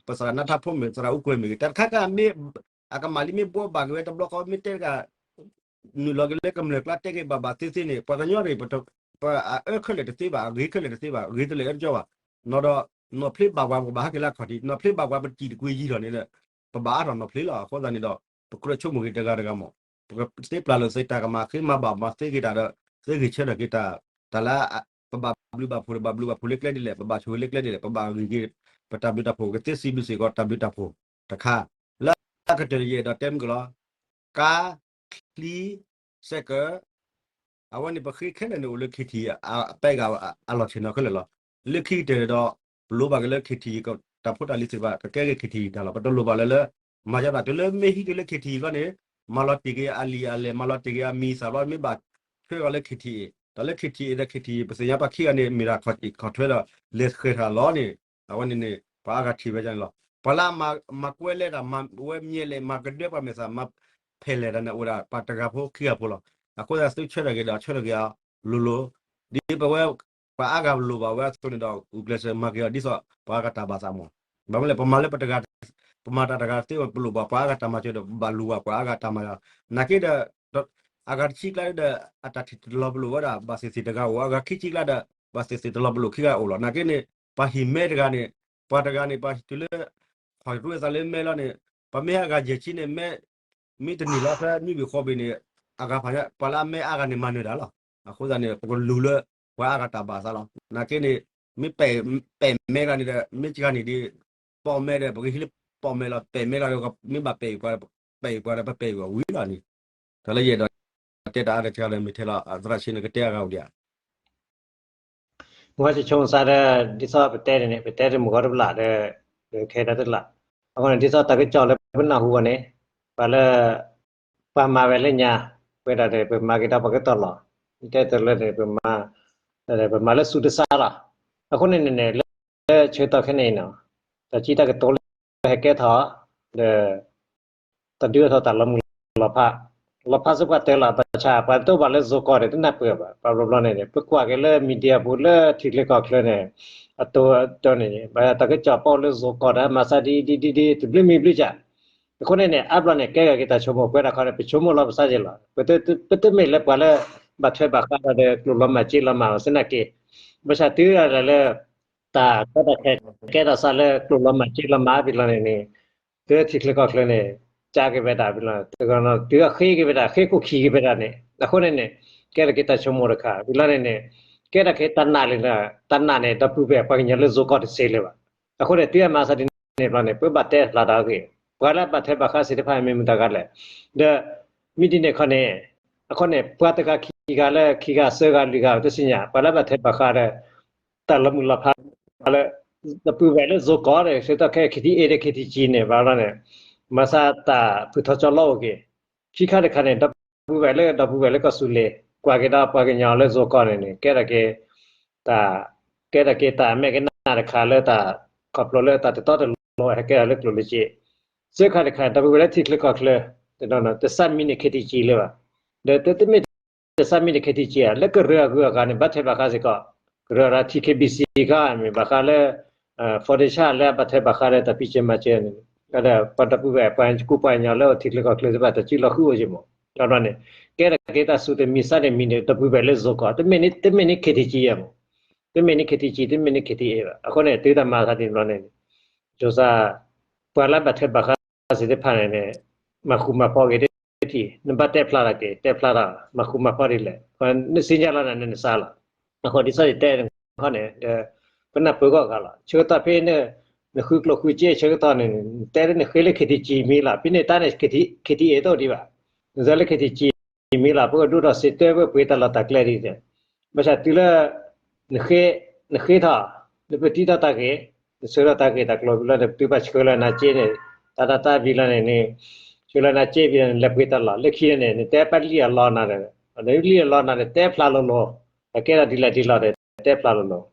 ါထါဖိမ့ၢ် သရၣ်အူကွဲၤမ့ၢ်ဂ့ၤ တၢ်တခါခါမ့ၢ် အကမၣ်လံမ့ၢ်ဘှီဘၣ်က့ၤဝဲတဘျီဃီ မ့ၢ်တဲတဂၤ နုာ်လီၤက့ၤလၢကမျၢၢ်ကျါတဲက့ၤဘၣ်ဘၣ်သ့သ့န့ၣ် ပှၤကညီတဂ့ၤ ပအအၢခဲလၢာ်တသ့ဘၣ် အဂ့ၤခဲလၢာ်တသ့ဘၣ် အဂ့ၤတလၢာ်တကီဘၣ်, နီၢ်ဒီး နီၢ်ဖျ့ဘၣ်ပှၤ ပဘၣ်ဟဲက့ၤလၢအခီၣ်ထံး နီၢ်ဖျ့ဘၣ်ပှၤ ပတံၢ်တကွံယံၤထီၣ်န့ၣ်ဒီး ပဘၣ်အါထီၣ်နီၢ်ဖျ့လီၤ. အဃိသတးန့ၣ်ဒီး ပကြၢးဆိကမိၣ်က့ၤတဂၤတဂၤမး, ပကသ့ပျၢ်လိာ်သ့တၢ်ကမၣ်ဃ့မၤဘၣ်မၤသ့က့ၤတၢ်ဒီး သ့ဂ့ၤဆၢထၢၣ်က့ၤတၢ်, တၢ်လၢ ပဘၣ်ဘျုးဘၣ်ဖှိၣ်ဒီး ဘၣ်ဘျုးဘၣ်ဖှိၣ်လၢကျဲဒ်လဲၣ် ပဘၣ်ဆိၣ်ဂ့ၤလၢကျဲဒ်လဲၣ် ပဘၣ်ဂံၢ်က့ၤ ပတၢ်ဘျုးတၢ်ဖှိၣ် ကသ့စံးဘျုးစ့ၢ်ကီးတၢ်ဘျုးတၢ်ဖှိၣ်တခါ, လၢအကတၢၢ်ယအဲၣ်ဒိးတဲမုၢ်ကလီၤ ကါ, ချံ, စဲးကၢး အဝဲန့ၣ်ပဃ့ခဲလၢာ်န့ၣ်အိၣ်လၢ ခ့ထံ အပဲဂၤအလီၢ်ဆ့ၣ်နီၤခဲလၢာ်လီၤ. လၢခံကတၢၢ်န့ၣ်ဒီး ပလိၣ်ဘၣ်က့ၤလၢ ခ့ထံ တၢ်ဖိတၢ်လံၤသ့ၣ်တဖၣ် ကကဲက့ၤ ခ့ထံ တၢ်လီၤ. ပတလိၣ်ဘၣ်လၢလၢ မၤယါဘၣ် တုၤလၢမ့ၢ်ဟံးက့ၤလၢ ခ့ထံ ဘျီန့ၣ် မၤလီၤတ့ၢ်က့ၤအလံာ်အလဲၢ် မၤလီၤတ့ၢ်က့ၤအမံၤသးဘျီ မ့ၢ်ဘၣ်ထွဲအီၤလၢ ခ့ထံ အံၤ ဒီးလၢ ခ့ထံ အံၤဒီး ခ့ထံ အံၤ ပသ့ၣ်ညါပှၤခံဂၤန့ၣ် မ့ၢ်ဒၣ်ခီၣ်ထံးခီၣ်ထွဲဒီး လဲၤဃဲၤထီၣ်လီၤန့ၣ် အဝဲန့ၣ်န့ၣ် ပှၤအါဂၤထံၣ်ဝဲဒ်န့ၣ်လီၤ. ပှၤလၢမၤကွဲလဲတၢ် မၤဝဲမံၤလဲၣ် မၤကဒွဲပှၤမဲာ်သၣ် မၤဖဲးလဲၣ်တၢ်န့ၣ် အိၣ်ဝဲဒၣ်ပှၤတဂၤဖိခံဂၤဖိလီၤ. အဃိသတးသုဆၢထၢၣ်က့ၤဒီးဆၢထၢၣ်က့ၤအီၤလိၤလိၤ, ဒ်ပဝဲ ပှၤအါဂၤလိၣ်ဘၣ်ဝဲအသိးန့ၣ်ဒီး ဂုာ်ကျဲးစၢးမၤက့ၤအီၤဒ်သိးပှၤအါဂၤတၢ်ဘၣ်သးမး. ဘၣ်မနုၤလဲၣ် ပမၤလၢပတဂၤ ပမၤတၢ်တဂၤသ့ ပလိၣ်ဘၣ်ပှၤအါဂၤတၢ်မၤစၢၤဒီး ပဘၣ်လိၣ်ဘၣ်ပှၤအါဂၤတၢ်မၤစၢၤ. နာ်က့ဒီး အဂၤတဆံကျါဒီး အတၢ်ထံၣ်တလီၤပလိာ်ဝဲဒၣ် ဘၣ်သ့ၣ်သ့ၣ်တဂၤအိၣ်, အဂၤခံဆံကျါဒီး ဘၣ်သ့ၣ်သ့ၣ်တလီၤပလိာ်ခံဂၤအိၣ်လီၤ. နာ်က့န့ၣ် ပှၤဟ့ၣ်မဲတဂၤန့ၣ် ပှၤတဂၤန့ၣ် ပှၤဟ့ၣ်တုၤလၢ ခီၣ်ရူအသးလၢမဲလီၤန့ၣ် ပမ့ၢ်အဂၤယဲၢ်ဆံန့ၣ် မဲ မ့ၢ်တန့ၢ်လီၤဖဲနွံဘ့ၣ်ဃိးဘ့ၣ်န့ၣ် အဂၤဖးညါ ပှၤလၢအမဲအါဂၤန့ၣ် မၤနၢၤတၢ်လီၤ. အဃိသတးန့ၣ် ပကလူၤလၢ ပှၤအါဂၤတၢ်ဘၣ်သးလီၤ. နာ်က့န့ၣ် မ့ၢ်ပဲာ်မဲတဂၤန့ၣ်ဒီး မ့ၢ်ကဂၤန့ၣ်ဒ် ပိာ်မဲဒီး ပကဟံးလၢပိာ်မဲလီၤ. ပဲာ်မဲတဂၤဒီး မ့ၢ်ဘၣ်ပဲာ်အံၤပှၤ ပဲာ်အံၤပှၤဒီး ပပဲာ်အံၤပှၤဝံၤလီၤန့ၣ် တၢ်လၢယအဲၣ်ဒိးတဲတၢ်အါတက့ၢ်ဒီး မ့ၢ်ထဲလီၤ သရၣ်ဆ့န့ၣ်ကတဲအဂၤအိၣ်ဒံးဧါ မ့ၢ်ဆိကမိၣ်သးဒီး ဒ်သိးပတဲန့ၣ်န့ၣ် ပတဲတမုၢ်ဂီၢ်တဘျီဒီး ခဲဒၣ်တလၢ် အဃိန့ၣ် ဒ်သိးတၢ်ကစီၣ်လၢပနၢ်ဟူအီၤန့ၣ် ပှၤလၢ ပှၤမၤဝဲလၢညါ ဝဲဒၣ်ဒီး ပမၤက့ၤဒီးပှၤကတီၢ်လီၤ. တဲတလၢန့ၣ် ပမၤ ပမၤလၢသူၣ်တစါလီၤ. အဃိန့ၣ်န့ၣ် လၢဆၢကတီၢ်ခဲအံၤန့ၣ် တၢ်စံးတၢ်ကတိၤလၢဟဲကဲထီၣ် ဒီး တၢ်ဒုးအထီၣ်တၢ်လီၤမုၢ်လီၤဖး လီၤဖးစ့ၢ်ကီးတဲလီၤ ဘၣ်ဆၣ်ပှၤတအိၣ်ဘၣ်လၢ Zoom call န့ၣ် တနၢ်ပၢၢ်ဘၣ် ဘၣ်ဘျီဘျီန့ၣ် ပကွၢ်က့ၤလၢ media ပူၤလၢထံချၢကီၢ်ချၢန့ၣ် အတိၤအတီၤန့ၣ် ဘၣ်တၢ်ကစီၣ်ပိာ်လၢ Zoom call ဒီး မၤသးဒ်ဒ်ဒ်ဒ် တဘျုးမံၤဘျုးကၢ် အဃိန့ၣ်န့ၣ် အါဘျီန့ၣ် ကဲဂၤက့ၤတၢ်ဆိကမိၣ် ပဝဲဒၣ်ခီန့ၣ် ပဆိကမိၣ်လီၤပသးက့ၤလီၤ. ပတမ့ၢ်လၢပှၤလၢ ဘၣ်ထွဲဘၣ်ဃးဒီး ကျိၣ်လီၤမၢ်စ့လီၤမၢ်အီၤသနာ်က့ ဘၣ်ဆၣ်တုၤဒၣ်လဲာ်လၢ တၢ်ကီတၢ်ခဲ ကဲထီၣ်သးလၢကျိၣ်လီၤမၢ်စ့လီၤမၢ်အါဘျီန့ၣ်န့ၣ် တုၤထံချၢကီၢ်ချၢန့ၣ် ကၢက့ၤဝဲဒၣ်ဘျီ တုၤအဃ့က့ၤဝဲဒၣ် ဃ့ခိၣ်ခံက့ၤဝဲဒၣ်န့ၣ် အဃိန့ၣ်န့ၣ် ကဲထီၣ်က့ၤတၢ်ဆိကမိၣ်တခါ ဘျီန့ၣ်န့ၣ် ကဲထီၣ်က့ၤတၢ်နာ်လံ တၢ်နာ်န့ၣ် ဒီပုၢ်ဝဲၢ်ပှၤကညီလၢ Zoom call တစ့လၢၤဘၣ်. အဃိန့ၣ် တုၤအမၤသးဒ်န့ၣ်ဘျီန့ၣ် ပဘၣ်တဲဖျါတၢ်အဂ့ၢ် ပှၤလၢအဘၣ်ထွဲဘၣ်ဃးသ့ၣ်တဖၣ်မ့ၢ်မတၤတဂၤလဲၣ် ဒီး မ့ၢ်ဒ်န့ၣ်ခီန့ၣ် အဃိန့ၣ် ပှၤတဂၤခံဂၤလၢခံဂၤသၢဂၤလွံၢ်ဂၤတသ့ၣ်ညါ ပှၤလၢဘၣ်ထွဲဘၣ်ဃးဒီး တၢ်လီၤမုၢ်လီၤဖးလၢ ဒီပုၢ်ဝဲၢ်လၢ Zoom call ဒီး ဆၢကတီၢ်ခဲအံၤ ခ့ထံ A ဒီး ခ့ထံ G န့ၣ် ဘၣ်ဘျီန့ၣ် မၤသးတၢ်ဖုၣ်ထီၣ်ကၠီလီၤအိၣ်က့ၤ ခံခါတခါန့ၣ် ဒီပုၢ်ဝဲၢ်လၢ ဒီပုၢ်ဝဲၢ်လၢကီၢ်သူလ့ၤ ကွၢ်က့ၤဒီးပှၤကညီလၢ Zoom call န့ၣ်န့ၣ် ကဲထီၣ်က့ၤ တၢ် ကဲထီၣ်က့ၤတၢ်မဲာ်ကနၣ်တခါလၢတၢ် ခီဖျိလၢတၢ်တတီတလိၤဟဲကဲထီၣ်လၢကျိၣ်လၢစ့ သၢခါတခါ ဒီပုၢ်ဝဲၢ်လၢထံချၢကီၢ်ချၢ တ တစးမံန့ၢ် ခ့ထံ G လၢၤဘၣ်. ဒီးတမ့ၢ်တစးမံန့ၢ် ခ့ထံ G ဧါ လၢကရၢအဂုၤအဂၤန့ၣ် ဘၣ်ထွဲဘၣ်ဃးစ့ၢ်ကီး ကရၢဒီး ထံချၢ B C ခါမ့ၢ်ဘၣ်ဃးလၢ foundation လၢအဘၣ်ထွဲဘၣ်ဃးဒီးတၢ်ဖံးစၢၤမၤစၢၤန့ၣ် ဒီးပှၤဒီပုၢ်ဝဲၢ်ပှၤကူပှၤကညီလၢထံချၢကီၢ်ချၢသ့ၣ်တဖၣ် တၢ်စုလီၤဃုာ်အိၣ်က့ၤမး ဒီးန့ၣ် ကဲထီၣ်က့ၤတၢ်ဆူၣ်တမံၤစးတမံၤန့ၣ် ဒီပုၢ်ဝဲၢ်လၢ Zoom call တမ့ၢ်န့ၣ် တမ့ၢ်န့ၣ် ခ့ထံ G ဧါမး တမ့ၢ်န့ၣ် KTG တမ့ၢ်န့ၣ် KTA ဘၣ်. အဃိန့ၣ် တုၤတၢ်မၤသးဒ်န့ၣ်ဘျီန့ၣ် ကၠိစၢ် ပှၤလၢဘၣ်ထွဲဘၣ်ဃးသ့ၣ်တဖၣ်န့ၣ်န့ၣ် မၤဃူမၤဖိးက့ၤတထံၣ်, နဘၣ်တဲဖျါတၢ်က့ၤ တဲဖျါတၢ် မၤဃူမၤဖိးဒ်လဲၣ်, နစံၣ်ညီၣ်လီၤနၤန့ၣ်နစးလီၤ. အဃိဒ်သိးယတဲန့ၣ်ခီန့ၣ် ပနၢ်ပၢၢ်ဂီၢ်ဂၤလီၤ. ဆၢကတီၢ်ဖဲန့ၣ် နဃုကျိၣ်ဃုစ့ဆၢကတီၢ်န့ၣ် နတဲလၢနဃ့လၢ KTG မံၤလီၤ. ဖဲန့ၣ်တၢ်န့ၣ် KTA တအိၣ်ဒံးဘၣ်. နတဲလၢ KTG မံၤလီၤ ပကဒိၣ်ထီၣ်စ့တၢ် ပပှ့ၤတၢ်လီၢ်တၢ်ကျဲဒ်န့ၣ်, ဘၣ်ဆၣ်တုၤလၢ နဃ့, နဃ့ထီၣ်, နပတံထီၣ်တၢ်ဂ့ၢ်, နဆှၢထီၣ်တၢ်ဂ့ၢ်တၢ်ကျိၤဝံၤလီၤန့ၣ် ပတုၤဘၣ်ဆှၢလၢနၤစ့န့ၣ် တၢ်တၢ်တၢ်ဝံၤလီၤန့ၣ်န့ၣ် ဆှၢလၢနၤစ့ဝံၤလီၤန့ၣ် လဲၤပှ့ၤတၢ်လီၢ် လၢခံန့ၣ် နတဲပာ်လံၣ်အလီၢ်နၤဒီး နလံၣ်အလီၢ်နၤဒီး တဲဖျါလိၤလိၤ, အကဲထီၣ်ဒ်လဲၣ်ဒ်လဲၣ်ဒီး တဲဖျါလိၤလိၤ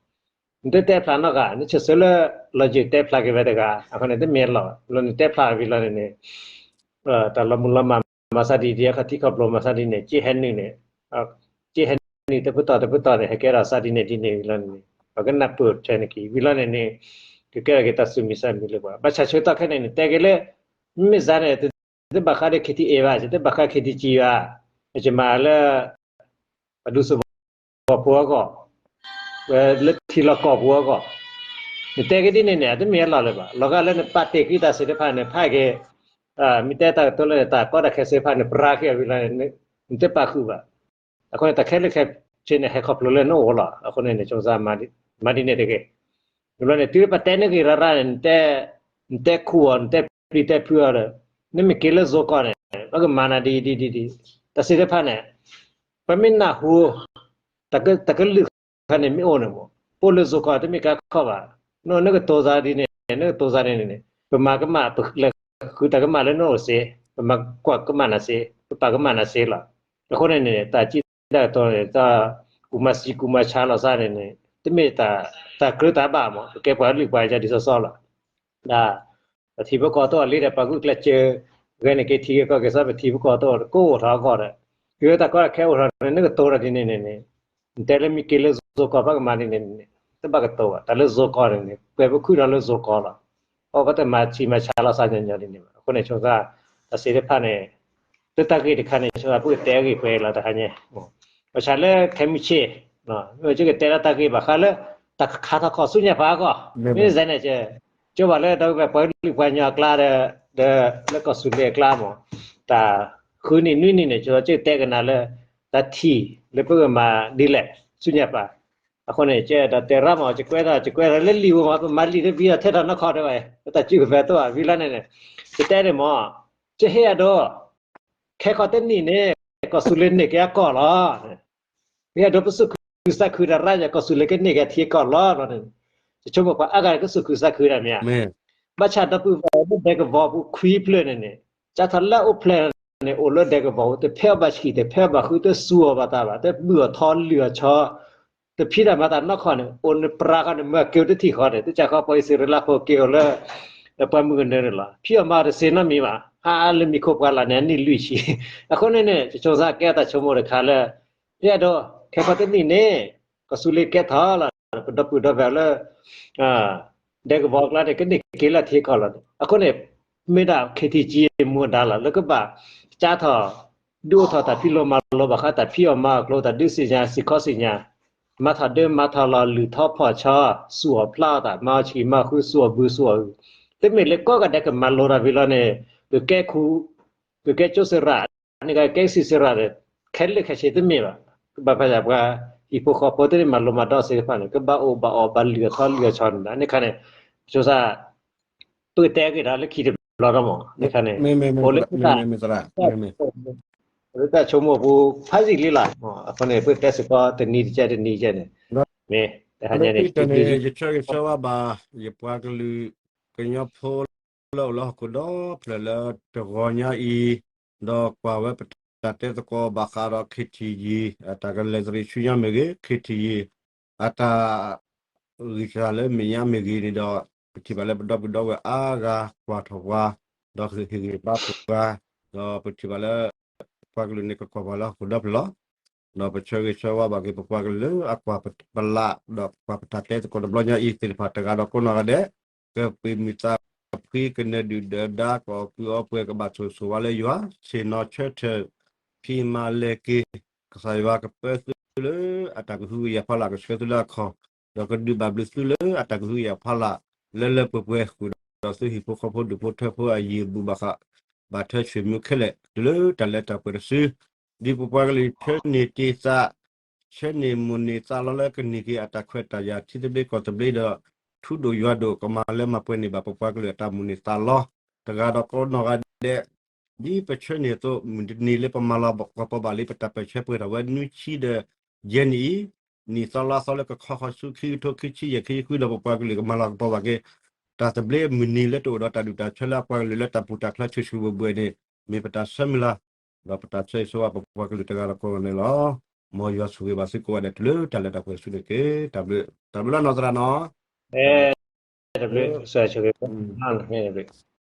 နတတဲဖျါနီတဂၤ, နဆိၣ်ဆၢလၢ လီၤယုာ်တဲဖျါက့ၤဝဲတဂၤ, အဃိန့ၣ် တမ့ၢ်အလီၢ်, လၢနတဲဖျါဝံၤလီၤန့ၣ်န့ၣ် တၢ်လီၤမုၢ်လီၤမၢ်မၤစၢ်ဒ်အံၤ အခီၣ်ထံးခီၣ်ဘိမၤစၢ်ဒ်န့ၣ် က့ဟဲနုာ်န့ၣ်, က့ဟဲနုာ်တပတီၢ်တပတီၢ်န့ၣ် ဟဲကဲထီၣ်စၢ်ဒ်န့ၣ်ဒ်န့ၣ်ဝံၤလီၤန့ၣ်န့ၣ် ပကနၢ်ပၢၢ်ထဲန့ၣ်က့ၤ ဝံၤလီၤန့ၣ်န့ၣ် ကကဲထီၣ်က့ၤတၢ်ဆူးမံၤဆါမံၤလၢပှၤ ဘၣ်ဆၣ်ဆၢကတီၢ်ခဲအံၤန့ၣ် တဲက့ၤလၢ မ့ၢ်စ့ၢ်န့ၣ် တဘၣ်ဃးဒီး KTA ဘၣ်, တဘၣ်ဃး KTG ဘၣ်, ယမၤလၢ ပဒူစဘီဖိအဂီၢ်, လၢထံလီၢ်ကီၢ်ပူၤအဂီၢ်, နတဲက့ၤဒ်န့ၣ်န့ၣ် အတမ့ၢ်အလီၢ်လၢၤဘၣ်. လီၤဂာ်လၢနပာ်တ့ၢ်က့ၤတၢ်သ့ၣ်တဖၣ်န့ၣ် ဖးက့ၤ, မ့ၢ်တဲတၢ်ကတိၤလၢနတၢ်ကီတၢ်ခဲသ့ၣ်တဖၣ်န့ၣ် ပြါက့ၤဝံၤလီၤန့ၣ် နတပာ်ဃုာ်ဘၣ်. အဃိန့ၣ် တၢ်ခဲလၢာ်ခဲဆ့န့ၣ် ဟဲခီဖျိလၢနအိၣ်လီၤ. အဃိန့ၣ်န့ၣ် ကၠိစၢ် မၤဒ်န့ၣ်တဂ့ၤ. ဝံၤလီၤန့ၣ် တုၤပတဲန့ၢ်ဂ့ၤရၣ်ရၣ်န့ၣ် နတဲခူၣ်အီၤ နတဲပျံၤတဲဖုးအီၤဒီး နမ့ၢ်က့ၤလၢစိကီၢ်န့ၣ် ပကမၤနၤဒ်အံၤဒ်အံၤဒ်အံၤ, တၢ်သ့ၣ်တဖၣ်န့ၣ် ပမ့ၢ်နၢ်ဟူ တၢ်ကလုၢ်ခါန့ၣ်မ့ၢ်အိၣ်န့ၣ်မး ပအိၣ်လၢစိကီၢ်တမ့ၢ်ကါခီဘၣ်, နကတိၤသးဒ်န့ၣ် နကတိၤသးန့ၣ်န့ၣ် ပမၤကမၣ် ပလဲၤဃုတၢ်ကမၣ်လၢနအိၣ်စ့, ပမၤကွၢ်ကမၣ်နၤစ့, ပပာ်ကမၣ်နၤစ့လီၤ. အဃိန့ၣ်န့ၣ် တၢ်စံးတၢ်ကတိၤန့ၣ် တၢ်ကူၣ်မၤစံကူၣ်မၤဆါလီၤစ့န့ၣ်န့ၣ် တမ့ၢ်တၢ်ကြၢးတၢ်ဘၣ်မး ကကဲပှၤကလုာ်ပှၤကညီဒ်သိးသိးလီၤ. ဒ် ပထံဖိကီၢ်ဖိအလံဒီး ပှၤဂုာ်ကျဲးစၢး ဂဲၤန့ၢ်က့ၤထံဂ့ၢ်ကီၢ်ဂ့ၢ်စ့ၢ် ပထံဖိကီၢ်ဖိတအိၣ် ကအိၣ်ထီၣ်အဂီၢ်ဒီး တုၤလၢတၢ်ကီတၢ်ခဲအိၣ်ထီၣ်န့ၣ် နကတိၤတၢ်ဒ်န့ၣ်န့ၣ်န့ၣ် နတဲလၢမ့ၢ်က့ၤလၢစိကီၢ်ဘၣ်ကမၤဒ်န့ၣ်န့ၣ် တဘၣ်ကတိၤဘၣ်. တၢ်လၢစိကီၢ်န့ၣ်န့ၣ် ပှဲၤပခုၣ်ထီၣ်လၢစိကီၢ်လီၤ. အဝဲတမၤထံမၤဆါလီၤစ့ညီညီဒ်န့ၣ်ဘၣ်. အဃိန့ၣ် ဆိသး တၢ်သ့ၣ်တဖၣ်န့ၣ် လၢတၢ်ဂ့ၢ်တခါန့ၣ် ဆိသး ပကတဲအဂ့ၢ်ပှဲၤလီၤတဟါညါ ဘၣ်ဆၣ်လၢခဲမုၢ်ဆ့ၣ် မ့ၢ်ကတဲလၢတၢ်ဂ့ၢ်ဘၣ်ဃးလၢ တၢ်ခးထီၣ်ခီၣ်ဆူညါပှၤအဂီၢ် မ့ၢ်စ့ၢ်န့ၣ် ကၠိဘၣ်လၢဒီးပှၤကလုာ်ပှၤကညီအကျါဒီး ဒီးလၢကီၢ်သူလ့ၤအကျါမး တၢ်ဃုနံၣ်နွံနံၣ်န့ၣ် ဆိသး ကတဲကနၤလၢ တၢ်ထံၣ်လၢပကမၤဒ်လဲၣ် ဆူညါပှၤ အဃိန့ၣ် ကဲဒီးတဲရၣ်မး ကကွဲးထီၣ် ကကွဲးထီၣ်လၢလံာ်ပူၤမး ပမၤလံာ်တဘျီဒီးထဲထီၣ်နီၢ်ခီတဲဝဲ ပတၢ်စုကဖဲတိၢ်ဘၣ် ဝံၤလီၤန့ၣ်န့ၣ် ကတဲန့ၣ်မး ကဟ့ၣ်အဒိ ခဲခီတနံၣ်န့ၣ် ကီၢ်သူလ့ၤန့ၢ်က့ၤအကီၢ်လီၤ. ဟ့ၣ်အဒိ ပသူၣ်ခုသးခုဒီးရၣ်ယၤ ကီၢ်သူလ့ၤကန့ၢ်က့ၤအထံအကီၢ်လီၤန့ၣ် ယဆိကမိၣ်ပှၤအါဂၤကသူၣ်ခုသးခုဒၣ်မ့ၢ်ဧါ. ဘၣ်ဆၣ်ဒီပုၢ်ဝဲၢ်လၢဒဲကဝီၤပူၤခွံဖျၢၣ်န့ၣ်န့ၣ် ကၢ်ထီၣ်လၢအိၣ်ဖျဲၣ်န့ၣ် အိၣ်လၢဒဲကဝီၤပူၤ တဖဲအီၣ်ဘၣ်ဆံး တဖဲအီၣ်ဘၣ်ဃု တစူၤအီၣ်ဘၣ်တၢ်ဘၣ် တဘုၣ်အီၣ်ထီလုၢ်အီၣ်ဆီ တဖံးတၢ်မၤတၢ်နီၢ်ခီန့ၣ် အိၣ်နပြးဃီန့ၣ် မၢက့ၤတထံၣ်ဃီန့ၣ် တကးဃီပှၤအံၣ်စရ့လးဖိက့ၤအိၣ်လၢ ပှၢ်မုၢ်ကနၢန့ၣ်လီၤ. ဖံးအီၣ်မၤအီၣ်တသ့နီတမံၤဘၣ် ဟးလၢမံၤခိၣ်ပှၢ်လၢ်န့ၣ် အနံၣ်လွံၢ်ဆံ. အဃိန့ၣ်န့ၣ် ကဆိသးကဲတၢ်ဆိကမိၣ်တခါလၢ ယအဲၣ်ဒိး ခဲခီတနံၣ်န့ၣ် ကီၢ်သူလ့ၤကဲထီၣ်လီၤ ပဒီပုၢ်ဒီဝဲၢ်လၢ ဒဲကဝီၤအကျါန့ၣ် ကန့ၢ်က့ၤလၢထံကီၢ်လီၤ. အဃိန့ၣ် မ့ၢ်ဒၣ် KTG မူဒါလီၤ လၢကဘၣ်ကၢ်ထီၣ် ဒုးအိၣ်ထီၣ်တၢ်ဖံးလိမၤလိဘၣ်ဃးတၢ်ဖံးအီၣ်မၤအီၣ်ကျိ တၢ်ဒုးသ့ၣ်ညါ စံးခီၣ်စံၣ်ညါ မၤထီၣ်ဒၢမၤထီၣ်လီၢ် လုၢ်ထီၣ်ဖီၣ်ဆီ စူၤအီၣ်ဖျးအီၣ်တၢ် မၤအီၣ်ဆံးမၤအီၣ်ဃု စူၤအီၣ်ဘုစူၤအီၣ်အုး တမ့ၢ်လၢကိးဂၤဒဲးကမၤလိတၢ်ဝံၤလီၤန့ၣ် ကကဲခူ ကကဲကၠိစရၣ် န့ၣ်ကကဲစံးစရၣ်ဒီး ခဲလၢာ်ခဲဆ့တမ့ၢ်ဘၣ်. ကဘၣ်ဖးယၢ်ပှၤ ဟံၣ်ဖိဃီဖိတမ့ၢ်မၤလိမၤဒိးသ့ၣ်တဖၣ်န့ၣ် ကဘၣ်အိၣ်ဘၣ်အီၣ်ဘၣ်လုၢ်အီၣ်ထီလုၢ်အီၣ်ဆီန့ၣ် န့ၣ်ခါန့ၣ် ကဆိသး ပကတဲက့ၤဒီးလၢခံတဘျီဒီးမး န့ၣ်ခါန့ၣ် အိၣ်လၢ လၢတၢ်ဆိကမိၣ်အပူၤ ဖးယံာ်လံလီၤ. အဃိန့ၣ် ပကတဲစ့ၢ်ကီးတနံၤတကဲးတနံၤတကဲးန့ၣ် မ့ၢ်တဟါညါန့ၣ် ယဆၢဂ့ၤဆၢဝါဘၣ် ယပှၤကလုာ်ကညီဖိ လၢအိၣ်လၢဟီၣ်ခိၣ်ဒီဖျၢၣ်လၢတဂီၤညါအံၤ, ဒီးကွၢ်ဝဲပတၢ်တဲသကိးဘၣ်ဃးဒီး KTG အတၢ်ကလဲၤသရံးဆူညါမ့ၢ်ဂ့ၤ, KTG အတၢ် ဂံၢ်စၢ်လၢမဲာ်ညါမ့ၢ်ဂ့ၤန့ၣ်ဒီး ပထံၣ်ဘၣ်လၢပဒီပုၢ်ဒီဝဲၢ်အါဂၤကွၢ်ထီၣ်ပှၤ, ဒီးဟ့ၣ်ဂံၢ်ဘါပှၤ, ဒီးပထံၣ်ဘၣ်လၢ ပှၤကလုာ်န့ၣ်ကကွၢ်ပှၤလၢဟီၣ်ခိၣ်ဒီဖျၢၣ်လီၤ. ဒီးပဆၢဂ့ၤဆၢဝါဘၣ်က့ၤပပှၤကလုာ်လၢအကွၢ်ပလး ဒီးကွၢ်ပတၢ်တဲသကိးတဘျီညါအံၤသ့ၣ်တဖၣ်တဂၤဒီးကိးနီၢ်ဂၤဒဲး, ကပှ့ၤမုာ်သးဖှံကနၢၤဒုၣ်ဒၢဒါ ကအီၣ်ကုးအီပှဲၤကဘၣ်ဆိၣ်ဂ့ၤဆိၣ်ဝါလၢယွၤ, ဆ့ၣ်နီၤဆၢထၢၣ် ဖံးမၤလဲၤက့ၤ, ကစၢ်ယွၤကပၢသုလၢအတၢ်ကဟုကယာ်ဖီလာ် ကဆှၢသုလၢအခီၣ် ဒီးကဒုးဘၣ်ဘျုးသုလၢအတၢ်ကဟုကယာ်ဖီလာ် လၢလၢပှဲၤပှဲၤ ဃုာ်ဒီးသုဟံၣ်ဖိဃီဖိဒူၣ်ဖိထၢဖိအယံၤအဘူးဘၣ်ဃး ဘၣ်ထွဲဆွေမျိုးခဲလၢာ် တုၤလၢတၢ်လၢတၢ်ပှဲၤတစု ဒ်ပပှၤကလုာ်ဆှၢန့ၢ်တ့ၢ်သး ဆှၢန့ၢ်မိၢ်န့ၢ်သးလီလၢကန့ၢ်က့ၤအတၢ်ခွဲးတၢ်ယာ်ထံသဘျ့ကီၢ်သဘျ့ဒီး ထူဒိၣ်ယွၤဒိၣ် ကမၤလၢမၤပှဲၤန့ၢ်ဘၣ်ပပှၤကလုာ်အတၢ်မိၣ်န့ၢ်သးလီ တဂၤဒီးကိးနီၢ်ဂၤဒဲး ဒ်ပဆှၢန့ၢ်အသိး မုၢ်တနံၤလၢပမၤလီၤကပီၤဘၣ်လံ ပတၢ်ပၢၢ်ဆၢပှဲၤထီၣ်ဝဲနွံဆံဒီးယဲၢ်နံၣ်အံၤ နံၣ်သီလါသီလၢကခီဃီဆူခံကထိခံဆံယဲၢ်ခံဆံဃုဒီးပပှၤကလုာ်ကမၤလီၤကပီၤဘၣ်က့ၤ တၢ်သဘျ့မုၢ်နံၤလၢတအိၣ်ဒီးတၢ်ဒူၣ်တၢ်ဆၢလၢအပှၤကလုာ်လၢတၢ်ပူၤတၢ်ချၢဆူၣ်ဆူၣ်ဘှဲၣ်ဘှဲၣ်န့ၣ် မ့ၢ်ပတၢ်ဆၢမုၢ်လၢ် ဒီးပတၢ်ဆၢဂ့ၤဆၢဝါပပှၤကလုာ်တဂၤဒီးကိးဂၤန့ၣ်လီၤ. မ်ယွၤဆိၣ်ဂ့ၤဘၣ်သုကိးဂၤဒဲးတုၤလၢတၢ်လၢတၢ်ပှဲၤဆူန့ၣ်တက့ၢ်. တၢ်ဘျုး တၢ်ဘျုးလၢနီၢ်သရၣ်နီၤ တၢ်ဘျုး တၢ်ဘျုး တၢ်ဘျုး